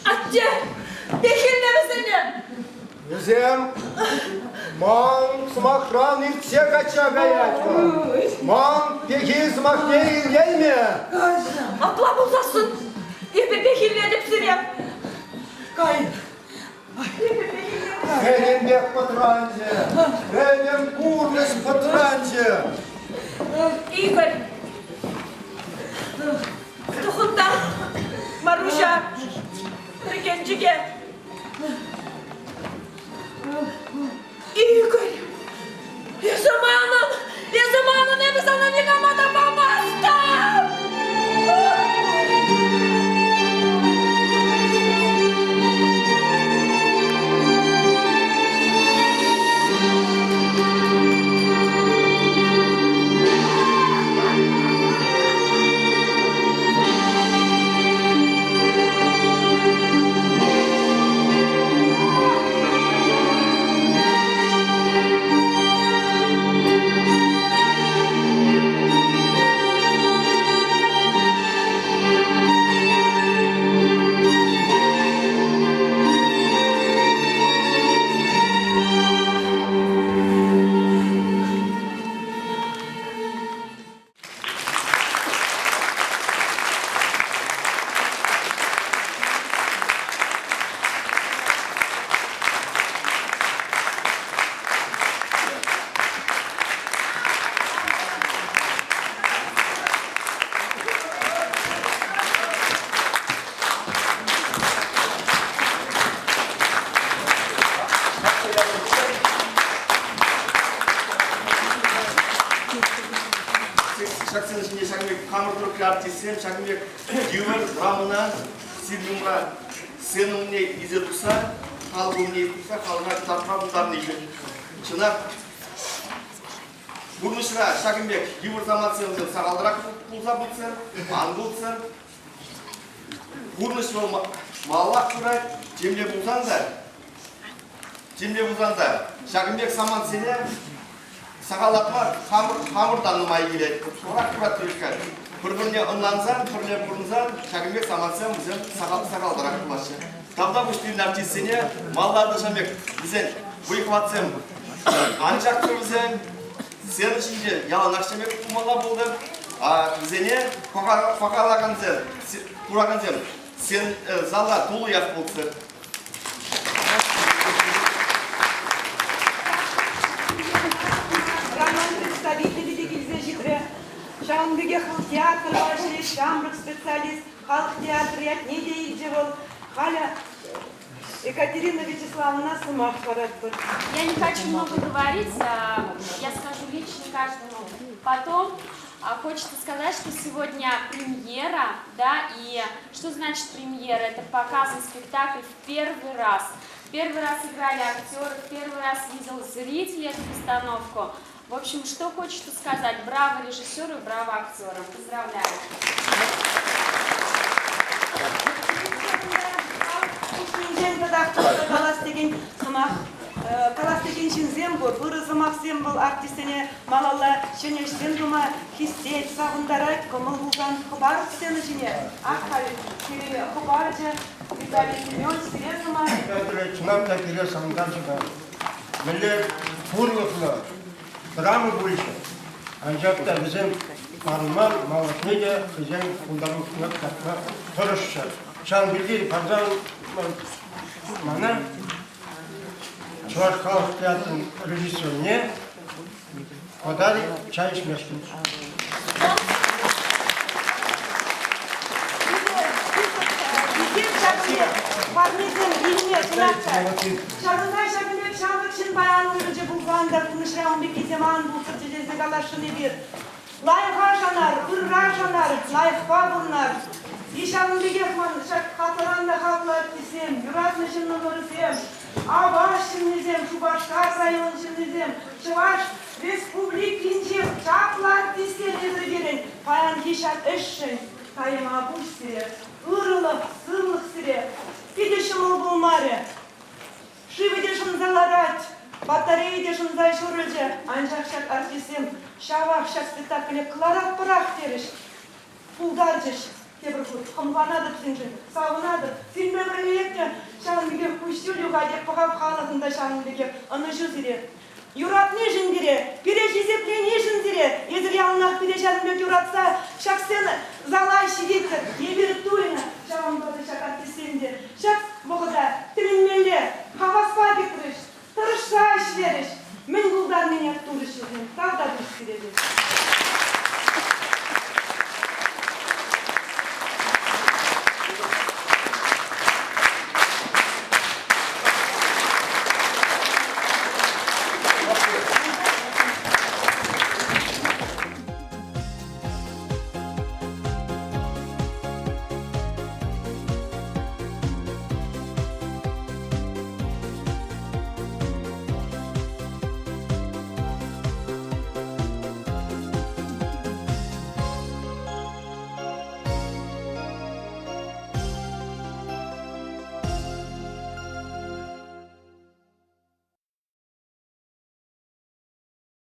S3: Атте, пехилне вӗсене!
S6: Вӗсем ман сӑмахран иртсе качча каять вӑл. Ман пехил сӑмахне илеймӗ.
S3: Апла пулсассӑн эпӗ пехиллетӗп сире.
S7: Кай.
S6: Пӗтӗмпех пӑтранчӗ. Пӗтӗм пурнӑҫ пӑтранчӗ.
S3: Игорь, Тухӑнта, Маруҫа, пӗркенчӗке. Игорь, эсӗ манӑн, эсӗ манӑн, эпӗ сана никама та памастӑп!
S10: Ҫак сцена ҫинче ҫакӑн пек хамӑр тӑрӑхри артистсем ҫакӑн пек йывӑр драмӑна сирӗн умра сцена умне илсе тухса, халӑх умне тухса халӑха кӑтартма пултарнишӗн чӑнах пурнӑҫра ҫакӑн пек йывӑр самантсем сахалрах пулса пытсӑр, ан пултсӑр. Пурнӑҫ вӑл малаллах пырать, темле пулсан та, темле пулсан та ҫакӑн пек самантсене сахаллатма хамӑр, хамӑртан нумай килет. Хӑвӑрах курать пуль-ха. Пӗр-пӗрне ӑнлансан, пӗрле пурӑнсан ҫакӑн пек самантсем вӗсем сахал, сахалтарах пулаҫҫӗ. Тавтапуҫ пирӗн артистсене, малта тӑшан пек вӗсен вӑй-хӑватсем анчах вӗсем сцена ҫинче яланах ҫемек пулмалла пултӑр. А вӗсене пахалакансем, куракансем зала туллиях пултӑр.
S1: Роман представителӗ те килсе ҫитрӗ. Ҫавӑн пекех вӑл театр ӗҫлет, ҫамрӑк специалист, халӑх театрӗ ятне те илчӗ вӑл. Халӗ Екатерина Вячеславовна сӑмах паратпӑр.
S9: Я не хочу много говорить, я скажу лично каждому. Потом.
S11: Хочется сказать, что сегодня премьера, да, и что значит премьера? Это показан спектакль в первый раз. Первый раз играли актеры, в первый раз видел зритель эту постановку. В общем, что хочется сказать? Браво режиссеру и браво актерам. Поздравляю.
S1: Калас текен сӑмах калас текен ҫынсем пур. Ырӑ сӑмахсем вӑл артистсене малалла ҫӗнӗ ӗҫсем тума хистет, савӑнтарать. Кӑмӑл пулсан хӑпар сцена ҫине. Ак халь сире хӑпарчӗ Виталий Семенович, сире сӑмах.
S6: Чӑнах та пире савӑнтарчӗ та. Мӗнле хурлӑхлӑ драма пулчӗ. Анчах та вӗсем парӑнман, малашне те хӑйсен пултарулӑхне кӑтартма тӑрӑшчӑр. Ҫавӑн пирки парсан мана Чӑваш халӑх театрӗн режиссерне подарит чай ӗҫмешкӗн.
S1: Парнесем илме чӑнах та. Ҫавӑнпа ҫакӑн пек ҫамрӑк ҫын паян уйрӑлчӗ пулсан та пурнӑҫра ун пеккисем ан пулччӑр тесе каласшӑн эпир. Лайӑха шанар, ырра шанар, лайӑхпа пурӑнар. И ҫавӑн пекех ман ҫак хаклӑран та хаклӑ аттесем, юратнӑ ҫыннӑмӑрсем, Аваш ҫыннисем, Шупашкар район ҫыннисем, Чӑваш Республикинчи чаплӑ артистсем йӗркелен паянхи ҫак ӗҫшӗн тайма пуҫ сире, ырӑлӑх, сывлӑх сире. Питӗ ҫӑмӑл пулмарӗ. Шывӗ те шӑнса ларать, батарея те шӑнса ҫурӑлчӗ, анчах ҫак артистсем ҫавах ҫак спектакле кӑларатпӑрах терӗҫ. Пултарчӗҫ тепӗр хут. Хӑмханатӑп синшӗн, савӑнатӑп. Сирӗнпе пӗрле те ҫавӑн пекех куҫҫуль юхать, эп пӑхап халӑхӑн та ҫавӑн пекех ӑнӑҫу сире. Юратнишӗн пире, пире хисепленишӗн сире, эсир яланах пире ҫакӑн пек юратса ҫак сцена зала ҫитетӗр.